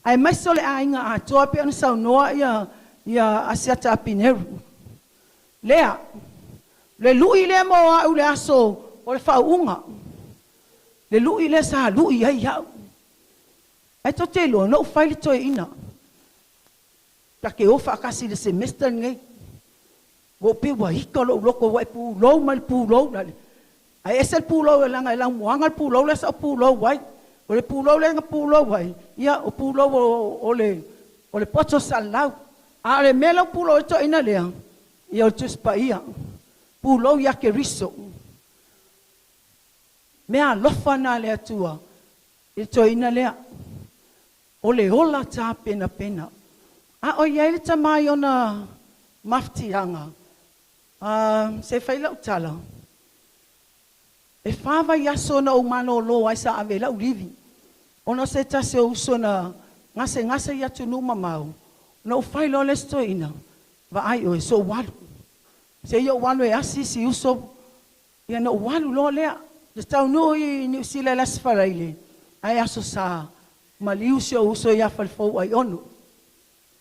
K: aemaise o le aiga atoa pei ona saunoa ia, ia Asiata Apineru. Lea, le lu'i lea mo a'u le aso o le faauuga, le lu'i lea sa lu'i ai a'u. Ae tou te iloa, na ou fai le toeaina, ta te o faatasi i le semester lenei. Ua ou pei ua ita lou loto ua e pulou mai le pulou lale. Ae ese le pulou e leaga e laumuaga le pulou lea sa ou pulou ai. O le pulou lea na pulou ai, ia o pulou o, o le o le poto salalau. A o le mea lea ua pulou ai le toeaina lea, ia o le Tusi Paia. Pulou ia Keriso. Mea alofa na a le Atua i le toeaina lea. O le ola tapenapena. A o i ai le tama i ona mafatiaga, se i fai lau tala, e 4 vaiaso na ou malōlō ai sa ave ai lau livi, ona o se tasi o uso na gasegase i atunuu mamao, ona ou fai loa lea i si toeaina, vaai oe, se ou alu, se i ou alu e asi si uso, ia ona ou alu loa lea. Na taunuu i Niu Sila i le Aso Faraile, ae Aso Sa, maliu si ou uso ia Falefou Aiono.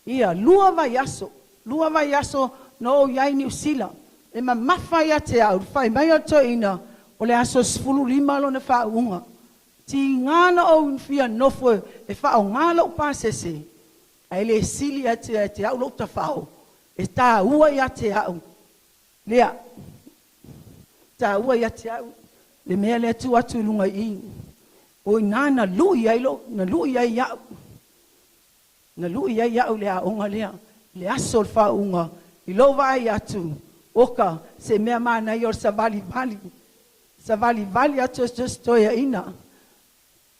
K: Ia, 2 vaiaso, 2 vaiaso na ou i ai i Niu Sila, e mamafa ia te au le fai mai o le toeaina, o le aso 15 lona faauuga. Tiga na ou fia nofo e faaaoga lou pasese, ae le sili ia te au lou tafao, e taua ia te au lea, taua ia te au le mea lea tuu atu i luga i i. O i ina na lui ai, lo, na lui ai au. Na lui ai au i le aoga lea, le aso o le faauuga, i lou vaai atu, oka, se mea manaia o le savalivali, savalivali atu o se toeaina,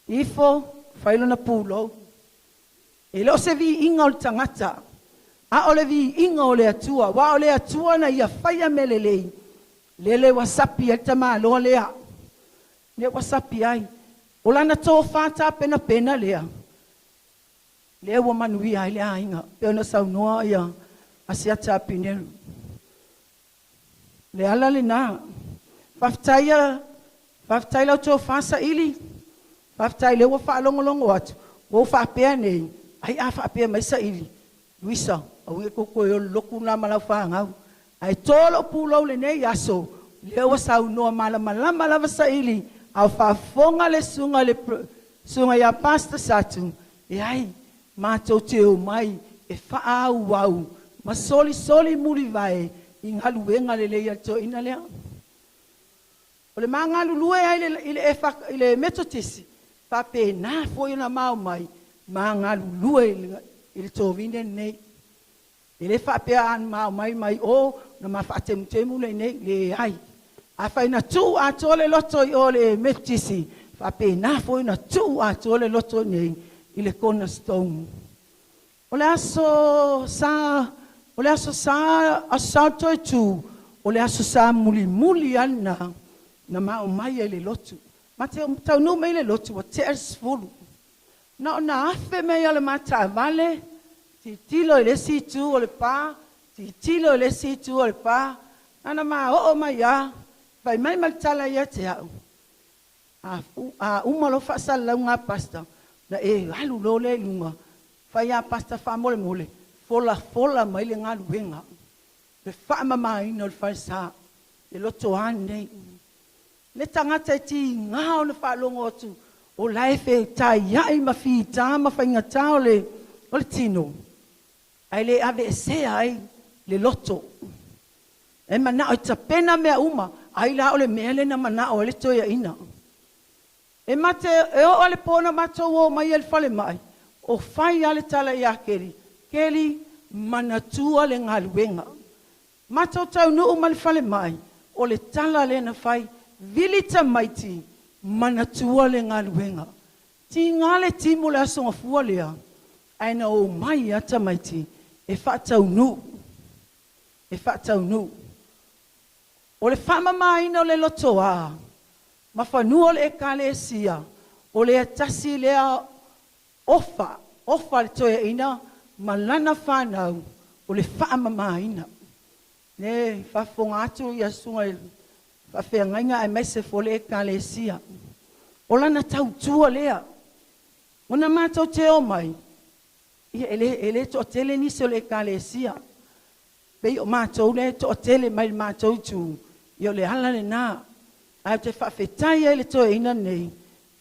K: ifo, fai lona pulou. E le o se viiga o le tagata, a o le viiga o le Atua, aua o le Atua na ia faia mea lelei, lele ua sapi ai le tamaloa lea, lea ua sapi ai. O lana tofa tapenapena lea, lea ua manuia ai le aiga, pei ona saunoa ia Asiata Apineru. Le ala lenā. Faafetai a, faafetai lau tofa Saili, faafetai lea ua faalogologo atu, ua ou faapea nei, ai a faapea mai Saili, Luisa, aua ne i tou toe o i le lotu lena ma lau fanau. Ae to lou pulou i lenei aso, lea ua saunoa malamalama lava Saili, a o faafofoga le susuga i le susuga ia Pastor Satu, leai, matou te omai e faaauau ma solisoli mulivae i galuega lelei a le toeaina lea. O le ma galulue ai i le, i le Metotisi, faapena foi ona ma omai ma galulue i le tovine lenei. E le faapea a ma omai mai o ona ma faatemutemu lea i inei, leai. Afai na tuu atoa le loto i o i le Metotisi, faapena foi ona tuu atoa le loto i inei i le Cornerstone. O le aso Sa, o le aso Sa, Aso Sa o le Toetu, o le aso Sa mulimuli lava lena na ma omai ai i le lotu. Ma te taunuu mai i le lotu ua tea le 10. Na ona afe mai lava o le ma taavale, tilotilo i le isi itu o le pa, tilotilo i le isi itu o le pa, na ona ma oo mai lava, fai mai ma le tala ia te au, A uma loa faasalalauga a Pastor, ona e alu loa lea i luga, fai a Pastor faamolemole, folafola mai le galuega, le faamamaina o le falesa, le lotoa lenei. Le tagata e tiga ona faalogo atu o la e fetaiai ma fita ma faigata o le tino, ae le aveesea ai le loto. E manao e tapena mea uma, ai la o le mea lea na manao ai le toeaina. E mate, e oo lava i le po na matou o mai ai i le falemai, o fai lava le tala ia Keli, Keli, manatua le galuega. Matou taunuu mai le falemai, o le tala lea na fai, vili tamaiti, manatua le galuega. Tiga le timu o le Aso Gafua lea, ae na omai lava tamaiti e faataunuu, e faataunuu. O le faamamaina o le lotoa ma fanua o le Ekalesia, o lea tasi lea ofa, ofa a le toeaina ma lana fanau, o le faamamaina. Lea e faafofoga atu ia susuga i faafeagaiga aemaise foi le Ekalesia. O lana tautua lea. Ona matou te omai, ia e le, e le toatele nisi o le Ekalesia. Pei o matou lea e toatele mai le matou itu, ia o le ala lena. Ae ou te faafetai ai i le toeaina lenei,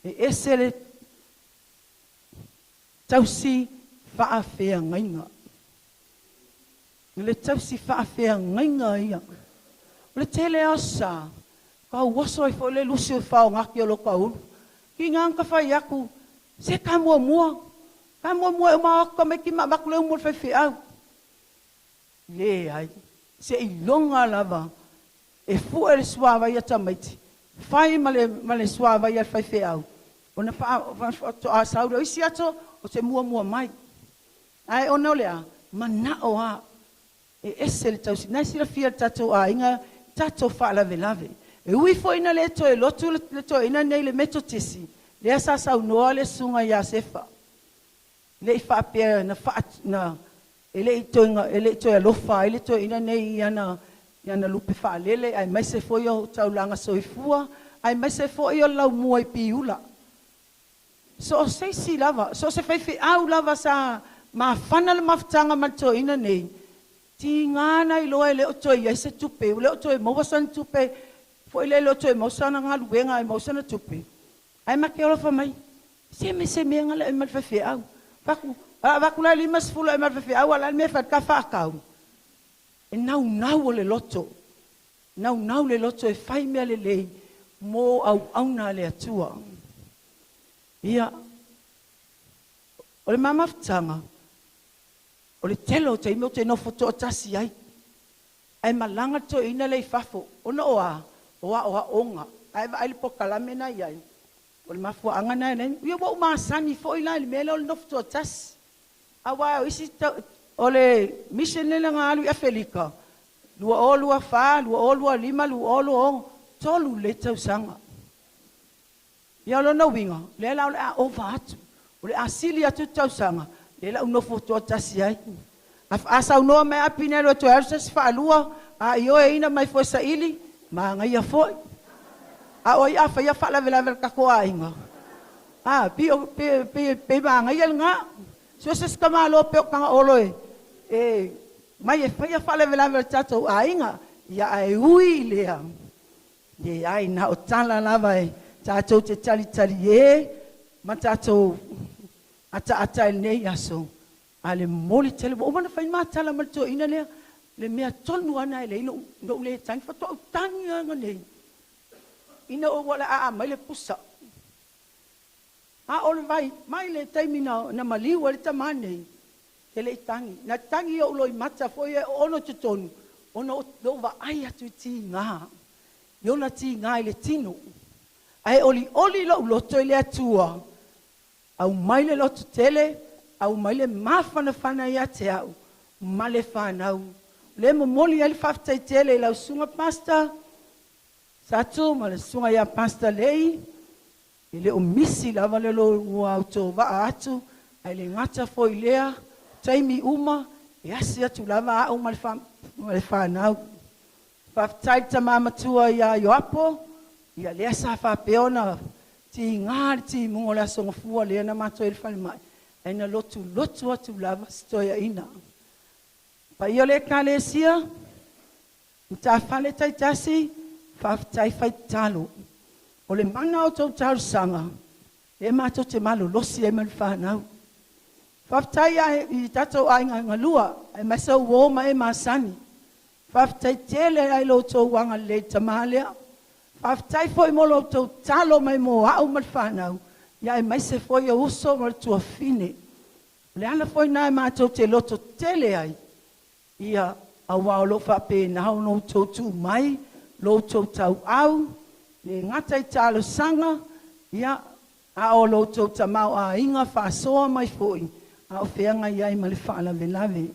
K: e ese le tausi faafeagaiga. O le tausi faafeagaiga ia. O le tele lava o sa, tauoso ai foi le lusi o faogaki o lota ulu. Tiga ona ta fai atu, se ta muamua, ta muamua e uma o atu tamaiti ma avatu le umu a le faifeau. Leai, seiloga lava e fue le suavai a tamaiti, fai ma le, ma le suavai a le faifeau, ona faatoa sau lea. O isi aso, o te muamua mai. Ae ona o le a? Manao lava e ese le tausi. Na e silafia e le tatou aiga tatou faalavelave. E ui foi ina le toe lotu le toeaina lenei i le Metotisi, lea sa saunoa le susuga ia Sefa, e le i faapea na faa, na, e le i toe, e le i toe alofa ai le toeaina lenei i ana, i ana lupe faalele, aemaise foi o taulaga soifua, aemaise foi o le laumua i Piula. So o se isi lava, so o se faifeau lava sa mafana le mafutaga ma le toeaina nei, tiga na iloa e le o toe i ai se tupe, ua le o toe maua sana tupe, foi lea e le o toe maua sana galuega e maua sana tupe, ae ma te alofa mai, se me se mea gale ma le faifeau. Fatu, a avatu la le 50 e ma le faifeau, a o le a le mea e fai ai le ta faatau? E naunau o le loto, naunau le loto e fai mea lelei mo auauna a le Atua. Ia, o le ma mafutaga, o le tele o taimi ou te nofo toatasi ai, ae malaga le toeaina lea i fafo, ona o a? O aoaoga. A e vaai i le polokalame na e i ai, o le mafuaaga lena e ala ai, ia ua ou masani foi la i le mea lea o le nofo toatasi. Aua o isi, o le mission lea na alu i Afelika, 2024, 2025, 2026, tolu lelei tausaga. Ia o lona uiga, lea la o le a ova atu, o le a sili atu le tausaga, lea la ou nofo toatasi ai. A saunoa mai Apinelo e toe alu se isi faalua, a ioeina mai foi saili, manaia foi. A o ai a faia faalavelave a le tatou aiga? A, pei o, pe, pe, pe manaia lena. So se se tamaloa pei o Tagaolo e, e mai e faia faalavelave a le tatou aiga. Ia ae ui i lea, leai na o tala lava e tatou te talitali e ma tatou ataata i lenei aso. A le momoli tele, ua uma ona fai le ma tala ma le toeaina lea, le mea tonu lava lena e leai lou le tagi, faatoa ou tagi lava ananei ina ua o le a mai le pusa. A o le vai mai le taimi na maliu ai le tamā nei, e le i tagi. Na tagi i ou loimata foi e oono i totonu, ona o lou vaai atu i tiga, i ona tiga i le tino. Ae olioli lou loto i le Atua, aumai le lototele, aumai le mafanafana ia te au ma le fanau. O lea e momoli ai le faafetai tele i lau susuga Pastor Satu ma le susuga ia Pastor Lei, e le o misi lava le lua autovaa atu, ae le gata foi i lea, taimi uma e asi atu lava au ma le fanau. Faafetai i le tama matua ia Ioapo, ia lea sa faapea ona tiga le timuga o le Aso Gafua lea na matou ai i le falemai, ae na lotulotu atu lava si toeaina. Paia o le Ekalesia, matafale taitasi, faafetai fai tatalo. O le mana o tou talosaga, lea matou te malolosi ai ma le fanau. Faafetai i tatou aiga galua, aemaise o uo ma e masani. Faafetai tele ai lo outou agalelei i le tamā lea. Faafetai foi mo lo outou talo mai mo au ma le fanau, ia aemaise foi o uso ma le tuafafine. O le ala foi lena e matou te loto tele ai, ia aua o lo o faapena ona outou tuu mai lo outou tauau, le gata i talosaga, ia a o lo outou tamaoaiga faasoa mai foi a o feagai ai ma le faalavelave.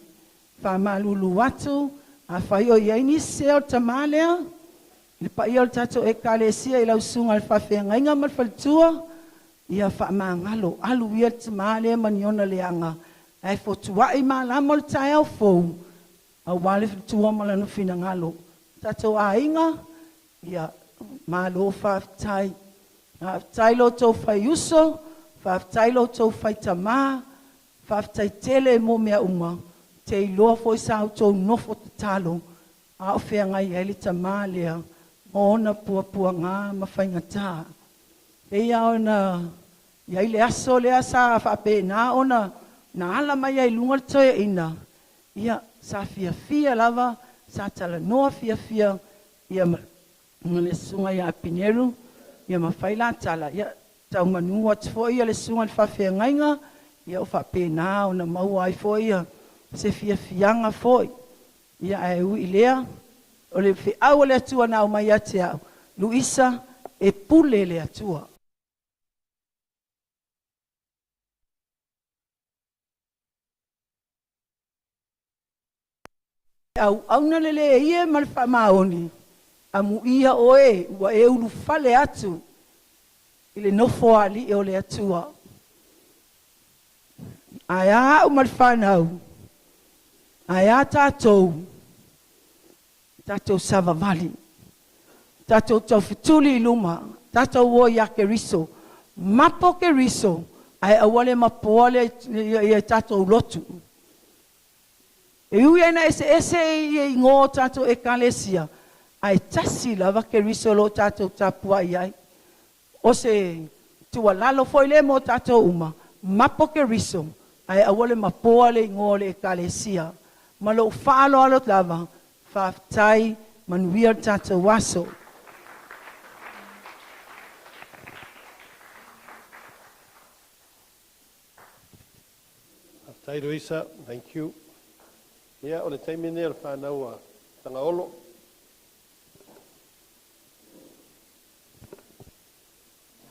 K: Faamalulu atu, afai o i ai nisi sē o le tamā lea, i le paia o le tatou Ekalesia i lau susuga i le faafeagaiga ma le faletua, ia faamagalo, alu ia le tamā lea ma ni ona leaga, ae fotuai malama o le taeao fou, aua le faletua ma lona finagalo. Tatou aiga, ia malo faafetai. Faafetai lo outou faiuso, faafetai lo outou faitamā, faafetai tele mo mea uma. Te iloa foi sa outou nofo tatalo a o feagai ai le tamā lea ma ona puapuaga ma faigatā. E pei ona i ai le aso lea sa faapena ona na ala mai ai i luga le toeaina, ia sa fiafia lava, sa talanoa fiafia ia ma le susuga ia Apineru, ia ma fai la tala, ia tau manu atu foi le susuga i le faafeagaiga, ia o faapena ona maua ai foi ia se fiafiaga foi. Ia ae ui i lea, o le feau a le Atua na aumai ia te au, Luisa, e pule le Atua. E auauna lelei e ma le faamaoni, amuia oe ua e ulufale atu i le nofoaali'i o le Atua. Ae a au ma le fanau, ae a tatou, tatou savavali, tatou taufetuli i luma, tatou o ia Keriso, mapo Keriso, ae aua le mapoa le ia tatou lotu. E ui ai ina eseese i igoa o tatou ekalesia, ae tasi lava Keriso o lo o tatou tapuai ai. O se tuualalo foi lea mo tatou uma, mapo Keriso, ae aua le mapoa le igoa o le ekalesia. Ma lou faaaloalo lava, faafetai, manuia le tatou aso.
G: Faafetai Luisa, thank you. Ia, o le taimi lenei o le fanau a Tagaolo.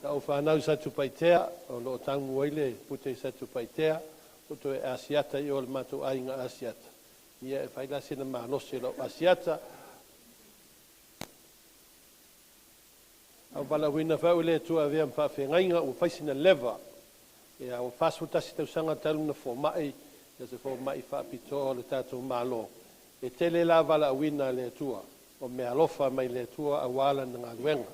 G: Sa ou fanau i Satupaitea, o lo o tagu ai le pute i Satupaitea, o toe Asiata i o le matou aiga Asiata. Ia e fai la sina malosi o lau Asiata. A ua valaauina foi au e le Atua e avea ma faafeagaiga, ua fai sina leva. Ia, ua 41 tausaga talu na fomai, ia se fomai faapitoa o le tatou Malo. E tele la valaauina a le Atua, o meaalofa mai le Atua aua lana galuega.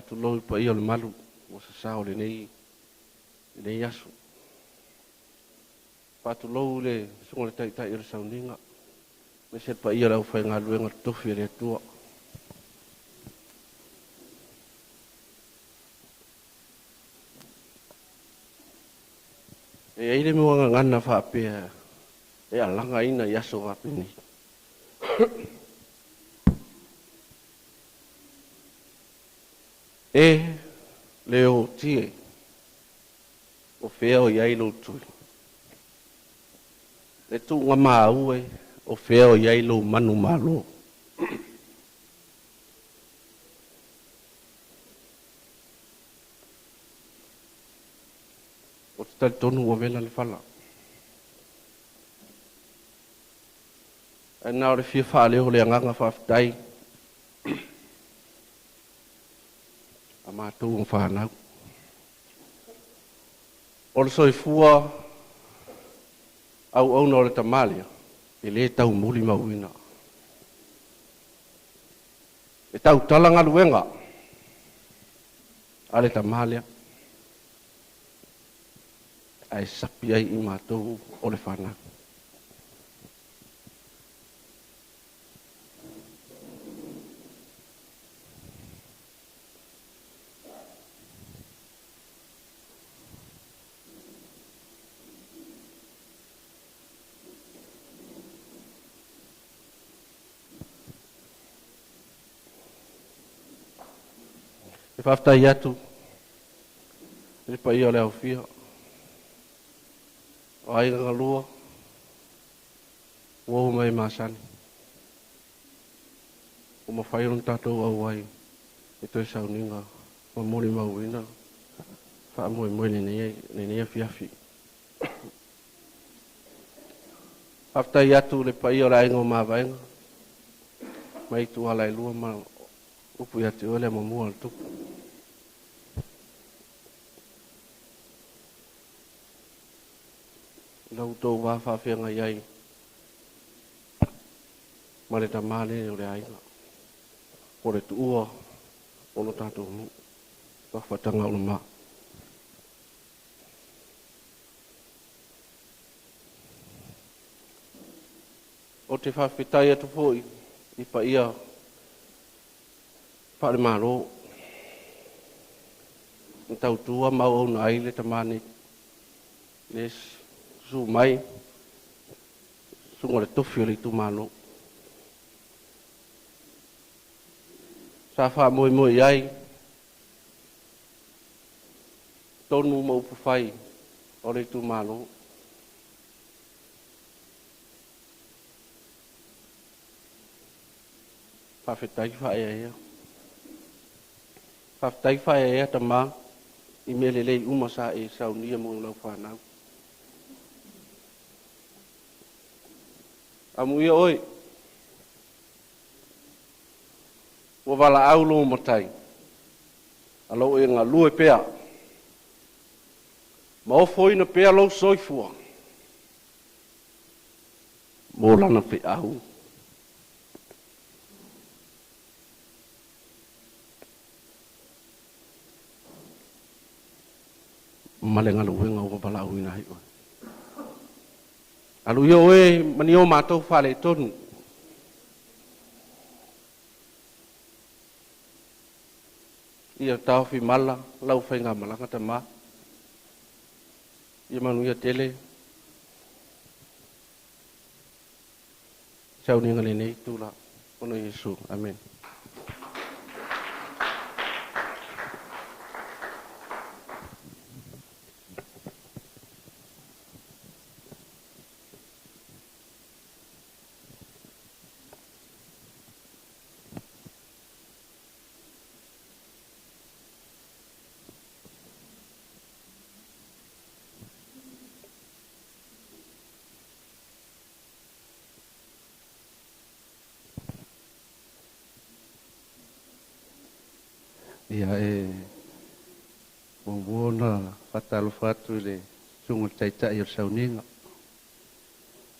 L: Faatulou i paia o le malu ua sasao i lenei aso. Faatulou i le Susuga i le Taitai o le Sauniga, aemaise le paia o le aufaigaluega totofi a le Atua. E i ai le muagagana faapea e alagaina i aso faapenei. E le o tie, o fea o i ai lou tui. Le tuuga mau e, o fea o i ai lou manumalo. O te talitonu ua vela le fala. Ae na o le fia faaleo o le agaga faafetai a matou ma fanau. O le soifua auauna o le tama lea, e lē taumolimauina. E tautala galuega a le tama lea, ae sapi ai i matou o le fanau. E faafetai atu i le paia o le aofia, o aiga galua, ua oo mai masani. Ua mafai ona tatou auai i toe sauniga ma molimauina faamoemoe lenei afiafi. Faafetai atu i le paia o le aiga o Mavaega, mai ituala e lua ma upu ia te oe le amomua o le tupu. I lau outou va faafeagai ai ma le tama lea o le aiga, po o le tuua o lo tatou nuu, faafataga o le ma. O te faafetai atu foi i paia faale-Malo na tautua ma auauna ai le tama nei, le susu mai susuga o le tofi o le itumalo. Sa faamoemoe i ai tonu ma upufai o le itumalo. Faafetai faaeaea. Faafetai faaeaea tama i mea lelei uma sa e saunia mo lau fanau. Amuia oe, ua valaau lou matai, a lou e galue pea, ma ofoina pea lou soifua, mo lana feau. Ma le galuega ua valaauina ai oe. Alu ia oe ma ni o matou faaletonu. Ia taofi mala lau faigamalaga tama. Ia manuia tele. Sauniga lenei tula. Ona Iesu. Amen. Ia e muamua ona faatalofa atu i le Susuga i le Taitai o le Sauniga,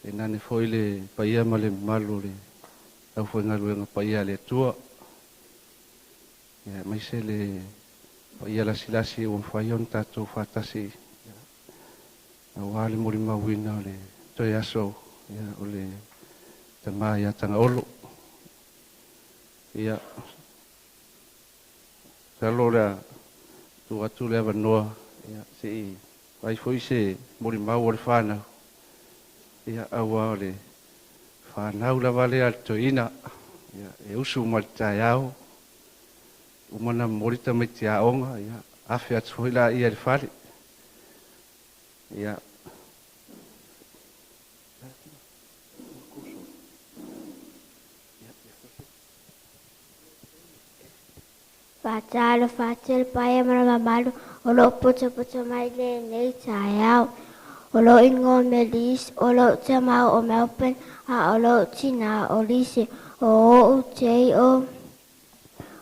L: tainane foi le paia ma le mamalu o le aufaigaluega paia a le Atua. Ia aemaise le paia lasilasi ua mafai ona tatou faatasi auā le molimauina o le toe aso ia o le tamā ia Tagaolo. Ia masalo o le a tuu atu le avanoa ia se'i fai foi se molimau o le fanau ia auā o le fanau lava lea a le toeaina ia e usu mai le taeao uma na momoli tamaiti aoga ia afe atu foi laia i le fale ia.
M: Faatalofa atu i le paia ma le mamalu o loo potopoto mai lenei taeao. O lou igoa o Melise, o lou tama o Melbourne, a o lou tinā o Lise. O o'u tei o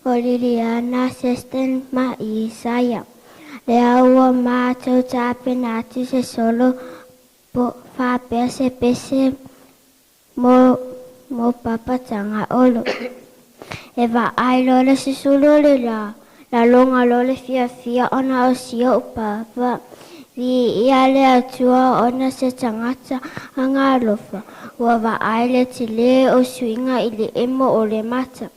M: o Liliana, Seston ma Isaia. Lea ua matou tapena atu se solo po faapea se pese mo mo Papa Tagaolo. E vaai loa le susulu o le lā, laloga loa le fiafia ona o si o'u papa. Viia le Atua ona se tagata agaalofa, ua vaai le telē o suiga i le emo o le mata.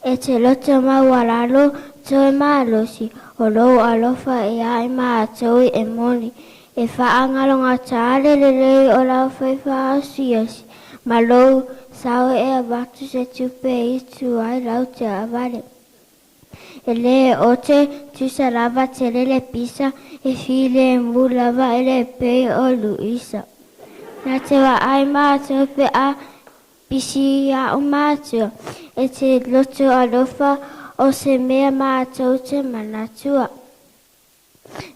M: E te loto maualalo toe malosi, o lou alofa e ae matou e moni. E faagalogatā le lelei o lau faiva asiasi, ma lou sao e avatu se tupe e itu ai lau taavale. E lē o te tusa lava tele le pisa, e filemu lava e le pei o Luisa. Na te vaai matou pe a pisi a'u matua, e te loto alofa o se mea matou te manatua.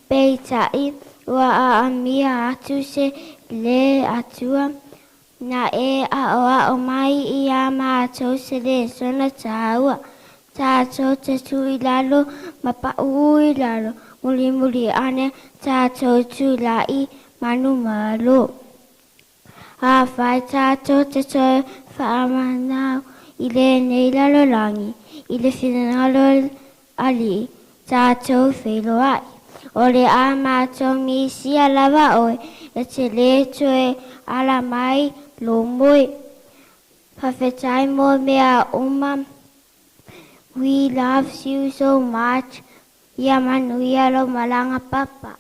M: Peitai, ua aamia atu se le Atua, na e aʻoaʻo mai iā matou se lesona tāua. Tatou te tu i lalo ma paʻū i lalo, mulimuli ane tatou tula'i manumalo. Afai tatou te toe faamanao i lenei lalolagi i le finagalo o le Alii, tatou feiloai. O le a matou misia lava oe, e te lē toe ala mai lou moe. Faafetai mo mea uma. We loves you so much. Ia manuia lou malaga Papa.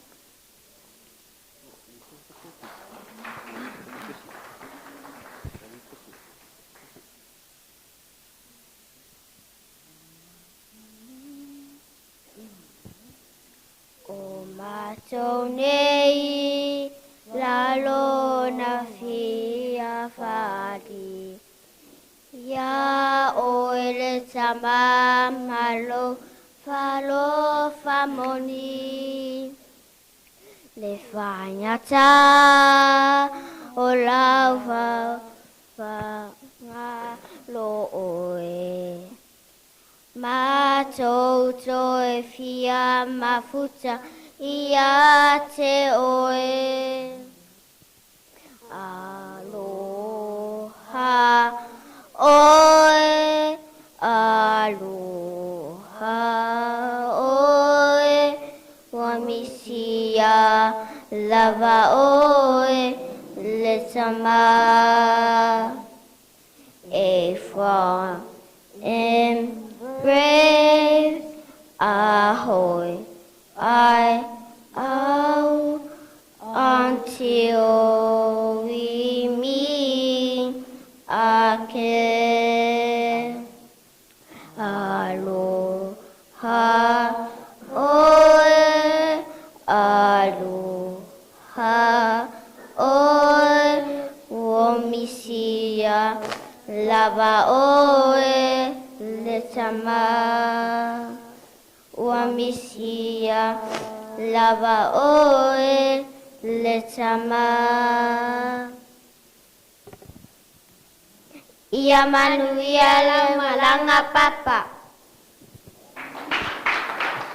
M: O matou nei lalona fia fali Ia oe le tama ma lou fa'alofa moni. Le faigata o lau faagalo oe. Matou toe fia mafuta ia te oe. Aloha oe, aloha oe, ua misia lava oe le tama. A strong and brave, ahoy, I, au, until we meet again. Aloha oe, aloha oe, ua misia lava oe le tama. Ua misia lava oe le tama. Ia manuia lau malaga Papa.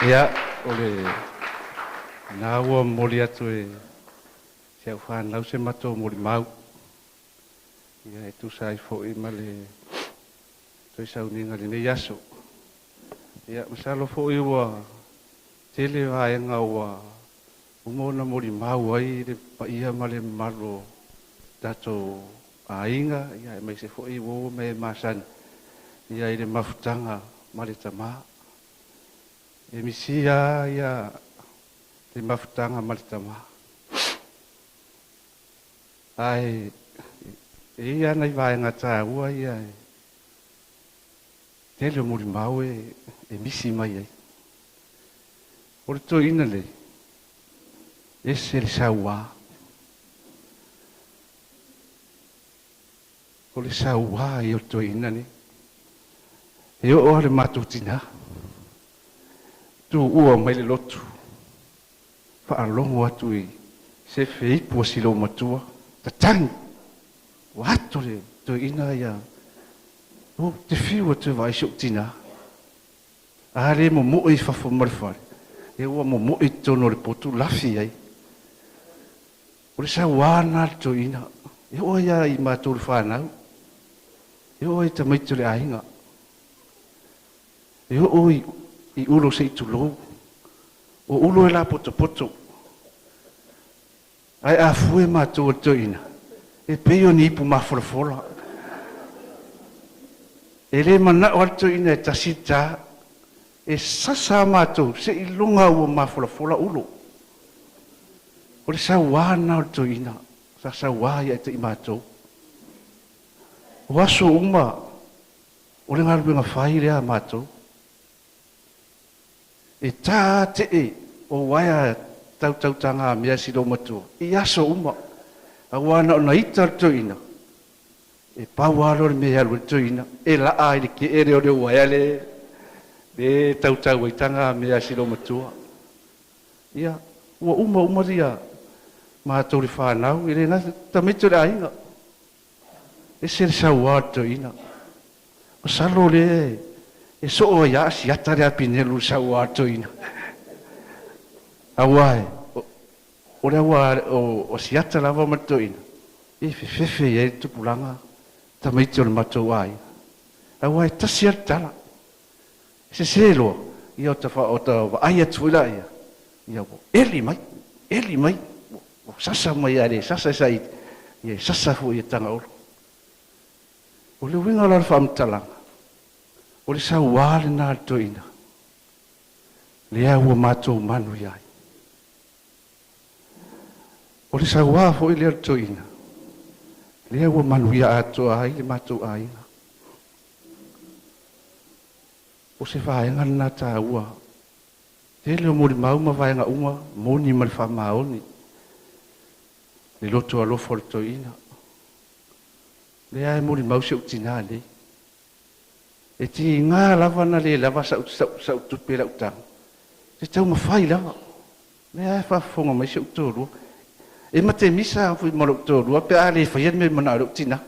L: Ia, o le na ua momoli atu e si au fanau se matou molimau, ia e tusa ai foi ma le toe sauniga i lenei aso. Ia, masalo foi ua tele vaega ua uma ona molimau ai le paia ma le mamalu o tatou aiga, ia aemaise foi uo ma e masani, ia i le mafutaga ma le tama. E misia ia le mafutaga ma le tama. Ae e i ai nai vaega taua ia e tele o molimau e misi mai ai. O le toeaina lenei, ese le saua. O le saua ia o le toeaina lenei. E oo lava le matou tina, tuua mai le lotu, faalogo atu i se feipu a si loomatua, tatagi, ua ato le toeaina ia, ou te fiu e toe vaai si ou tina. A le momoe i fafo ma le fale, e ua momoe i totonu o le potu lafi ai. O le saua lena a le toeaina, e oo ai lava i matou le fanau, e oo ai i tamaiti o le aiga, e oo i ulo se i tulou. O ulo e lapotopoto, ae a fue matou a le toeaina, e pei o ni ipu mafolafola. E le manao lava le toeaina e tasi le ta, e sasa a matou seiloga ua mafolafola ulo. O le saua lena o le toeaina, sa saua ia te i matou. O aso uma o le galuega fai lea a matou. E tā tee o uaea tautautaga a mea si loomatua i aso uma, auā na ona ita le toeaina, e pau lava lea o le mea e alu ai le toeaina, e laa ai le kee lea o le uaea le le tautau ai taga a mea a si loomatua. Ia, ua uma uma lia matou le fanau, e le gata, tamaiti o le aiga. Ese le saua o le toeaina. Masalo lea e soo ai lava asiata le apinelu i le saua o le toeaina. Aua o le aua o asiata lava ma le toeaina, e fefefe i ai le tupulaga tamaiti o le matou aiga. Aua e tasi lava le tala. E sese loa, ia o ta vaai atu foi laia, ia ua eli mai, eli mai, ua sasa mai a le sasa e saili, ia e sasa foi e Tagaolo. O le uiga la o le faamatalaga, o le saua lena a le toeaina, lea ua matou manuia ai. O le saua foi lea o le toeaina, lea ua manuia atoa ai le matou aiga. O se vaega lena taua tele o molimau ma vaega uma moni ma le faamaoni, le loto alofa o le toeaina. Lea e molimau si ou tina nei. E tiga lava na le lava sa'u tupe i lau tago, e taumafai lava. Lea e faafofoga mai si ou toalua. E matemisa foi ma lou toalua pe a le faia le mea e manao ai lou tina,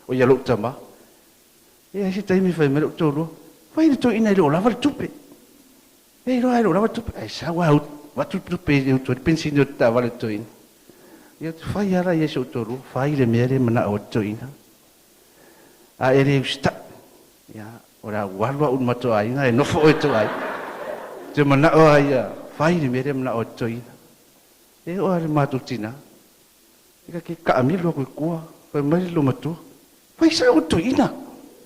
L: o ia lou tama. E ai se taimi fai mai lou toalua, fai le toeaina e le o lava le tupe. E iloa e le o lava le tupe, ae sau lava avatu le tupe e utu ai le penisini o le taavale a le toeaina. Ia ou te fai lava la i ai si ou toalua, fai le mea lea e manao ai le toeaina. A e le usitai, ia, o le a ou alu au i le matou aiga e nofo oe i tou aiga. Ou te manao lava ia fai le mea lea e manao ai le toeaina. E oo lava i le matou tina, e ta te taamilo atu i tua, fai mai le loomatua, fai sao le toeaina,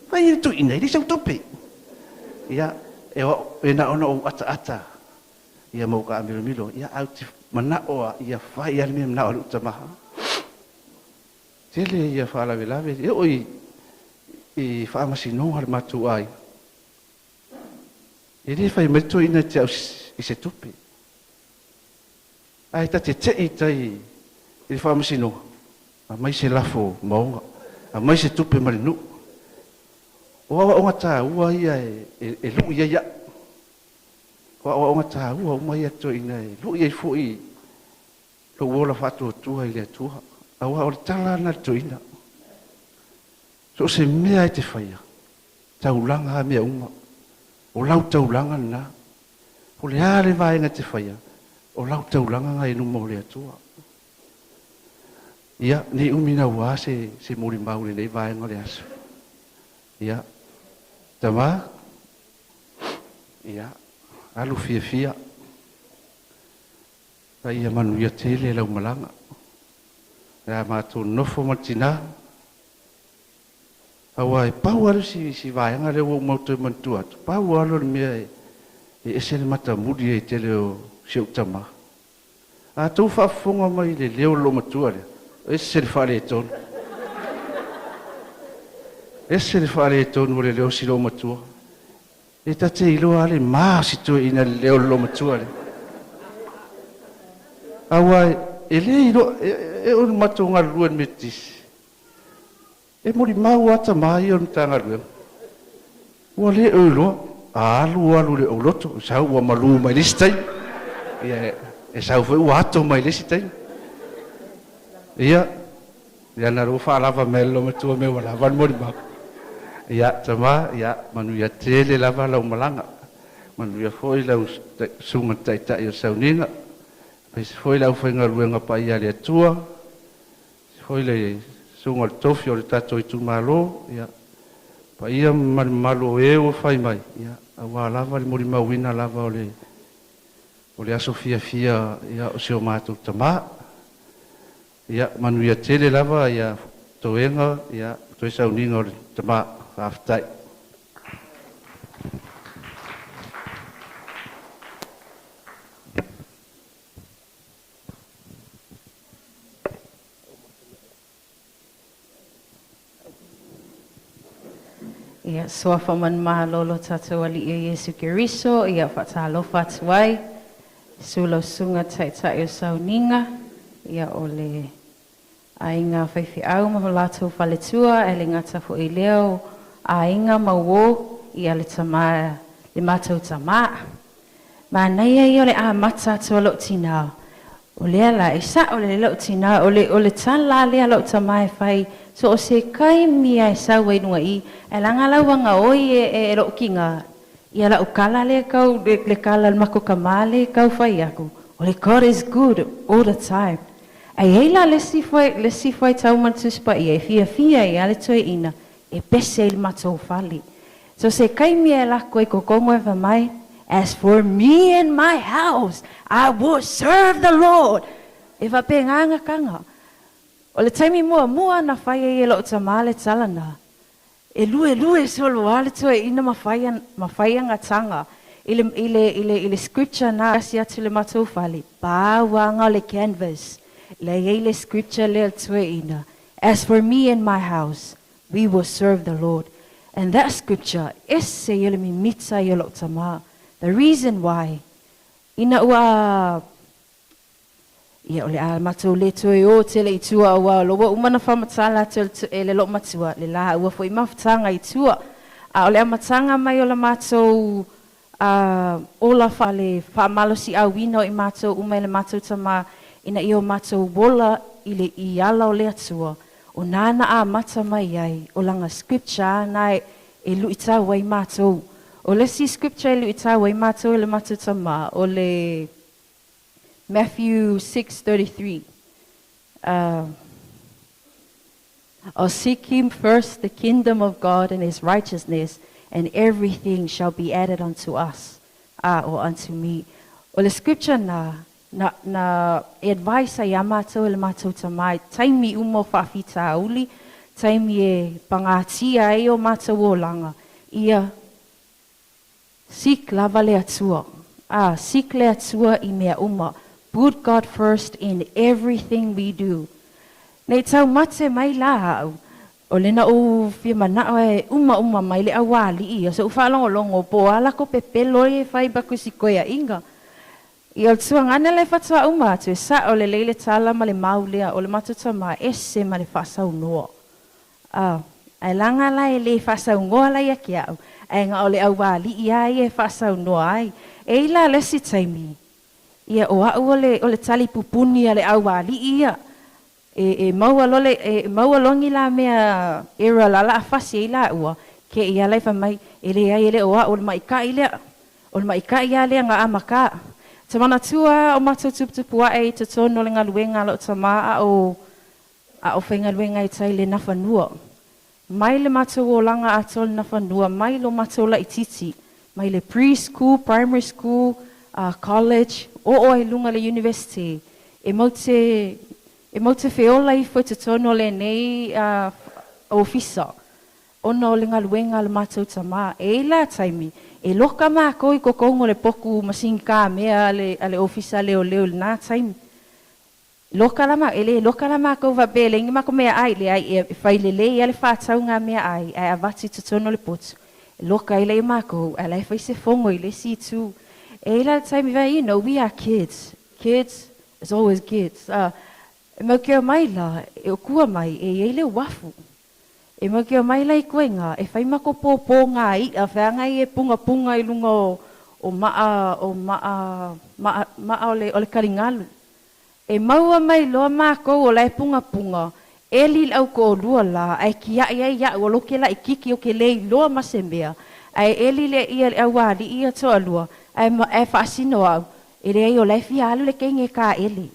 L: fai le toeaina e leai sau tupe. Ia, e na ona ou ataata ia ma ou taamilomilo, ia ae ou te manao lava ia fai lava le mea e manao ai lou tama. Tele ia faalavelave, e oo i faamasinoga a le matou aiga. E le fai mai le toeaina ia te au i se tupe. Ae ta te tei i tai i le faamasinoga, aumai se lafo maoga, aumai se tupe ma le nuu. O aoaoga taua ia e lui ai au. O aoaoga taua uma ia toeaina e lui ai foi lou ola faatuatua i le Atua, aua o le tala lena a le toeaina. So o se mea e te faia, taulaga a mea uma. O lau taulaga lena. O le a le vaega e te faia, o lau taulaga na i luma o le Atua. Ia, ne i umi naua se molimau i lenei vaega o le aso. Ia, tama. Ia, alu fiafia. A ia manuia tele lau malaga. Le a matou nofo ma le tinā. Aua e pau lava le si, si vaega lea ua uma ou toe manatua atu, pau lava lea o le mea e, e ese le matamuli ai tele o si ou tamā. A tou faafofoga mai i le leo o le loomatua lea, ese le faaletonu. Ese le faaletonu o le leo o si loomatua. E ta te iloa lava le ma o si toeaina i le leo o le loomatua lea. Aua e le iloa, e oo i le matou galulue i le Metotisi, E molimau lava tama ia o le Matagaluega, ua le o iloa, a alu alu i le auloto, e sau ua malu mai le isi taimi, ia e sau foi ua ato mai le isi taimi. Ia, ia na ua faalava mai e le loomatua mea ua lava le molimau. Ia, tama, ia, manuia tele lava lau malaga, manuia foi lau susuga i le Taitai o le Sauniga, aemaise foi le aufaigaluega paia a le Atua, foi le susuga o le tofi o le tatou itumalo, ia, paia ma le mamalu o e ua fai mai, ia, aua lava le molimauina lava o le, o le aso fiafia, ia, o si o matou tamā. Ia, manuia tele lava, ia, toega, ia, toe sauniga o le tamā. Faafetai.
H: Ia, suafa manumalo lo tatou Alii o Iesu Keriso, ia faatalofa atu ai, susu lau susuga taitai o sauniga, ia o le aiga faifeau ma latou faletua, ae le gata foi i lea o aiga ma uō, ia le tama, le matou tamā. Manaia ia o le amata atu a lou tinā. O lea la, e sa'o lelei lou tinā, o le, o le tala lea a lou tamā e fai, so o se taimi lava e sau ai i luga i i, ae leaga la ua gaoi e, e, e lou kinā, ia la'u kala lea e kau, le, le kala a le matou tamā lea e tau fai atu, o le God is good all the time. Ae i ai la le isi fai, le isi faitau ma le Tusi Paia e fiafia ai lava le toeaina e pese i le matou fale. So se taimi e lako i kokogo e fai mai, As for me and my house, I will serve the Lord. E faapena gakaga. O le taimi muamua na fai ai e lou tamā le tala na, e luelue solo lava le toeaina ma fai, ma fai ana taga i le, i le, i le, i le scripture na asi atu i le matou fale, pau aga o le canvas, la e i ai le scripture lea le toeaina, As for me and my house, We will serve the Lord. And that scripture, ese ia le mimita ia o lou tamā. The reason why, ina ua, ia o le a matou le toe o tele i tua aua o lo ua uma ona faamatala atu e le lou matua le la ua foi mafutaga i tua. A o le amataga mai o la matou ola fa le faamalosiauina o i matou uma e le matou Tamā, ina ia o matou ola i le i ala o le Atua, o nāna amata mai ai, o lana scripture āna e luitau ai matou. O le isi scripture e luitau ai matou e le matou Tamā, o le Matthew 6:33. Oh, seek him first the kingdom of God and his righteousness, and everything shall be added unto us, or unto me. O le scripture na, na, na e advice ai iā matou e le matou tamā i taimi uma o faafitauli, taimi e pagatia ai o matou olaga, ia seek lava le Atua. Seek le Atua i mea uma. Put God first in everything we do. Nei taumate mai la au, o lena ou fia manao e umauma mai le aualii ia, soʻu faalogologo po o a lako pepelo ia e fai ma tusikoeaiga. Ia o le tuagana lea e faatoa uma atu, e sao lelei le tala ma le mau lea, o le matou tamā ese ma le faasaunoa. Ae laga la e le faasaunoa la ia ke a'u, ae na o le aualii a ia e faasaunoa ai. E i la le isi taimi, ia o a'u o le, o le tali pupuni a le aualii ia. E, e maua loa le, e maua loa ni la mea error la la a fasi ai lāua, ke ia la i fai mai, e leai e le o a'u o le maika'i lea, o le maika'i a lea na amakā. Te manatua o matou tuputupu a'e i totonu o le galuega a lo'u tamā a o A o faigaluega i tai le Nafanua. Mai le matou olaga atoa le Nafanua, mai lo matou laitiiti, Mai le pre-school, primary school, college, oo ai i luga le university, e mau te, e mau te feola ifo i totonu o lenei ofisa, ona o le galuega a le matou tamā. E i ai la taimi, e loka makou i kokoga o le poku masini kamea a le, a le ofisa a leoleo i lena taimi. Loka la ma, e le loka la makou faapea e leai ni makou meaai, leai, e fai lelei lava le faatauga meaai ae avatu i totonu o le potu, e loka ai lea makou ae la e fai se fono i le isi itu. E i ai la le taimi fai, you know, we are kids, kids is always kids. E mau ke omai la, e okua mai, e i ai le uafu. E mau ke omai la i koe e fai makou pōpō ngā i'a, feaga ia e pungapunga i luga o, o ma'a, o ma'a, ma'a, ma'a o le, o le kaligalu. E maua mai loa makou o la e pungapunga, eli le autoalua la, ae kia'i ai ia'u o lo ke laʻikiki o ke lē iloa ma se mea, ae eli le ia le auali'i ia toalua, ae, ae faasino au, e leai o la e fia alu le keine e kāʻele.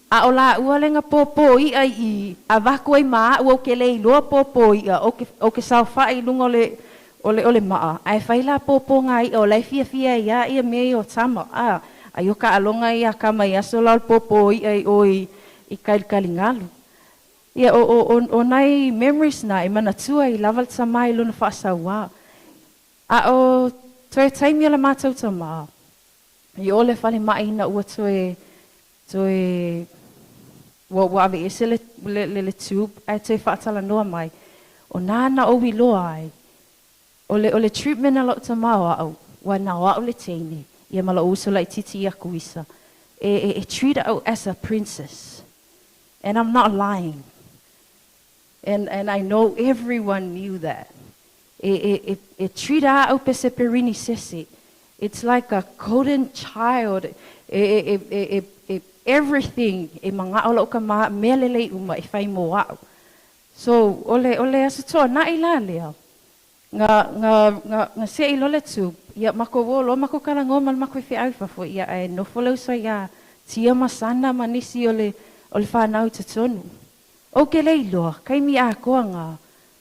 H: A o lāua le na pōpō i'a i i, avatu ai ma a'u ou ke lē iloa pōpō i'a, ou ke, ou ke saofa'i i luga o le, o le, o le ma'a, ae fai la pōpō ngā i'a o la e fiafia ai a ia mea ia o tama, a, ai o kaaloga ia a kama i aso la o le pōpō i'a i o i, i kailikaligalu. Ia, o, o, o, o nai memories na e manatua i lava le tamā i lona faasauā. A o toe taimi o le matou tamā, i o le falemai ina ua toe, toe, ua, ua aveese le, le, le, le tube ae toe faatalanoa mai, o nā na ou iloa ai, o le, o le treatment a lo'u tamā o a'u, ua na o a'u le teine, ia ma lo'u uso laitiiti ia Kuisa, e, e, e treat a'u as a princess. And I'm not lying. And, and I know everyone knew that. E, e, e, e treat a'u pese perinisese. It's like a golden child. E, e, e, e, e, e, everything e maga'o lo'u kamā, mea lelei uma e fai mo a'u. So, o le, o le Aso Toana'i la lea, nga, nga, nga, nga se'i loa le tube, ia makou o loa makou talanoa ma le makou faifeau i fafo, ia ae nofo le uso iā Tia ma Sana ma nisi o le, o le fanau i totonu. Ou ke le iloa, kaimi atoa nga,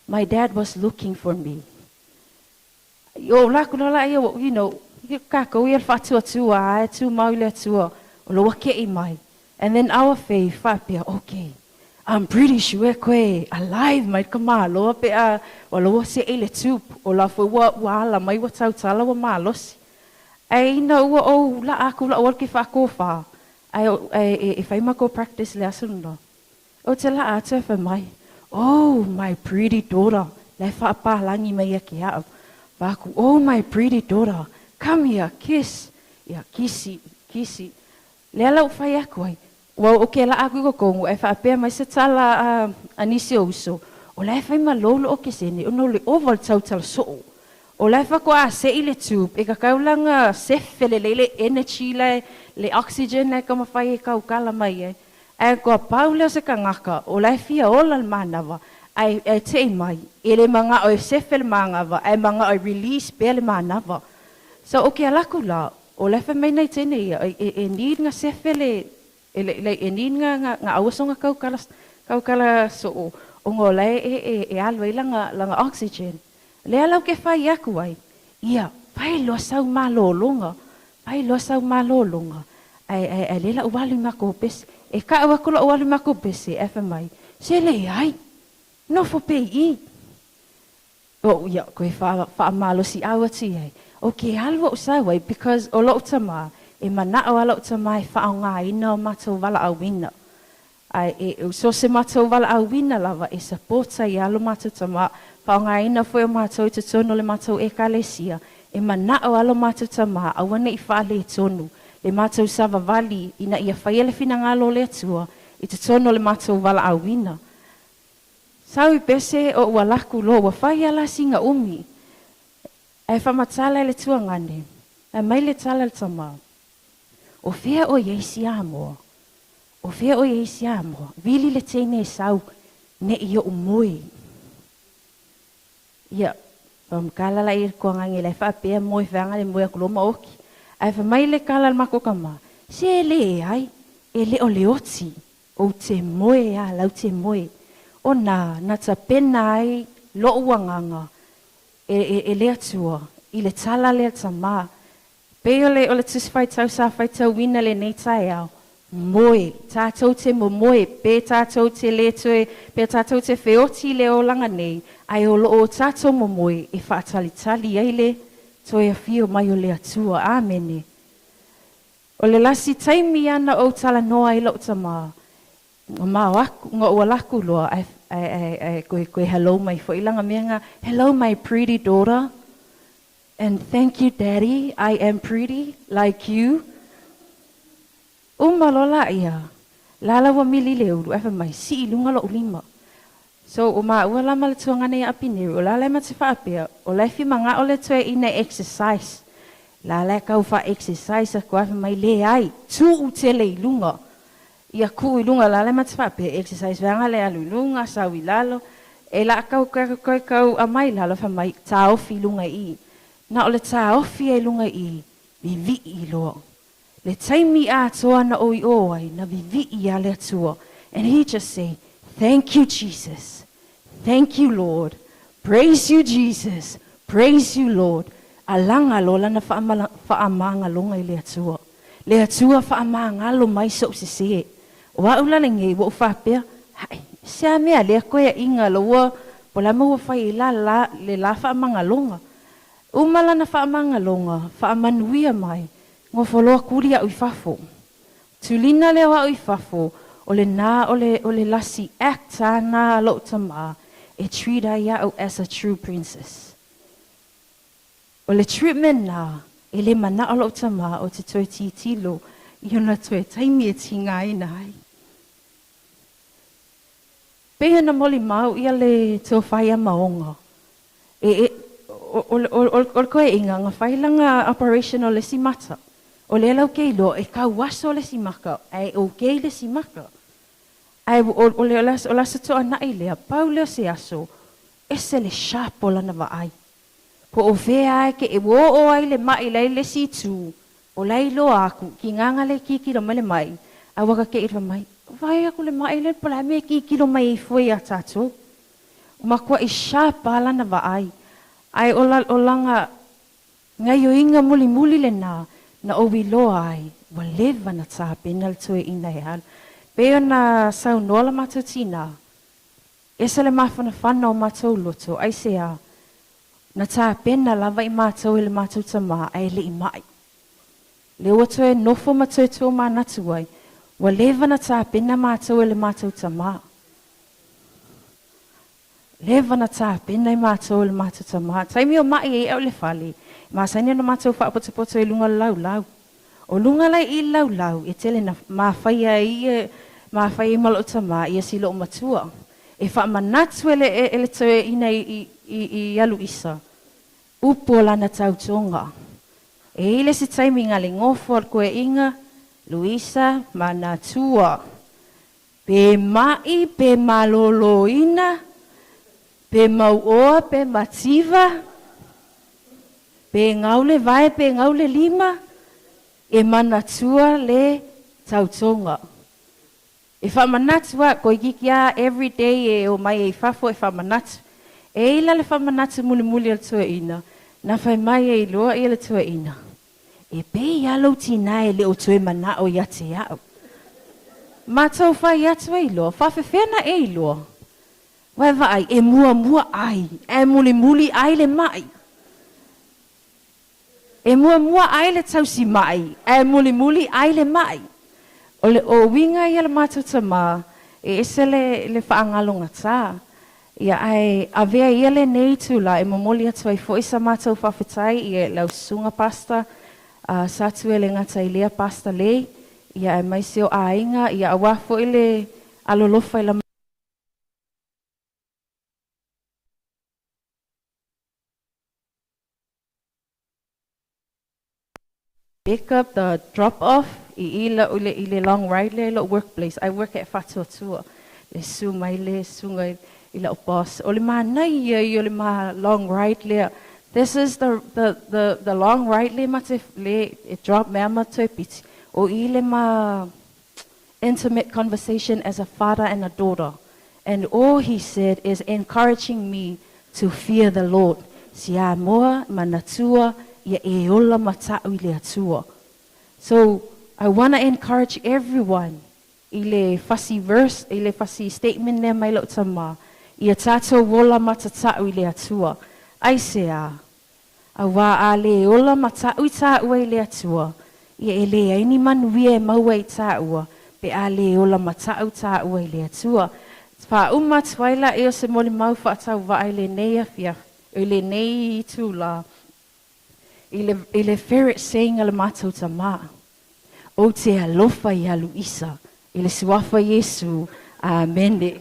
H: my dad was looking for me. I o la aku loa laia, you know, kakou ia le faatuatua ae tumau i le Atua, o lou ake'i mai. And then our faith faapea, okay, I'm pretty sure koe alive mai ka maloa pe a ua loa se'i le tube, o la foi ua, ua ala mai ua tautala ua malosi. Ae ina ua ou la'a aku la'u alu ke faakofā, ae, ae e, e fai makou practice le aso lena. Ou te la'a atu e fai mai, Oh, my pretty daughter, la e faapālagi mai ia ke a'u. Fai aku, Oh, my pretty daughter, come here, kiss. Ia, kisi, kisi. Lea la ua fai aku ai, ua o ke la'a aku i kokonu ae faapea mai se tala a, a nisi o uso, o la e fai ma lou lo'o kesene ona o le ova o le tautala so'o. O la e faatoa se'i le tube e kakau laga sefe lelei le energy la e, le oxygen la e taumafai e taukala mai ai. Ae kua pau lea o se tagata o la e fia ola le manava ae ae te'i mai, e le maga'o e sefe le manava ae maga'o e release pea le manava. So o ke ala aku la, o la e fai mai nai teine ia, e, e, e need nga sefe le, e le, like, e need nga, nga, nga auaso nga kaukala, kaukala so'o, ona o la e, e, e, e alu ai lana, lana oxygen. Lea la ou ke fai aku ai, ia, fai loa sau malōlōga, fai loa sau malōlōga, ae, ae, ae lea la'u alu i makou pese. E ka'u aku la'u alu i makou pese, ae fai mai, Se leai, nofo pea i i. O, ia, koe wha, whaamalosi'au atu i ai. O ke alu o'u sau ai, because o lo'u tamā, e mana'o a lo'u tamā e whaaogāina o matou valaauina. Ae e, so se matou valaauina lava e support ai ia lo matou tamā, whaogaina foi o matou i totonu o le matou Ekalesia, e mana'o a lo matou tamā aua ne'i faaletonu le matou savavali ina ia faia le finagalo o le Atua i totonu o le matou valaauina. Sau i pese o ua laku loa ua fai a la singa umi. Ae whamatala e le tuagane, ae mai le tala le tamā. O fea o i ai Siamoa? O fea o i ai Siamoa? Vili le teine e sau, ne'i o'u moe. Ia, whamakala la i kuangangi lai whaapea moe whaanga le moe aku loma oki. Ae whamai le kala le mako kama, se le e ai, e le o le oti, ou te moe a lau te moe. O nā, na tapena ai lo'u agaga e, e, e le Atua, i le tala lea a le tamā. Pei o le, o le Tusi Faitau sa faitauina lenei taeao, moe, tātou te momoe, pe tātou te le toe, pe tātou te feoti i le olaga nei, ae o loo o tātou momoe e faatalitali ai le toe afio mai o le Atua. Amene. O le lasi taimi ana ou talanoa ai lo'u tamā, mamao aku, na ou ala aku loa, ae, ae, ae, ae koe, koe hello mai foi laga mea ga, hello my pretty daughter, and thank you daddy, I am pretty like you. Uma loa laia, lala ua mili le ulu, ae fai mai, sii i luga lo'u lima. So, o maua la ma le tuagana ia Apineru, o la le ma te faapea, o la e fia maga'o le toeaina e exercise. La la e kau faa-exercise aku ae fai mai, leai, tuu tele i luga. Ia kuu i luga, la le ma te faapea, exercise vaega le alu i luga, sau i lalo. E la kau kau kau kau aumai i lalo fai mai, taofi i luga i i. Na o le taofi ai i luga i i, vivii loa. Le taimi atoa na ou i o ai, na vivii a le Atua. And he just say, thank you Jesus, thank you Lord, praise you Jesus, praise you Lord. Alaga loa lana faamagaloga i le Atua. Le Atua faamagalo mai so'u sesē. O a'u la lenei ua ou faapea, Haʻi, se a mea lea koeaʻiga loua po o le a mea ua fai ai la la le la faamagaloga. Uma lana faamagaloga, faamanuia mai, Nofo loa kuli a'u i fafo. Tulina lea o a'u i fafo, o lenā o le, o le lasi act āna a lo'u tamā e treat ai a'u as a true princess. O le treatment nā, e le mana'o lo'u tamā o te toe titilo i ona toe taimi e tīgāina ai. Pei ona molimau ʻia le tofa ia Maoga, e, e, o, o, o, o, o le koeʻiga na fai lana operation o le isi mata. O lea lau ke iloa e kau aso le isi maka ae okay le isi maka. Ae o, o le, o le aso toanaʻi lea, pau lea o se aso, ese le sharp o lana vaai. Po o fea ae ke e ua oo ai le maʻi la i le isi itu, o la e iloa aku, kīgaga le kikilo mai le maʻi, a ua kakeʻi le mai, vaai aku le maʻi lea po o le a mea e kikilo mai ai fua iā tātou. Makuaʻi sharp a lana vaai. Ae o la, o laga gaioiga mulimuli lenā na ou iloa ai, ua leva na tapena le toeaina e alu. Pei ona saunoa la matou tinā, Ese le mafanafana o matou loto, aisea, na tapena lava i matou e le matou tamā ae leʻi maʻi. Lea ua toe nofo ma toe tomanatu ai, ua leva na tapena matou e le matou tamā. Leva na tapena i matou e le matou tamā. Taimi o maʻi ai au i le fale, masani ona matou faapotopoto i luga o le laulau. O luga la i le laulau, e tele na mafaia ai ia, mafaia ai ma lo'u tamā ia si lo'u matua. E faamanatu e le, e le toeaina i, i, i alu isa, upu o lana tautoga. E i ai le isi taimi nga le gofo a le koeaʻiga, Luisa manatua. Pe maʻi, pe malōlōina, pe mauʻoa, pe mativa, pe gau le vae, pe gau le lima, e manatua le tautoga. E faamanatu a, toeitiiti a everyday e omai ai i fafo e faamanatu. E i ai la le faamanatu mulimuli a le toeaina, na fai mai ai loa ia le toeaina, E pei a lou tinā e le o toe mana'o ia te a'u. Matou fai atu ai loa, faafefea na e iloa? Ua e vaai, e muamua ai, ae mulimuli ai le maʻi. E muamua ai le tausi maʻi, ae mulimuli ai le maʻi. O le o uiga ia le matou tamā, e ese le, le faagalogatā. Ia, ae avea ia lenei itulā e momoli atu ai foi sa matou faafetai i lau susuga Pastor, a sa tuele gata i lea Pastor Lei, ia aemaise o aiga, ia auā foi le alolofa i la pick up, the drop off i i la'u i le long ride lea i lo'u workplace. I work at Fatuatua. Le susu mai le susuga i la'u boss. O le manaia ia o le ma long ride lea. This is the long ride le ma te le e drop mea ma toe piti. O i le ma intimate conversation as a father and a daughter. And all he said is encouraging me to fear the Lord. Siamoa manatua ia e ola mata'u i le Atua. So I wanna encourage everyone i le fasi verse, i le fasi statement lea mai la'u tamā, ia tatou ola matata'u i le Atua. Aisea? Auā a lē ola mata'u i tāua i le Atua, ia e leai ni manuia e maua i tāua pe a lē ola mata'u tāua i le Atua. Faauma atu ai laia o se molimau faatauvaa i lenei afiafi, i lenei itulā, i le, i le ferret saying a le matou tamā, Ou te alofa iā Luisa, i le Suafa Iesu. Amene.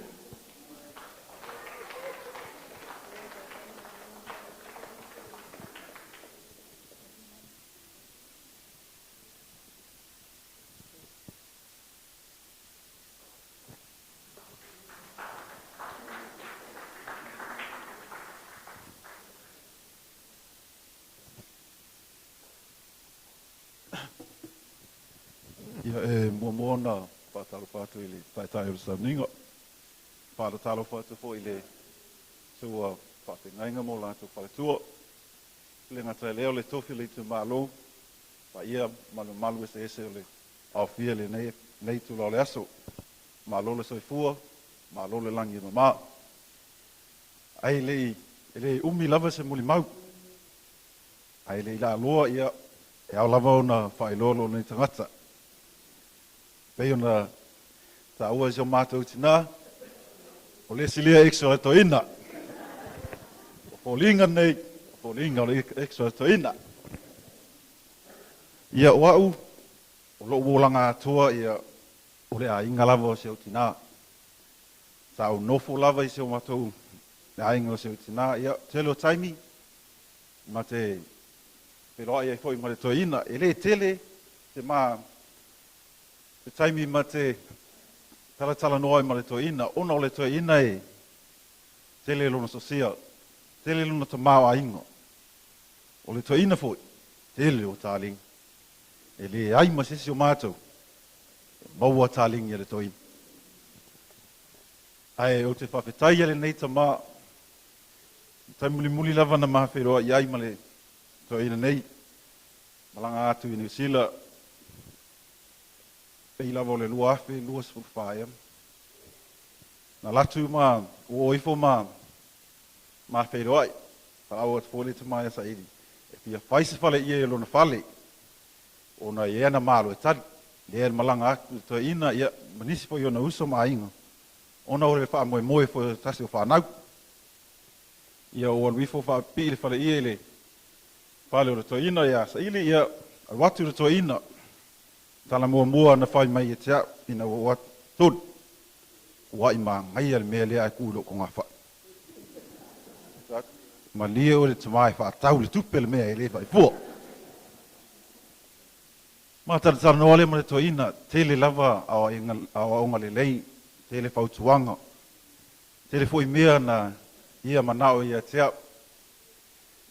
N: Ia, e muamua ona faatalofa atu i le Taitai o le Sauniga. Faatalofa atu foi i le sua faafeagaiga ma o latou faletua. E le gata i lea o le tofi o le itumalo, paia malumalu eseese o le aofia i lenei nei itula o le aso. Malo le soifua, malo le lagi e mama. Ai le i, e le umi lava se mulimau. Ae le i laaloa, ia, e ao lava ona faailoa lou nei tagata. Pei ona taua e si o matou tinā, o le isi lea exoetoina. O foliga nei, o foliga o le exoetoina. Ia, o au, o lou olaga atoa, ia, o le aiga lava o si ou tinā. Sa ou nofo lava i si o matou aiga o si ou tinā. Ia, tele o taimi, Ma te feiloai ai foi ma le toeaina. E le tele te ma te taimi ma te talatalanoa ai ma le toeaina, ona o le toeaina e tele lona sosia, tele lona tamaoaiga. O le toeaina foi, tele o taleni. E leai ma se isi o matou e maua taleni a le toeaina. Ae ou te faafetai i lenei tama Tai mulimuli lava na ma feiloai ai ma le toeaina nei, malaga atu i Niu Sila, pei lava o le 2024 ea. Na alu atu ma ua o ifo ma ma feiloai, valaau atu foi le tama ia Saili e fia fai se faleie i lona fale, ona e ana malo e tali. Lea e malaga atu le toeaina, ia, ma nisi foi o ona uso ma aiga, ona o le faamoemoe foi o se tasi o fanau. Ia ou alu ifo faapipii le faleie i le fale o le toeaina ia Saili, ia alu atu le toeaina, tala muamua na fai mai ia te au ina ua oo atu, Tolu, ua ai manaia le mea lea ae tuu i lou togafai. Malie oe le tama e faatau le tupe le mea e le faifua. Ma talatalanoa lea ma le toeaina, tele lava aoaoga lelei, tele fautuaga, Tele foi mea na ia manao ia te au.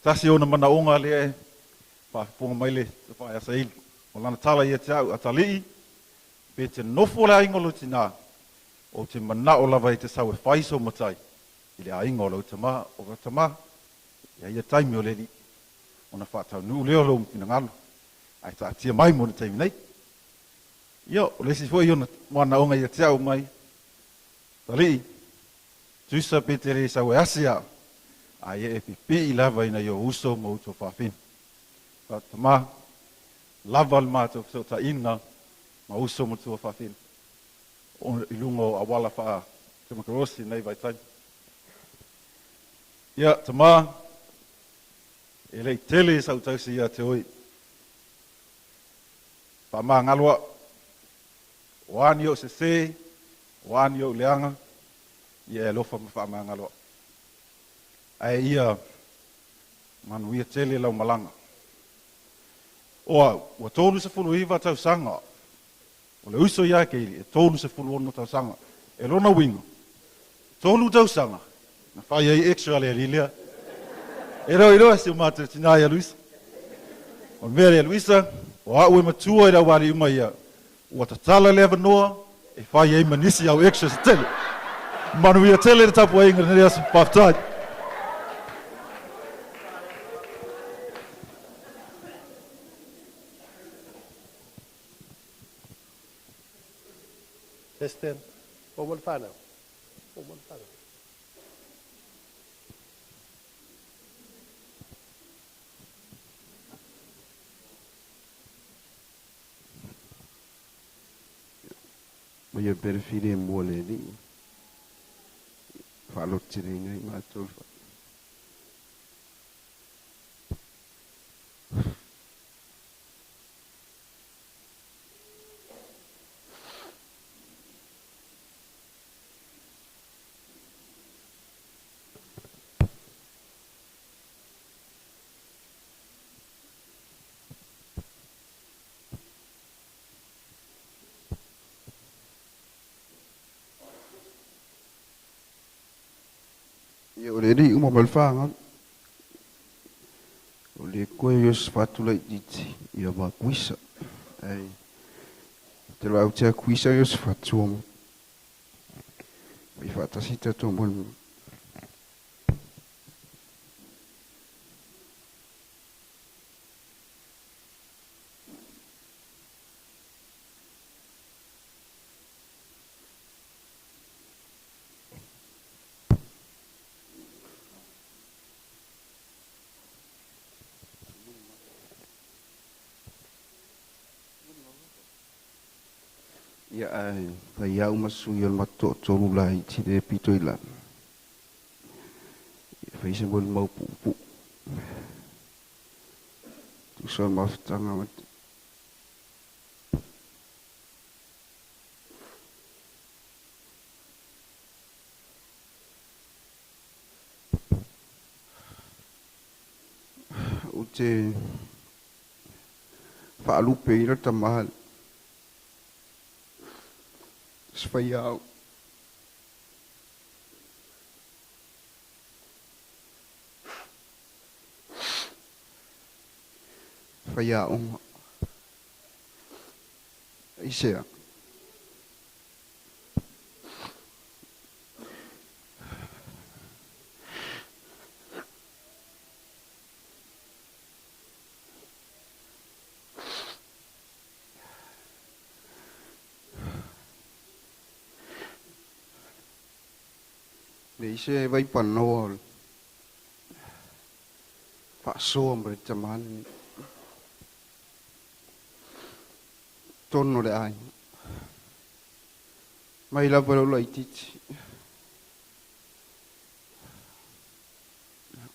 N: Tasi ona manaoga lea e faafofoga mai le Tafae a Saili. O lana tala ia te au, Atalii, pe te nofo le aiga o lou tinā, ou te manao lava e te sau e fai sou matai i le aiga o lou tama, o lau tama, ia ia taimi o le alii, ona faataunuu lea o lou finagalo, ae taatia mai mo le taimi nei. Ia, o le isi foi ona manaoga ia te au mai Atalii, tusa pe te le sau e asi a, aia e pipii lava i nai ou uso ma outou faafine. Tama, lava le matou fesootaiga ma uso ma tua faafine i luga o auala faa temakorosi i nei vaitaimi. Ia, tama, e le i tele sau tausi ia te oe. Faamagalo au. O a ni ou sesē, o a ni ou leaga, ia e alofa ma faamagalo au. Ae ia manuia tele lau malaga. O au, ua 39 tausaga, o le uso ia Keili e 36 tausaga. E lona uiga, e tolu tausaga na fai ai extra a le alii lea. E le o iloa si o matou tinā ia Luisa. O le mea lea Luisa, o au e matua i le aualii uma ia, Ua tatala le avanoa e fai ai ma nisi au extras e tele. Manuia tele le tapuaiga i lenei aso. Faafetai.
G: President, o mo le whanau. O mo le whanau.
L: Ma ia perefile mua le alii. Faalototeleina ai matou le Ia o le alii uma ma le fagaga. O le koe Iosefatu laitiiti ia ma Kuisa. Ai te lau tea Kuisa Iosefatu o mai faatasi tatou mo le Ia ae fai au ma sui o le matootolu laiti le pito i lalo. Ia fai se molimau puupuu. Tusa o le mafutaga ma Ou te faalupeina tama se faiao. Faiaoga. Aisea? Leai se vaipanoa o le faasoa ma le tama lenei. Totonu o le aiga. Mai lava i lou laitiiti.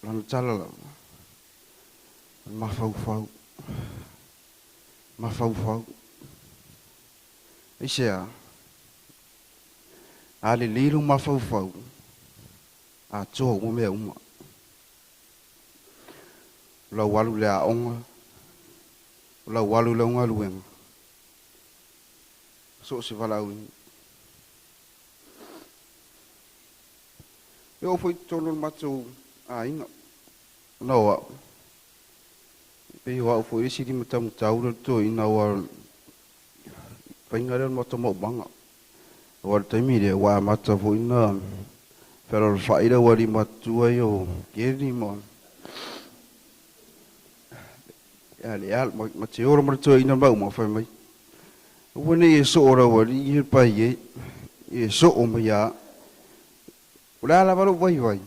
L: O lana tala lava, o le mafaufau, mafaufau. Aisea? A lelei lou mafaufau, atoa uma mea uma. O lau alu i le aoga, o lau alu i lau galuega, so o se valaauina. E oo foi i totonu o le matou aiga, ona o au, e pei o au foi le isi limataumatau le toeaina aua o le faiga lea o le matou maumaga. Aua o le taimi lea ua amata foi ona fealofai le aualii matutua ia o Keni ma Leal ma Teolo ma le toeaina ma uma fai mai, aua ne i e soo le aualii ia pai e, e soo mai lava. O le a lava lou vaivai?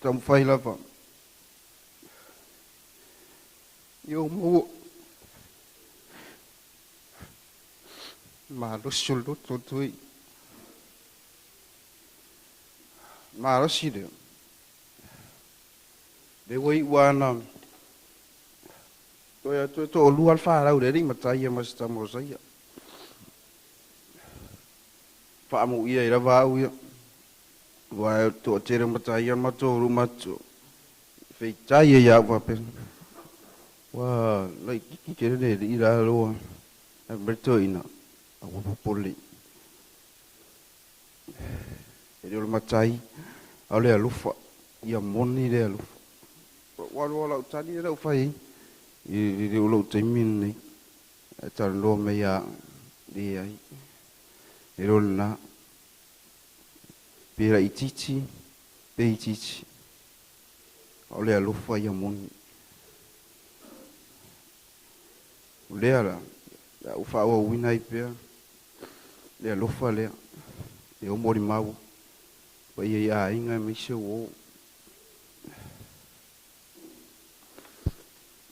L: Taumafai lava ia ou maua malosi o le loto toe. Malosi lea. Lea ua iu ana toe atu e toalua le fanau le alii matai ia ma se tama o Saia. Faamuia ai lava au ia. Aua e toatele o matai ia ma toalua matua. Feitai ai au faapea. Ua laitiiti tele le alii la loa. Fai mai le toeaina. Aua popole. E le o le matai, a o le alofa, ia moni le alofa. Ua alu lava lau tali lea ua fai ai, e le o lou taimi lenei. Ae talanoa mai lava, leai, e le o lena. Pe laitiiti, pe itiiti, a o le alofa ia moni. O lea la, o le a ou faaauauina ai pea le alofa lea e o molimau paia i aiga aemaise uo.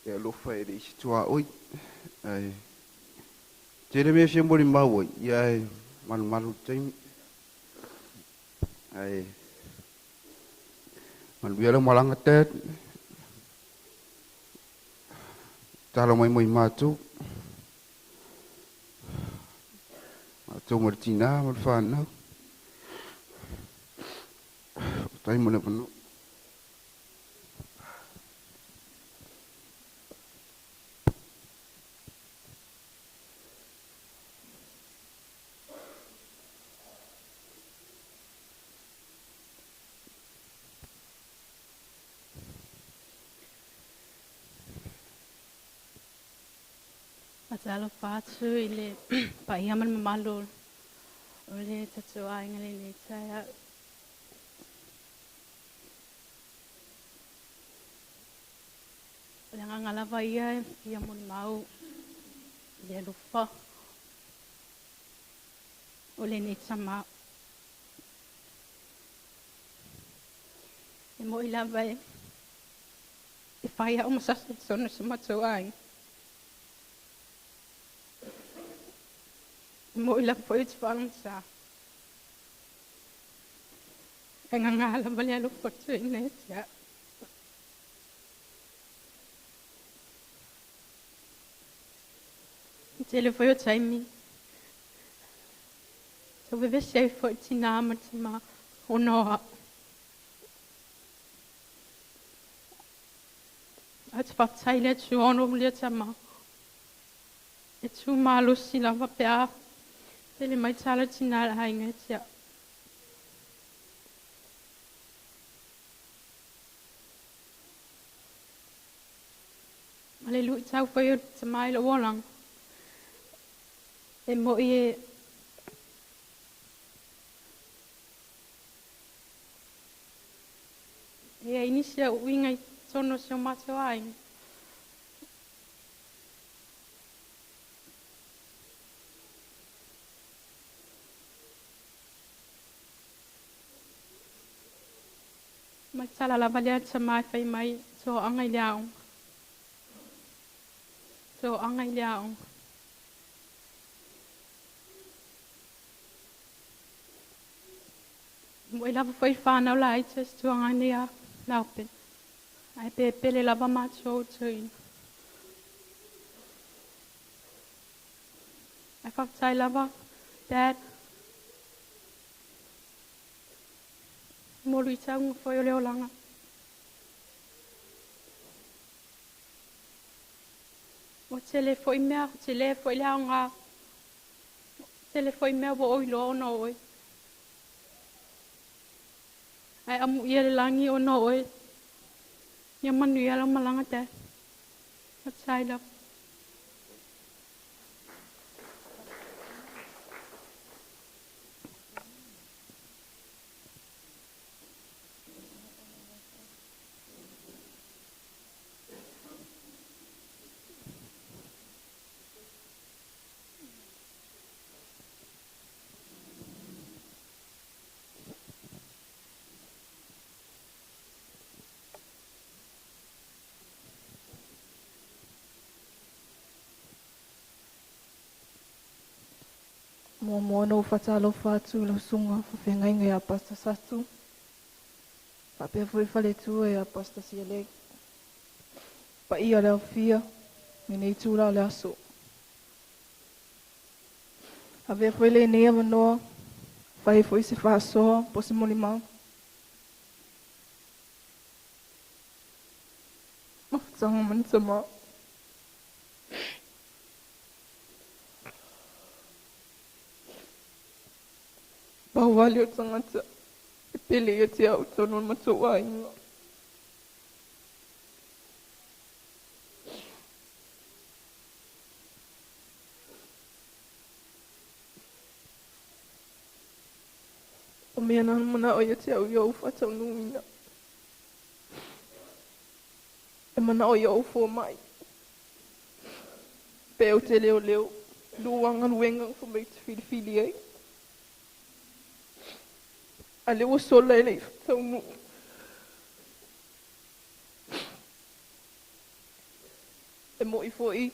L: Le alofa e le i se tuaoi, ae tele mea e fia molimau ai, ia ae malumalu le taimi. Ae manuia lau malaga Dad. Tatalo mai mo i matou. Matou ma le tina ma le fanau. Faafetai mo le avanoa.
O: Faatalofa atu i le paia ma le mamalu o le tatou aiga lenei taeao. O le agaga lava ia e fia molimau i le alofa o lenei tama. E moi lava e fai au ma sasa i totonu o si o matou aiga. E moi lava foi ou te faalogisa. Ae gaga lava le alofa o le toeaina ia te au. I tele foi o taimi, tau vevesi ai foi tinā ma le tamā ona o au. Ae ou te faafetai i le Atua ona o lea tama e tu malosi lava pe a tele mai tala tinā le aiga ia te au. Ma le luitau foi o le tama i lou olaga, e moi e e i ai nisi au uiga i totonu o si o matou aiga. Ma le tala lava lea a le tama e fai mai, Toaga i le aoga. Toaga i le aoga. Moe lava foi whānau la i te tuanga nei a laupe. Ae pe pele lava mātou tuina. Ae whafetai lava, Dad. Mo luitaunga foi o le olaga. Ua tele foi mea, ua tele foi le aoga. Ua tele foi mea ua ou iloa ona o oe. Ae amuia le lagi ona o oe. Ia manuia lau malaga, Dad. Faafetai lava.
E: Muamua ona ou faatalofa atu i lau susuga faafeagaiga ia Pastor Satu, faapea foi faletua ia Pastor Sialei. Paia o le aofia i lenei itula o le aso. Avea foi lenei avanoa fai ai foi se faasoa po o se molimau. Mafutaga ma ni tama.
O: Pau lava lea o le tagata e pele ia te a'u i totonu o le matou aiga. O mea na mana'o ia te a'u ia ou fa'ataunuuina. E mana'o ia ou foma'i pe ou te leoleo lua galuega fai mai ou te filifili ai. A lea ua sola e le'i fa'ataunuu. E mo'i fo'i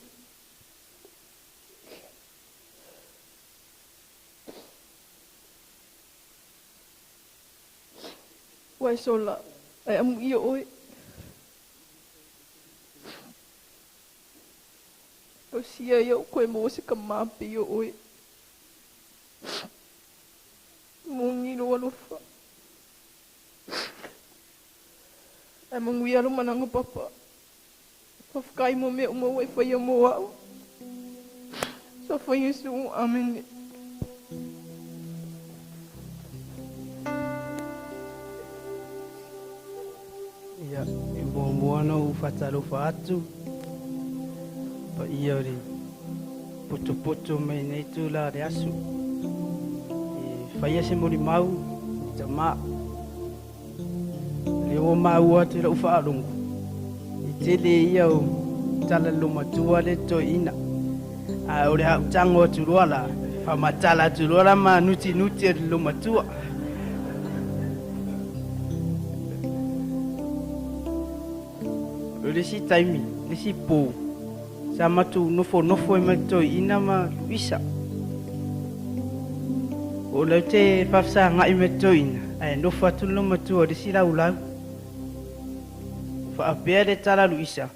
O: ua e sola ae amuia oe. Tausia ia ou toe maua se tamā pei o oe. Moni lou alofa. Ae manuia lou malaga papa. Faafetai mo mea uma ua e faia mo a'u. Sofa Iesu. Amene.
P: Ia, e muamua ona ou faatalofa atu paia o le potopoto mai lenei itula o le aso. E faia se molimau i tama. Lea ua maua atu i lau faalogo, e tele ia o tala lolomatua le toeaina. Ae o le autago atu loa la, faamatala atu loa la ma nutinuti e le lolomatua. O le isi taimi, le isi po, sa matou nofonofo ai ma le toeaina ma Luisa. O lea ou te faafesagai ma le toeaina, ae nofo atu le lolomatua i le isi laulau. Faapea le tala a Luisa,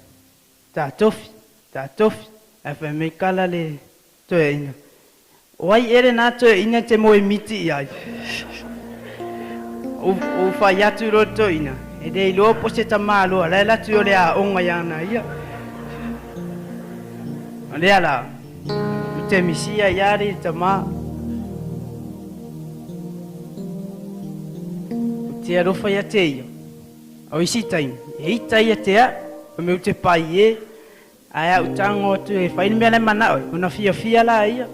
P: Tatofi, tatofi, ae fai mai kala le toeaina. O ai ea lena toeaina e te moe miti i ai? Ou fai atu loa le toeaina, e le iloa po o se tamaloa la e alu atu i o le aoga ia ana ia. O lea la, ou te misia ai lava le tama. Ou te alofa ia te ia. O isi taimi, e ita ia te au, fai mai ou te pai e. Ae a ou tago atu e fai le mea la e manao ai, ona fiafia la ia.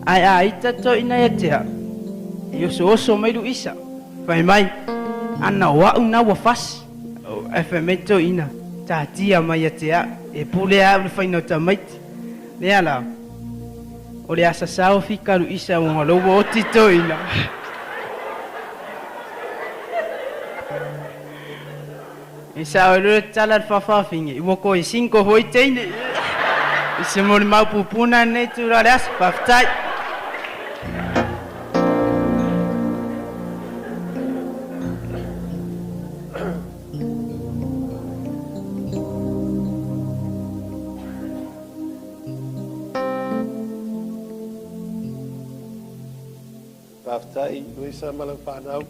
P: Ae a ita toeaina ia te au, e osooso mai Luisa, fai mai, Ana o a'u na ua fasi. Ae fai mai toeaina, Taatia mai ia te a'u, e pule a'u le faina o tamaiti. Lea la, o le asa sao fika Luisa ua lou ua oti toeaina. E sao ai loa le tala a le faafafine, ua toe single foi teine. I se molimau pupuna lenei itula o le aso. Faafetai.
G: Faafetai Luisa ma lau fanau.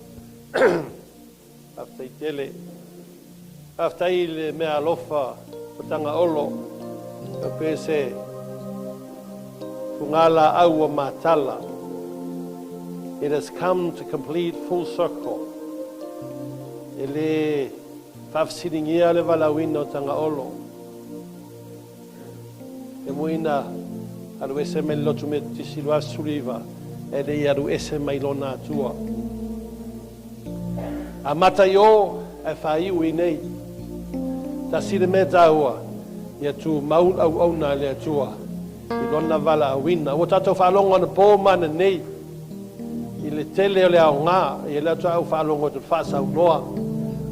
G: Faafetai tele. Faafetai i le mea alofa o Tagaolo e pe se fugalaau ua matala. It has come to complete full circle. E le faafesiligia le valaauina o Tagaolo. E mui ina alu ese mai le lotu Metotisi 2019, e le i alu ese mai lona Atua. Amata i o, ae faaiu i nei. Tasi le mea taua, ia tumau le auauna a le Atua i lona valaauina. Ua tatou faalogo anapo ma ananei i le tele o le aoga, ia lea faatoa ou faalogo atu i le faasaunoa.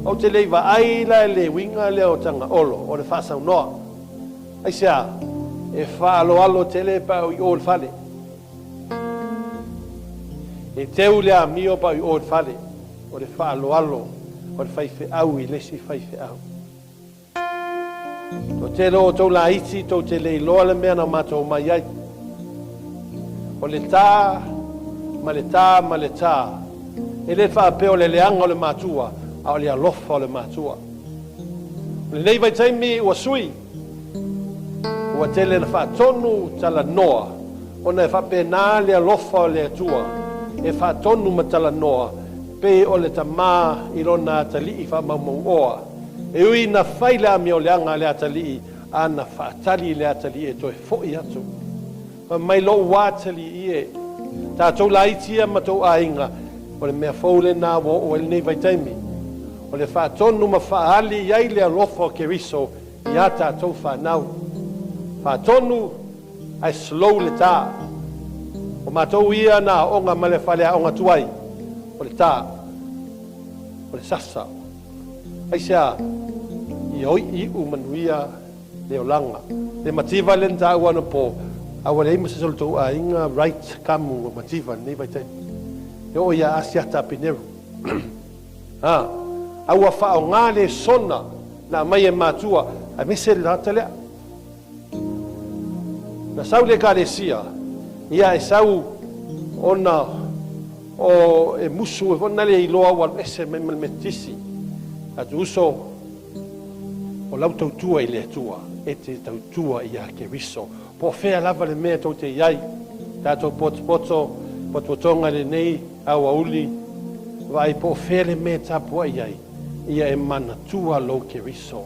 G: Ou te le i vaai la i le uiga lea o Tagaolo, o le faasaunoa. Aisea? E faaaloalo tele pe a ou i o i le fale. E teu le amio pe a ou i o i le fale, o le faaaloalo o le faifeau i le isi faifeau. Toatele o outou laiti tou te le iloa le mea na matou omai ai. O le ta ma le ta ma le ta. E le faapea o le leaga o le matua, a o le alofa o le matua. O lenei vaitaimi ua sui, ua tele na faatonu talanoa ona e faapena le alofa o le Atua. e faatonu ma talanoa pei o le tamā i lona atalii faamaumauoa. E ui ina fai le amioleaga a le atalii, a na faatali le atalii e toe foʻi atu. Fai mai lou atalii e, tatou laiti ia ma tou aiga, o le mea fou lena ua oo ai lenei vaitaimi, o le faatonu ma faaali i ai le alofa o Keriso iā tatou fanau. Faatonu ae slow le tā. O matou ia na aoga ma le faleaoga tuai, o le tā, o le sasa. Aisea? Ia iu manuia le olaga. Le mativa lea na taua anapo, a ua leai ma se isi o le tou aiga right kamu ua mativa i lenei vaitaimi. E oo ia Asiata Apineru. Ha, a ua faaaoga le sona na aumai e matua, aemaise le tagata lea. Na sau le Ekalesia, ia e sau ona o e musu e foi na le iloa ua alu ese mai ma le Metotisi. Atu uso, o lau tautua i le Atua, e te tautua ia Keriso. Po o fea lava le mea tou te i ai, tatou potopoto, potopotoga lenei aoauli, vaai po o fea le mea e tapuai ai, ia e manatua lou Keriso.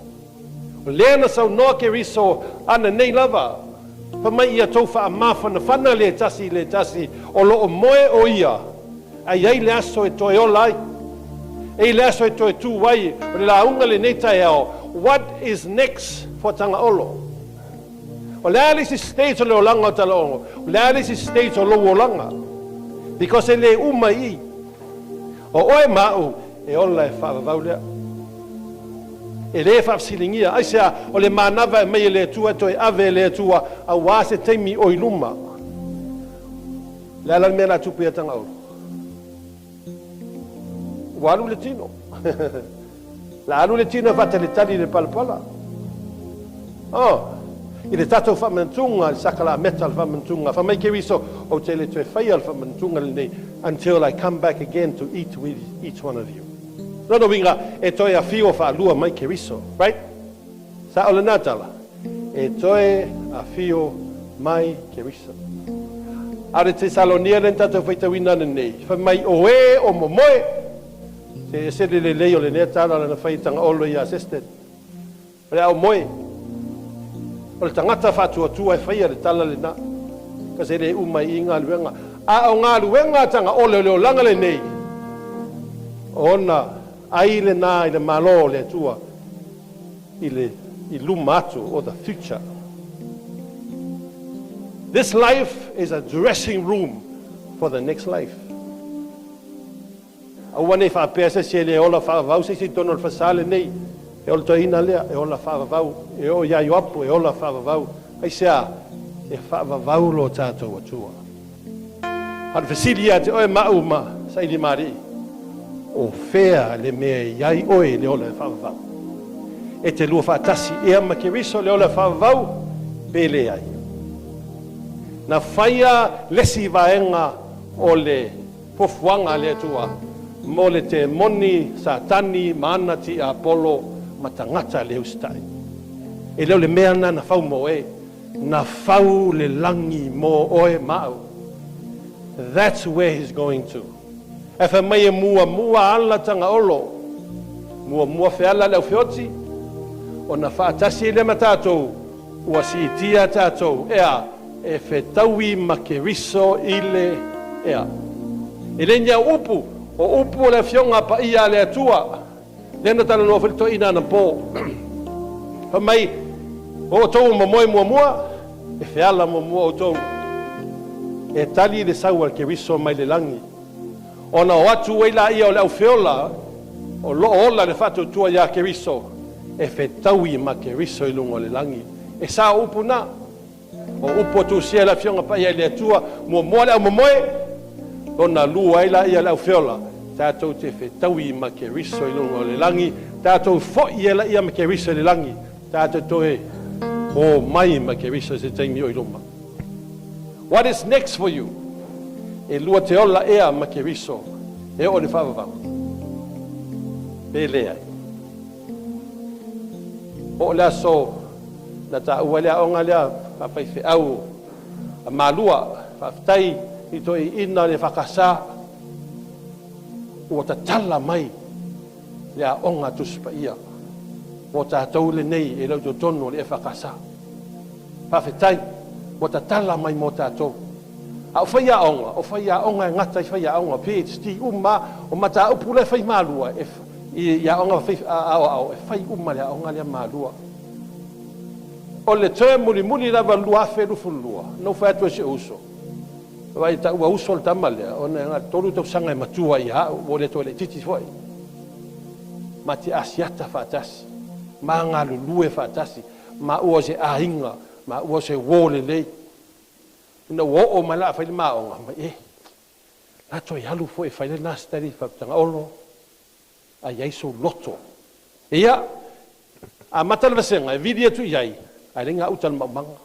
G: O lea na saunoa Keriso ana nei lava, fai mai ia tou faamafanafana le tasi i le tasi, o lo o moe o ia, a i ai le aso e toe ola ai, e i le aso e toe tū ai, o le lauga lenei taeao, What is next for Tagaolo? O le a le isi stage o le olaga o Talaogo? O le a le isi stage o lou olaga? Because e le uma i i. O oe ma au, e ola e faavavau lea. E le faafesiligia. Aisea? O le manava e aumai e le Atua e toe ave e le Atua auā se taimi o i luma. O le a la le mea o le a tupu ia Tagaolo? Ua alu le tino. La alu le tino e faatalitali i le palapala. Oh, i le tatou faamanatuga, le sakalameta le faamanatuga. Fai mai Keriso, ou te le toe faia le faamanatuga lenei until I come back again to eat with each one of you. Lona uiga, e toe afio faalua mai Keriso, right? Sao lena tala? E toe afio mai Keriso. A o le Tesalonia lea na tatou faitauina ananei, fai mai o e o momoe, Se ese le lelei o lenea tala lana fai tagaolo ia assistant. O le ao moe. O le tagata faatuatua e faia le tala lena. Kasi e le uma i i galuega. A o galuega a tagaole o le olaga lenei, ona ai lena i le Malo o le Atua i le i luma atu o the future. This life is a dressing room for the next life. Aua nei faapea se isi e le ola faavavau se isi i totonu o le fasa lenei. E ola toeaina lea, e ola faavavau. E oo ia Ioapo, e ola faavavau. Aisea? E faavavau lo tatou Atua. A o le fesili ia te oe ma au ma Sailimaali'i, o fea le mea e i ai oe i le ola e faavavau? E te lua faatasi ea ma Keriso le ola e faavavau, pe leai? Na faia le isi vaega o le Fuafuaga a le Atua mo le temoni Satani ma ana tiapolo ma tagata le usitai. E le o le mea na na fau mo e, na fau le lagi mo oe ma au. That's where he's going to. Ae fai mai e muamua ala Tagaolo, muamua feala le aufeoti, ona faatasi ai lea ma tatou, Ua siitia tatou ea e fetaui ma Keriso i le ea. E le ni au upu, o upu o le Afioga Paia a le Atua, lea na talanoa foi le toeaina anapo. Fai mai, o outou ua momoe muamua, e feala muamua outou. E tali le sau a Keriso mai le lagi. Ona o atu ai laia o le aufeola o lo o ola le faatuatua iā Keriso, e fetaui ma Keriso i luga o le lagi. E sao upu na. O upu a tusia e le Afioga Paia i le Atua, muamua le aumomoe, lona lua ai laia le aufeola, tatou te fetaui ma Keriso i luga o le lagi, tatou foi e laia ma Keriso i le lagi, tatou toe omai ma Keriso i se taimi o i luma. What is next for you? E lua te ola ea ma Keriso e oo i le faavavau? Pe leai. Oo le aso na taua ai le aoga lea faafaifeau a Malua. Faafetai i toeaiina le FKS. Ua tatala mai le aoga Tusi Paia mo tatou lenei e le o i totonu o le EFKS. Faafetai ua tatala mai mo tatou. A o faiaoga, o faiaoga e gata i faiaoga, PHD uma lava, o mataupu la e fai malua e i aoga aoao, e fai uma le aoga lea malua. O le term mulimuli lava 2022, na ou fai atu ai i si ou uso, Vaai ta ua uso le tama lea, ona e na o le 3 tausaga e matua ia a'u, ua le toe laitiiti foi. Ma te asiata faatasi, ma galulue faatasi, ma ua o se aiga, ma ua o se uo lelei. Ina ua oo mai la a fai le maoga, mai e, la toe alu foi e fai lena study faapitagaolo, a i ai sou loto. Ia, amata le vasega e vili atu i ai, ae leai gauta i le maumaga.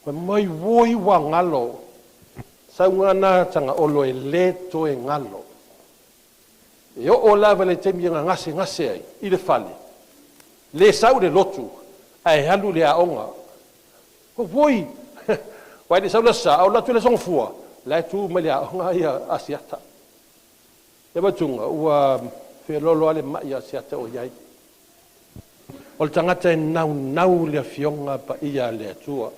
G: Fai mai, Oi ua galo, sauga na Tagaolo e le toe galo. E oo lava i le taimi e gagasegase ai i le fale, le sau i le lotu ae alu i le aoga. Oi! Aua e le i sau le Aso Sa, a ou alu atu i le Aso Gafua, la e tu mai le aoga ia Asiata. Ia Matuga, ua feoloolo lava le mai a Asiata o i ai. O le tagata e naunau le Afioga Paia a le Atua.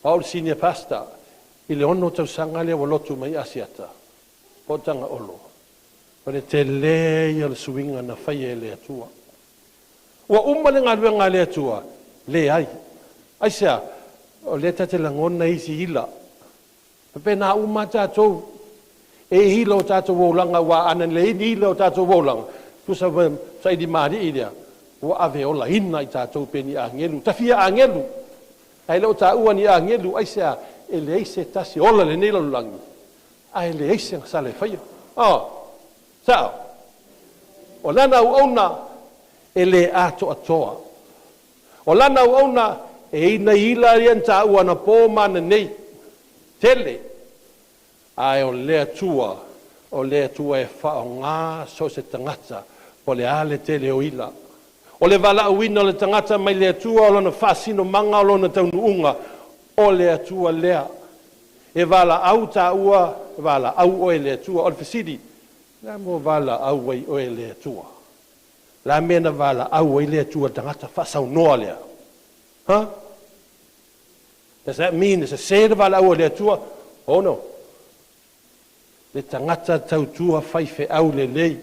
G: O au le Senior Pastor i le 6 tausaga lea ua lotu mai Asiata, po o Tagaolo, o le tele ia o le suiga na faia e le Atua. Ua uma le galuega a le Atua? Leai. Aisea? O lea ta te lagona isi ila. Faapena uma lava tatou, e ila o tatou olaga, aua ana leai ni ila o tatou olaga, tusa ma saili malii lea, ua ave olaina i tatou pe ni agelu, tafia agelu, ae le o taua ni agelu, aisea? E leai se tasi e ola i lenei lalolagi, ae leai se gasala e faia. Oh, sao? O lana auauna e le atoatoa. O lana auauna e i nai ila ia na taua anapo ma ananei, tele, ae o le Atua, o le Atua e faaaoga so o se tagata po o le a le tele o ila. O le valaauina o le tagata mai le Atua, o lona faasinomaga, o lona taunuuga, o le Atua lea. E valaau taua, e valaau oe e le Atua. O le fesili, o le a mo valaau ai oe e le Atua? O le a mea na valaau ai le Atua i le tagata faasaunoa lea? Huh? Does that mean e sese le valaau a le Atua? Oh no. Le tagata tautua faifeau lelei.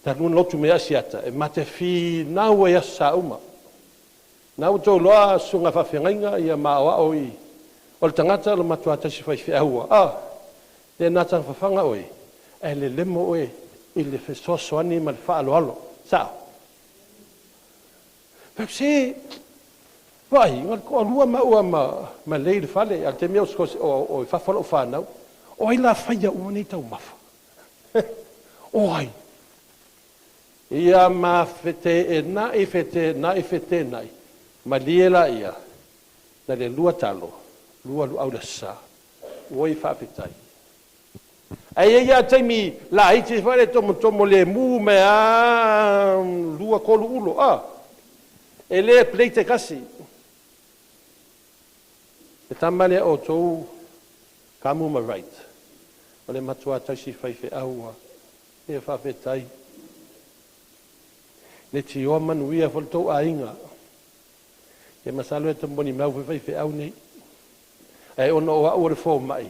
G: Talu ona lotu mai Asiata, e ma te finau ai aso sa uma. Na ua tou iloa susuga faafeagaiga ia ma aoao i o le tagata o le matua taisi faifeau a. Ah, le nata fafaga oe, ae lelemo oe i le fesoasoani ma le faaaloalo. Sao? Fai se, vaai, na o le toalua maua ma, ma lei i le fale, a o le taimi o, o, o i fafo lau fanau. O ai la faia uma nei taumafa? O ai? Ia ma feteenai, feteenai, feteenai, malie laia, na le lua talo, lua luau le sa. Oi faafetai. Ae i ai lava taimi laiti foi le tomotomo lemu mai a lua tolu ulo a. E le plate e tasi. Le tama lea outou Kamu ma Wright o le matua taisi faifeau a e faafetai. Le tioa manuia foi le tou aiga. E masalo e te molimau foi faifeau nei. Ae ona o au o le fomai,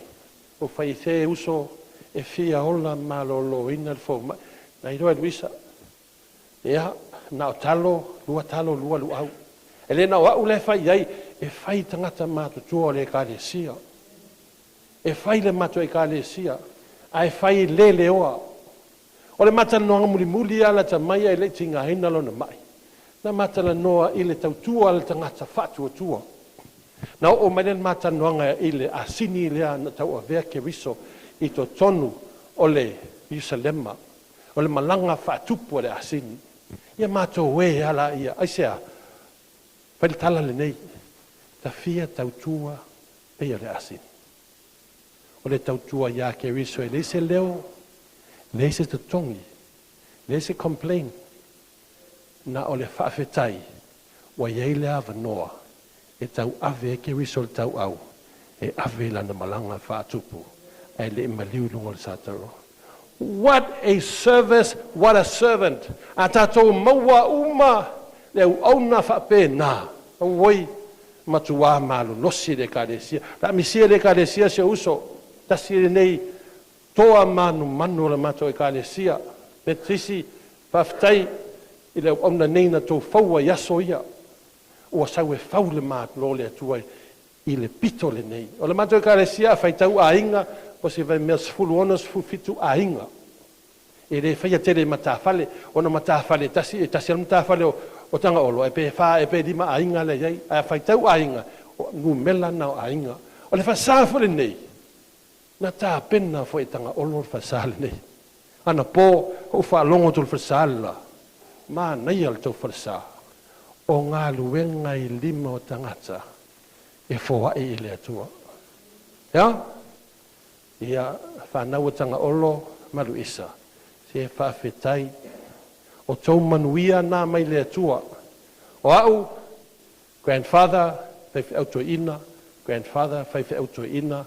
G: ua fai se uso e fia ola maloloina le fomai. Na iloa e Luisa, ia, na o talo, lua talo, lua luau. E le na o au la e fai i ai, e fai tagata matutua o le Ekalesia. E fai le matou Ekalesia, ae fai le leoa. O le ma talanoaga mulimuli lava lata mai ae le i tigaina lona mai, na ma talanoa i le tautua a le tagata faatuatua. Na oo mai lea le ma talanoaga i le asini lea na tauavea Keriso i totonu o le Ierusalema, o le malaga faatupu a le asini. Ia matou e a laia, aisea? Fai le tala lenei, tafia tautua pei o le asini. O le tautua iā Keriso e leai se leo, leai se totogi, leai se complain, na o le faafetai ua i ai le avanoa e tauave ai Keriso le tauau e ave i lana malaga faatupu. Ae le'i maliu i luga o le sataro. What a service, what a servant! A tatou maua uma le auauna faapena, auoi, matuā malolosi le Ekalesia. Le a misia le Ekalesia si ou uso, tasi lenei toa manumanu o le matou Ekalesia. Metotisi, faafetai i le auauna nei na tou faua i aso ia, ua sau e fau le Malo o le Atua i le pito lenei. O le matou Ekalesia a faitau aiga, o se vaimea 16, 17 aiga. E le faia tele i matafale, ona matafale e tasi, e tasi lava le matafale o Tagaolo, ae pe fa ea pe lima aiga la e i ai. Ae a faitau aiga, o numera na o aiga. O le faasa foi lenei, na tapena foi e Tagaolo le faasa lenei. Anapo, ou faalogo atu i le falesa le la, manaia le tou falesa. O galuega i lima o tagata e foai i le Atua. Ea? Ia, fanau a Tagaolo ma Luisa, se faafetai. O tou manuia na mai le Atua. O a'u, grandfather, faifeau toeaina, grandfather, faifeau toeaina,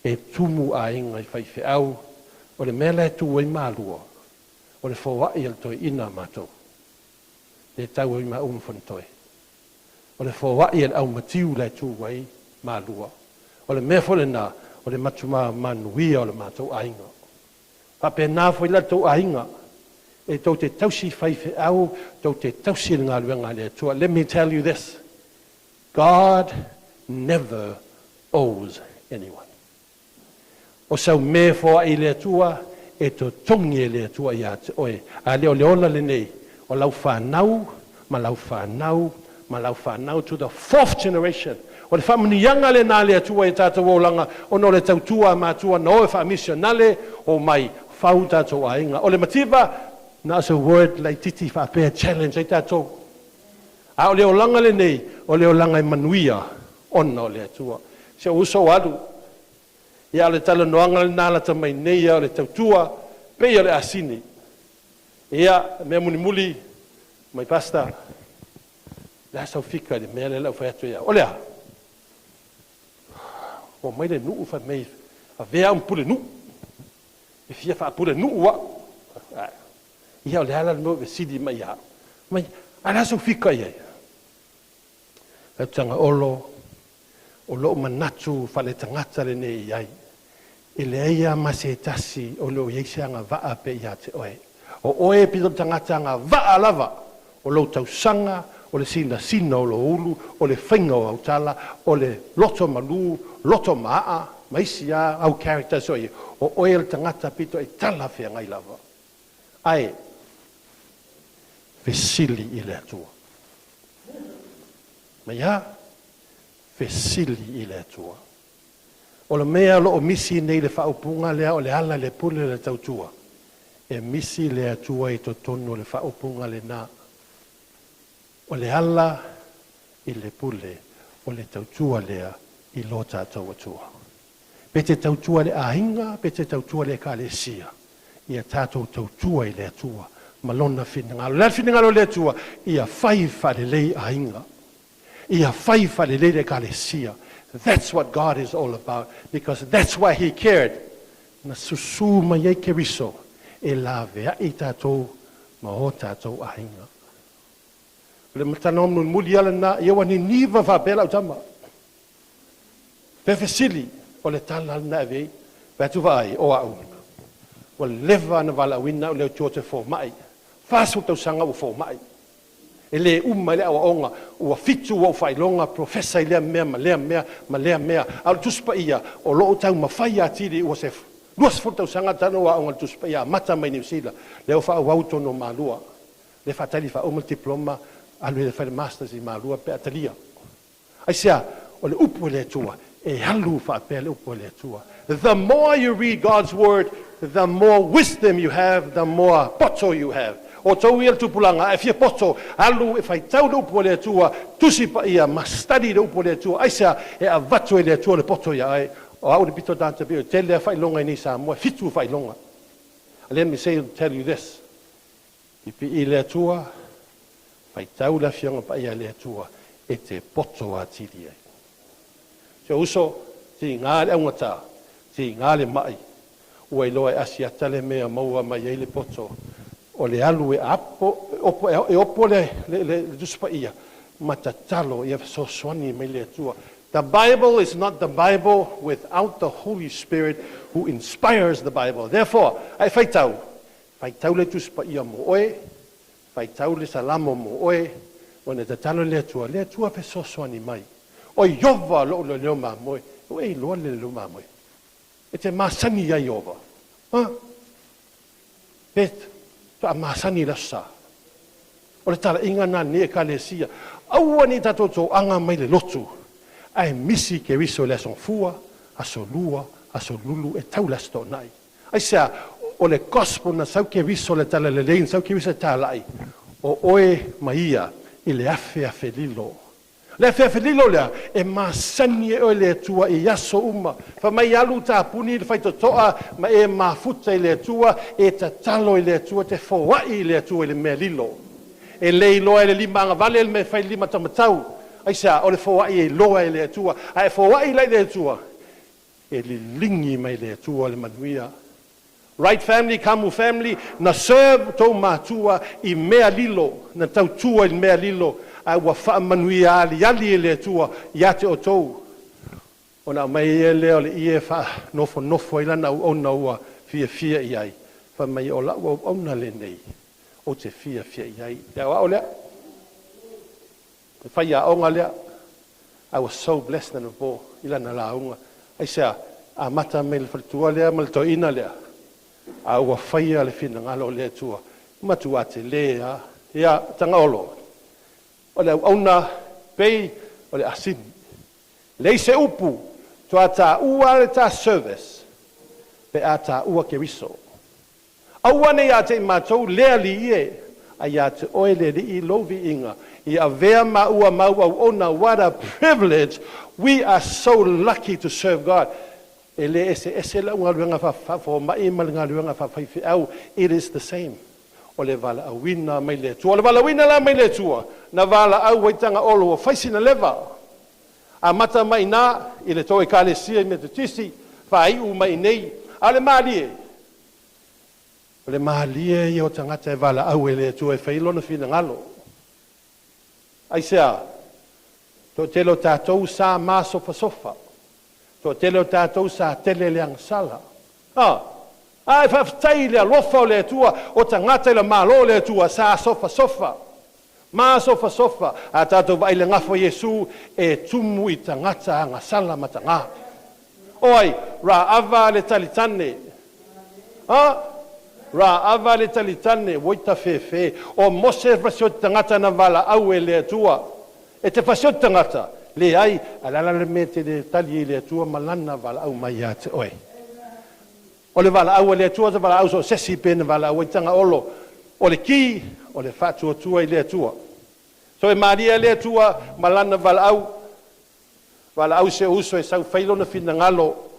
G: e tumu aiga i faifeau, o le mea la e tu ai malua, o le foai a le toeaina a matou. Le tau ai maua ma Fonotoe. O le foai a le aumatiu la e tu ai malua. O le mea foi lena, o le matuma manuia o le matou aiga. Faapena foi la le tou aiga, e tou te tausi faifeau, tou te tausi i le galuega a le Atua. Let me tell you this, God never owes anyone. O sau mea e foai i le Atua, e totogi e le Atua ia te oe. A le o le ola lenei, o lau fanau, ma lau fanau, ma lau fanau to the fourth generation. O le faamanuiaga lena a le Atua i tatou olaga, ona o le tautua a matua na o e faamisionale, omai, fau tatou aiga. O le mativa, na o se word laititi faapea e challenge ai tatou. A o le olaga lenei, o le olaga e manuia ona o le Atua. Si ou uso ua alu, ia o le talanoaga lena lata mai nei ia o le tautua pei o le asini. Ia, mea mulimuli mai Pastor, le a sau fika i le mea lea la ou fai atu ai au. O le a? Ua omai le nuu fai mai avea au ma pulenuu. E fia faapulenuu au. Ia o le a la le mea ua e fesili mai ia au? Mai, a o le a sau fika i ai? Fai atu Tagaolo, o lou manatu faaletagata lenei i ai, e leai lava ma se tasi o lo o i ai se agavaa pe ia te oe. O oe e pito tagata agavaa lava, o lou tausaga, o le sinasina o lou ulu, o le faiga o au tala, o le loto malu, loto maa, ma isi lava au characters o i ai. O oe le tagata pito e talafeagai lava. Ae fesili i le Atua. Mai a? Fesili i le Atua. O le mea o lo o misi nei le faaupuga lea o le ala i le pule o le tautua, e misi le Atua i totonu o le faaupuga lena. O le ala i le pule o le tautua lea i lo tatou Atua. Pe te tautua i le aiga, pe te tautua i le Ekalesia, ia tatou tautua i le Atua ma Lona finagalo. O le a le finagalo o le Atua? Ia fai faalelei aiga. Ia fai faalelei le Ekalesia. That's what God is all about, because that's why He cared. Na susu mai ai Keriso e laveai tatou ma o tatou aiga. O le talanoa mulimuli lava lena, ia ua niniva faapea lau tama. Fefesili, o le tala lena e ave ai. Vaai atu vaai, o au, ua leva ona valaauina au le Atua ou te fomai. 40 tausaga ua fomai. E le uma ai le aoaoga, ua fitu ou faailoga professor i lea mea ma lea mea ma lea mea. A o le Tusi Paia, o lo o taumafai atili ua se 20 tausaga talu ona aoga i le Tusi Paia amata mai Niu Sila, lea ua faaauau i totonu o Malua. Lea faatali faauma le diploma, alu e fai le masters i Malua pe a talia. Aisea? O le upu a le Atua, e alu faapea le upu a le Atua. The more you read God's word, the more wisdom you have, the more poto you have. O tou ia le tupulaga, a e fia poto, alu e faitau le upu a le Atua, Tusi Paia, ma study le upu a le Atua. Aisea? E avatu e le Atua le poto ia oe. O au le pito tagata pio, e tele a faailoga i nei Samoa, e fitu faailoga. Let me say, tell you this. Pipii le Atua, faitau le Afioga Paia a le Atua e te poto atili ai. Si ou uso, tiga le augata, Tiga le ma'i, ua iloa e asiata le mea maua mai ai le poto. O le alu e apo, opo, e opo le, le, le, le Tusi Paia, ma tatalo ia fesoasoani mai le Atua. The Bible is not the Bible without the Holy Spirit who inspires the Bible. Therefore, a e faitau, faitau le Tusi Paia mo oe, faitau le Salamo mo oe, ona e tatalo i le Atua, le Atua fesoasoani mai. O Ieova lou leoleo mamoe, ua e iloa le leoleo mamoe. E te masani iā Ieova. Ha? Pe faatoa masani i le Aso Sa. O le talaiga lena a lenei Ekalesia, aua ne i tatou toaga mai le lotu, ae misi Keriso i le Aso Gafua, Aso Lua, Aso Lulu e tau le Aso Toonai. Aisea? O le Gospel na sau Keriso le Talalelei, na sau Keriso e talai, o oe ma ia i le afeafe lilo. Le afeafe lilo lea, e masani e oe le Atua i aso uma. Fai mai alu tapuni i le faitotoa ma e mafuta i le Atua, e tatalo i le Atua, te foai i le Atua i le mea lilo. E le iloa e le lima agavale le mea e fai i le lima taumatau. Aisea? O le foai e iloa e le Atua. A e foai la i le Atua, e liligi mai le Atua le manuia. Wright family, Kamu family, na serve tou matua i mea lilo, na tautua i le mea lilo, ae ua faamanuia aliali e le Atua ia te outou. Ona aumai ai lea o le ie e faanofonofo ai lana auauna ua fiafia i ai, fai mai, O lau auauna lenei, ou te fiafia i ai. Le aoao lea, le faiaoga lea, I was so blessed anapo i lana lauga. Aisea? Amata mai le faletua lea ma le toeaina lea, a ua faia le finagalo o le Atua, matua tele lava. Ia, Tagaolo, o le auauna pei o le asini. Leai se upu, toa taua le ta service pe a taua Keriso. Aua ne ia te i matou le Alii e, a ia te oe le Alii lou viiga, i avea maua mau auauna. What a privilege! We are so lucky to serve God. E le eseese lau galuega faafomai ma le galuega faafaifeau, it is the same. O le valaauina mai le Atua. O le valaauina la mai le Atua, na valaau ai Tagaolo ua fai sina leva. Amata mai ina i le tou Ekalesia i Metotisi, faaiu mai inei. A o le malie, O le malie ia o tagata e valaau e le Atua e fai Lona finagalo. Aisea? Toatele o tatou sa masofasofa. Toatele o tatou sa tele le agasala. A! Ae faafetai i le alofa o le Atua, o tagata i le Malo o le Atua sa sofasofa. Masofasofa. A tatou vaai i le gafa o Iesu e tumu i tagata agasala ma taga. O ai? Raava le talitane. A! Raava le talitane, ua ita fefe. O Mose fasioti tagata na valaau e le Atua. E te fasioti tagata? Leai, a le a la le mea e te le tali ai i le Atua ma Lana valaau mai ia te oe? O le valaau a le Atua te valaau so o sesi pe na valaau ai Tagaolo. O le ki, o le faatuatua i le Atua. So e malie le Atua ma Lana valaau. Valaau si ou uso e sau fai lona finagalo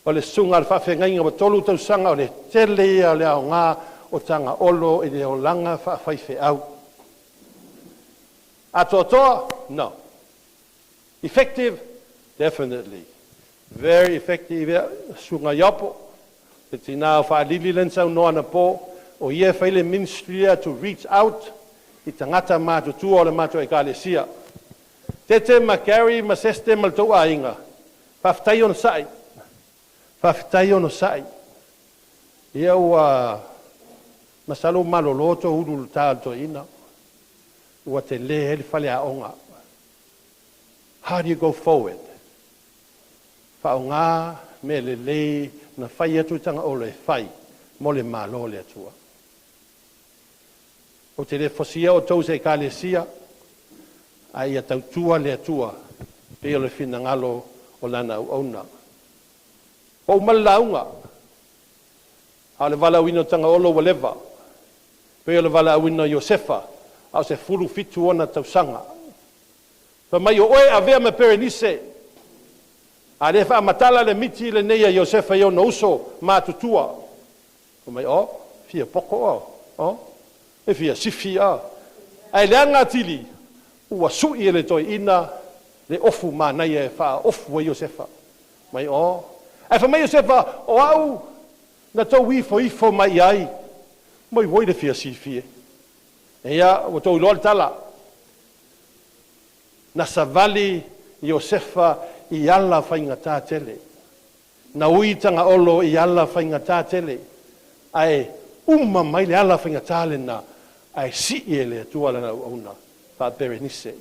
G: o le susuga a le faafeagaiga ua 3 tausaga o le tele ia o le aoga o Tagaolo i le olaga faafaifeau. Atoatoa? No. Effective? Definitely. Very effective ia susuga Iaopo, le tina o Faalili lea na saunoa anapo, o ia e fai le ministry lea to reach out i tagata matutua o le matou ekalesia. Tete ma Gary ma Seste ma le tou aiga, faafetai onosai, faafetai onosai. Ia ua masalo ua malolo tou ulu i le ta o le toeaina, ua tele ai le faleaoga. How do you go forward? Faaaoga mea lelei na fai atu i Tagaolo e fai mo le Malo o le Atua. Ou te le fosia outou i se Ekalesia, a ia tautua le Atua pei o le finagalo o Lana auauna. Ua uma le lauga, a o le valaauina o Tagaolo ua leva, pei o le valaauina o Iosefa, a o 17 ona tausaga. Fai mai, o oe avea ma Perenise. A lea e faamatala le miti lenei a Iosefa i ona uso matutua. Fai mai, O, fia poko o, o, e fia sifi o. Ae leaga atili, ua sui e le toeaina le ofu manaia e faaofu ai Iosefa. Mai, O, Ae fai mai Iosefa, O au na tou ifoifo mai i ai, mai oi le fia sifie. Ia, ua tou iloa le tala. Na savali Iosefa i ala faigata tele. Na ui Tagaolo i ala faigata tele, ae uma mai le ala faigata lena, ae sii e le Atua lana auauna faa-Perenise.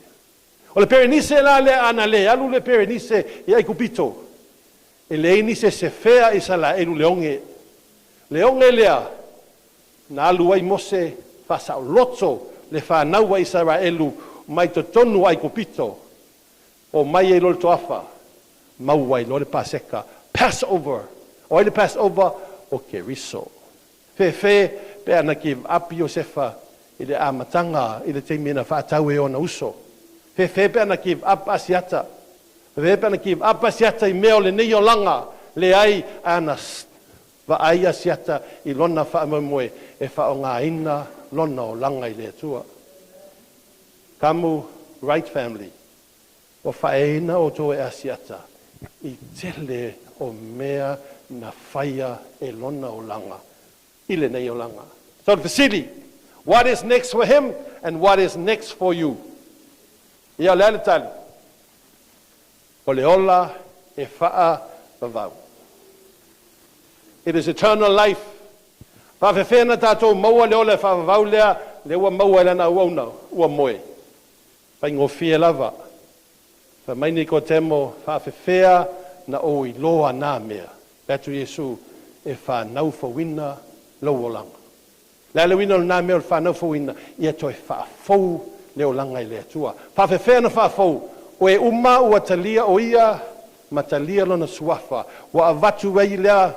G: O le Perenise la lea, a na le alu le Perenise i Aikupito, e leai nisi e sefea Isalaelu le oge. Le oge lea na alu ai Mose faasaoloto le fanau a Isaraelu mai totonu o Aikupito, omai ai loa le toafa, maua ai loa le Paseka, Passover. O ai le Passover? O Keriso. Fefe pe ana give up Iosefa i le amataga i le taimi na faatau e ona uso. Fefe pe ana give up Asiata. Fefe pe ana give up Asiata i mea o lenei olaga, leai ana vaai Asiata i lona faamoemoe e faaaogaina lona olaga i le Atua. Kamu Wright family, ua faaeaina outou e Asiata i tele o mea na faia e lona olaga i lenei olaga. So le fesili, what is next for him and what is next for you? Ia, o le a le tali? O le ola e faavavau. It is eternal life. Faafefea na tatou maua le ola e faavavau lea, lea ua maua e lana auauna ua moe? Faigofie lava. Fai mai Nikotemo, Faafefea na ou iloa na mea? Fai atu Iesu, E fanau fouina lou olaga. Le a le uiga o lena mea o le fanau fouina? Ia toe faafou le olaga i le Atua. Faafefea na faafou? O e uma ua talia o Ia ma talia Lona Suafa, ua avatu ai lea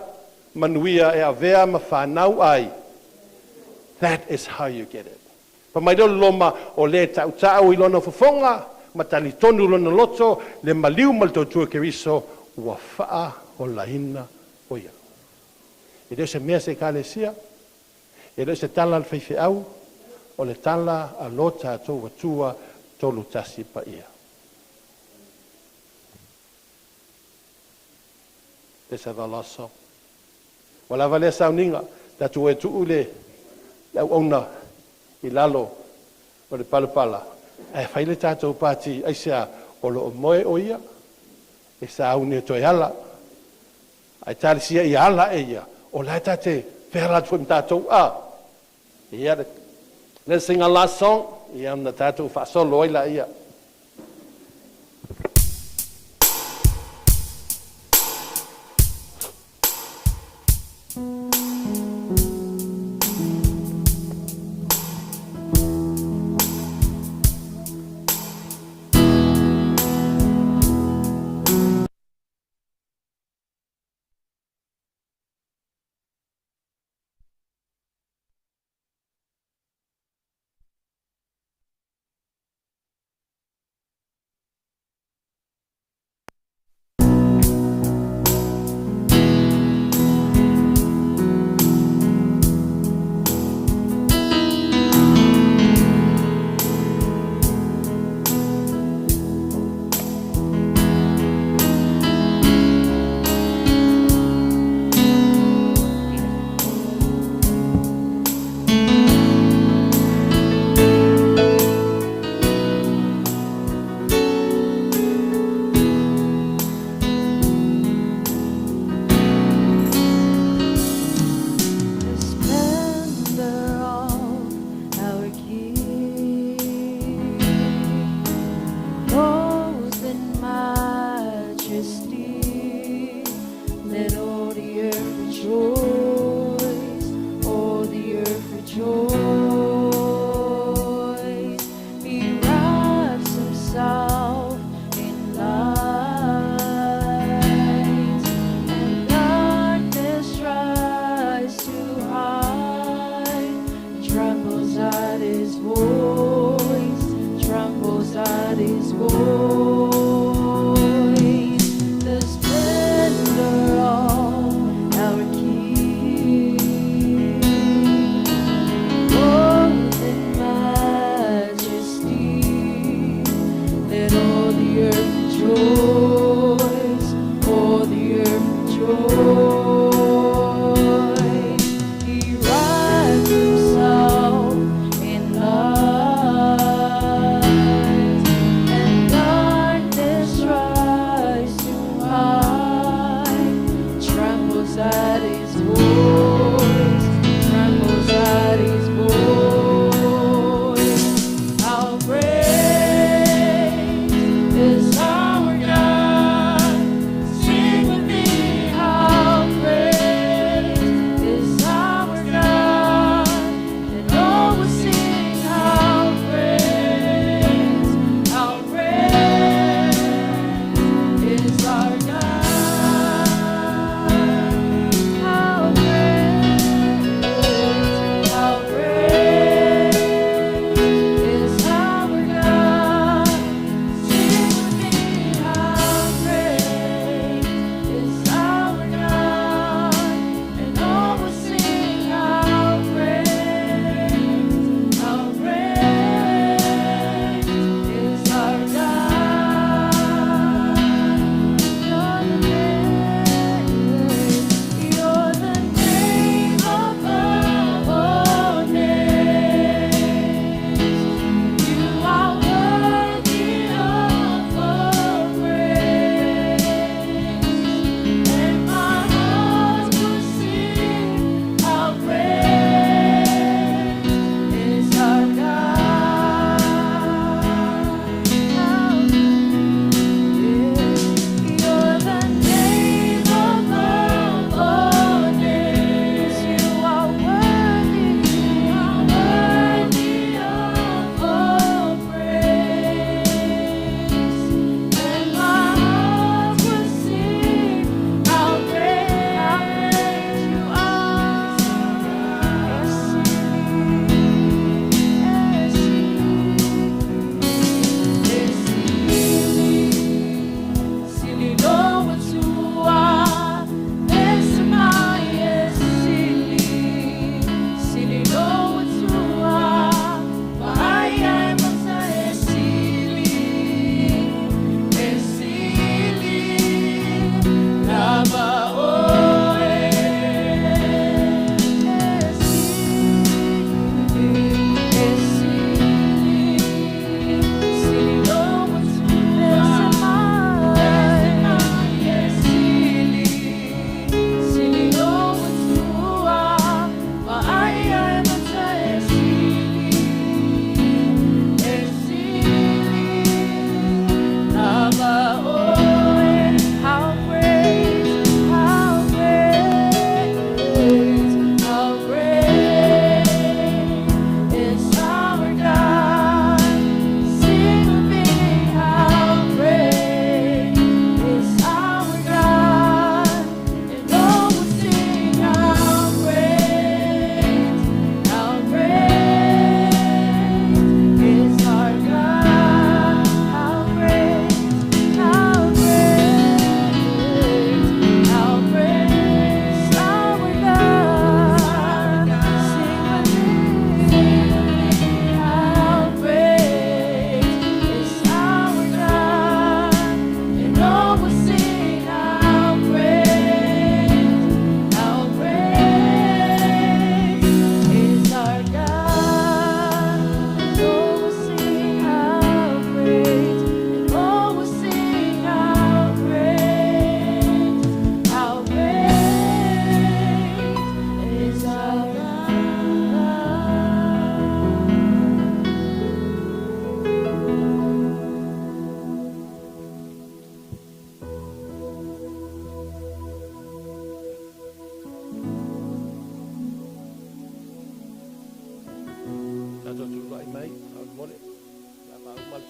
G: manuia e avea ma fanau ai. That is how you get it. Fai mai lea o le Loma, o le tautau i lona fofoga ma talitonu lona loto, le maliu ma le tautua Keriso, ua faaolaina o ia. E le o se mea se Ekalesia, e le o se tala a le faifeau, o le tala a lo tatou Atua Tolu Tasi Paia. Let's have our last song. Ua lava lea sauniga, tatou o e tuu le auauna i lalo o le palapala, ae fai le tatou pati. Aisea? O lo o moe o ia, e sauni e toe ala, ae talosia ia ala ae ia, o la e ta te feala atu foi ma tatou a. Ia, let's sing our last song, ia ona tatou faasolo ai laia.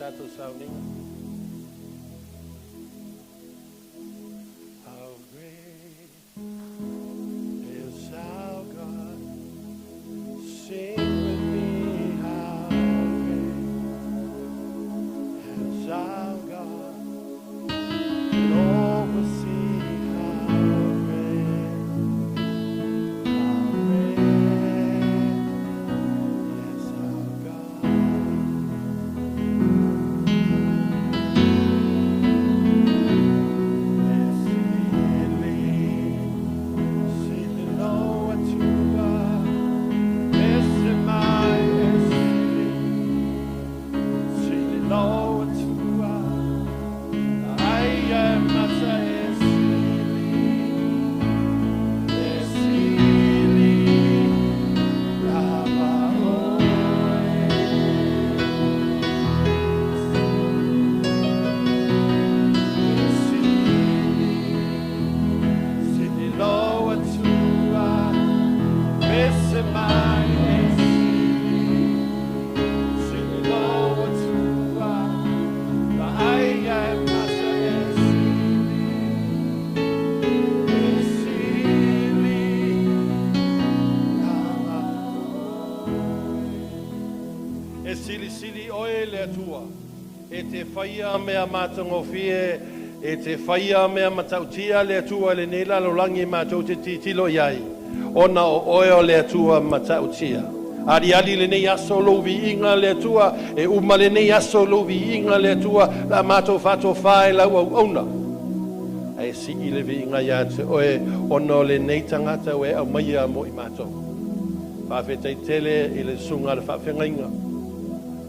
G: tatou sauniga. How great is our God. Sing with me, how great is our God. And all will see how great, how great is our God. E silisili oe le Atua, e te whaia mea mātangofie, e te whaia mea matautia le Atua le nei lalolangi mātou te titilo iai, ona o oe o le Atua matautia. Ali ali le nei aso lou viiga le Atua, e uma le nei aso lou viiga le Atua, la mātou whātō e lau au auna. E si i le viiga ia te oe, ona o le nei tangata o e au maia mo i mātou. Whaafetai tele i le sunga le whaafengainga.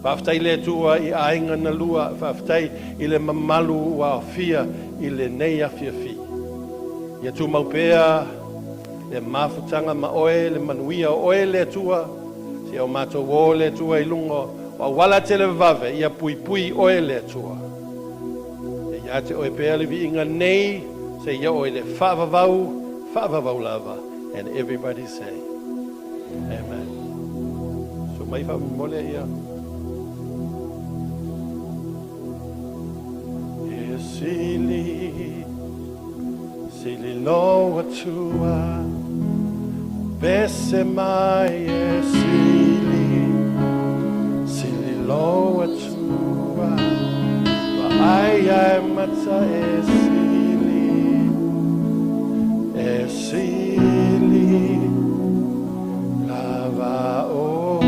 G: Whaafetai le Atua i aiga na lua, whaafetai i le mamalu wa fia i le nei afiafi. Ia tu maupea le mafutanga ma oe, le manuia o oe le Atua, si au mātou o le Atua i lunga, wa wala te le vave, ia pui pui oe le Atua. E ia te oe pea le viiga nei, se ia oe le whaavavau, whaavavau lava. And everybody say, Amen. So mai wha mole ia. E sili, sili loa tua, pese mai e sili, sili loa tua, va ai ai mata e sili, lava oe.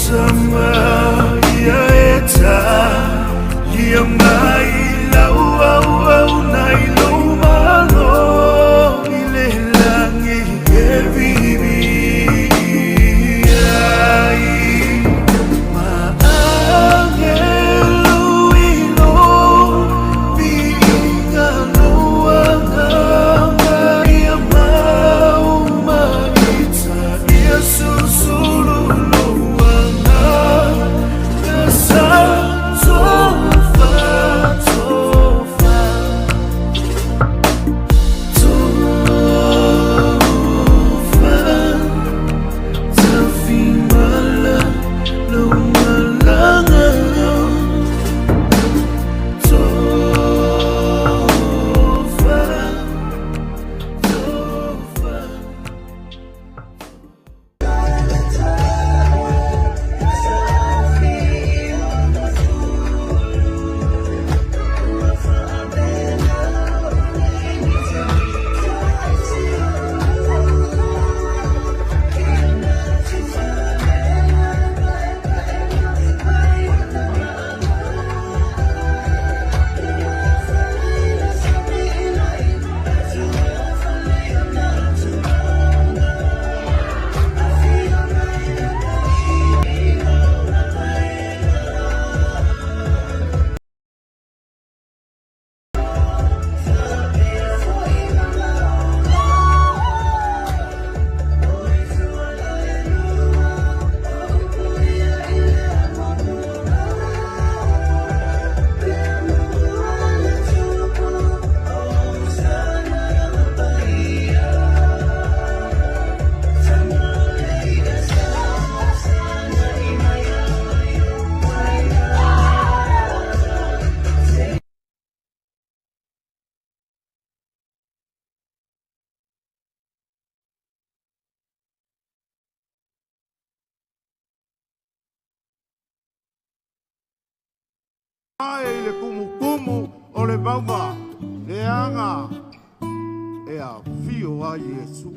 Q: tama ia e ta Ia mai lau au au nai lou malo i le lagi e bibi ai Ma angelo i lo piiga loa ngama ia mau maita ia susulu loanga sa tofa tofa tofa tafimala lau malaga tofa tofa.
D: Ae i le kumukumu o le mauga, leaga e afio ai Iesu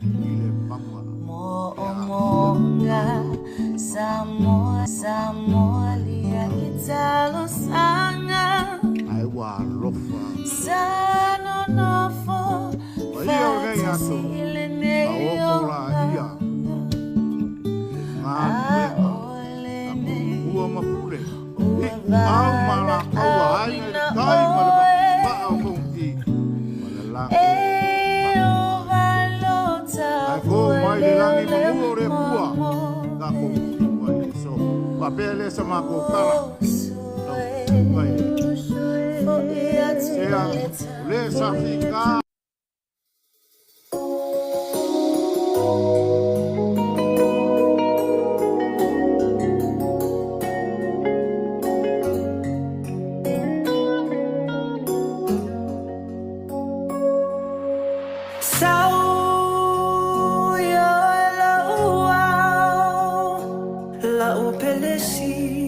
D: i le mauga.
E: Mo'omoga Samoa Samoa lia i talosaga
D: Ae ua alofa.
E: Sa nonofo
D: Paia o lenei aso,
E: faatasi i lenei
D: taoto laia i le galuega a tumua ma pule, iu au ma latou aiga i le tai ma le vaavaa o Fonoti ma le latou Ae fō mai le lagi manua o le Atua, tatou fiu ai i le aso. Faapea lea sa matou tala, lau Susuga e Sea, o le sa figā.
E: Sau ia e la'u ao, la'u pele sili.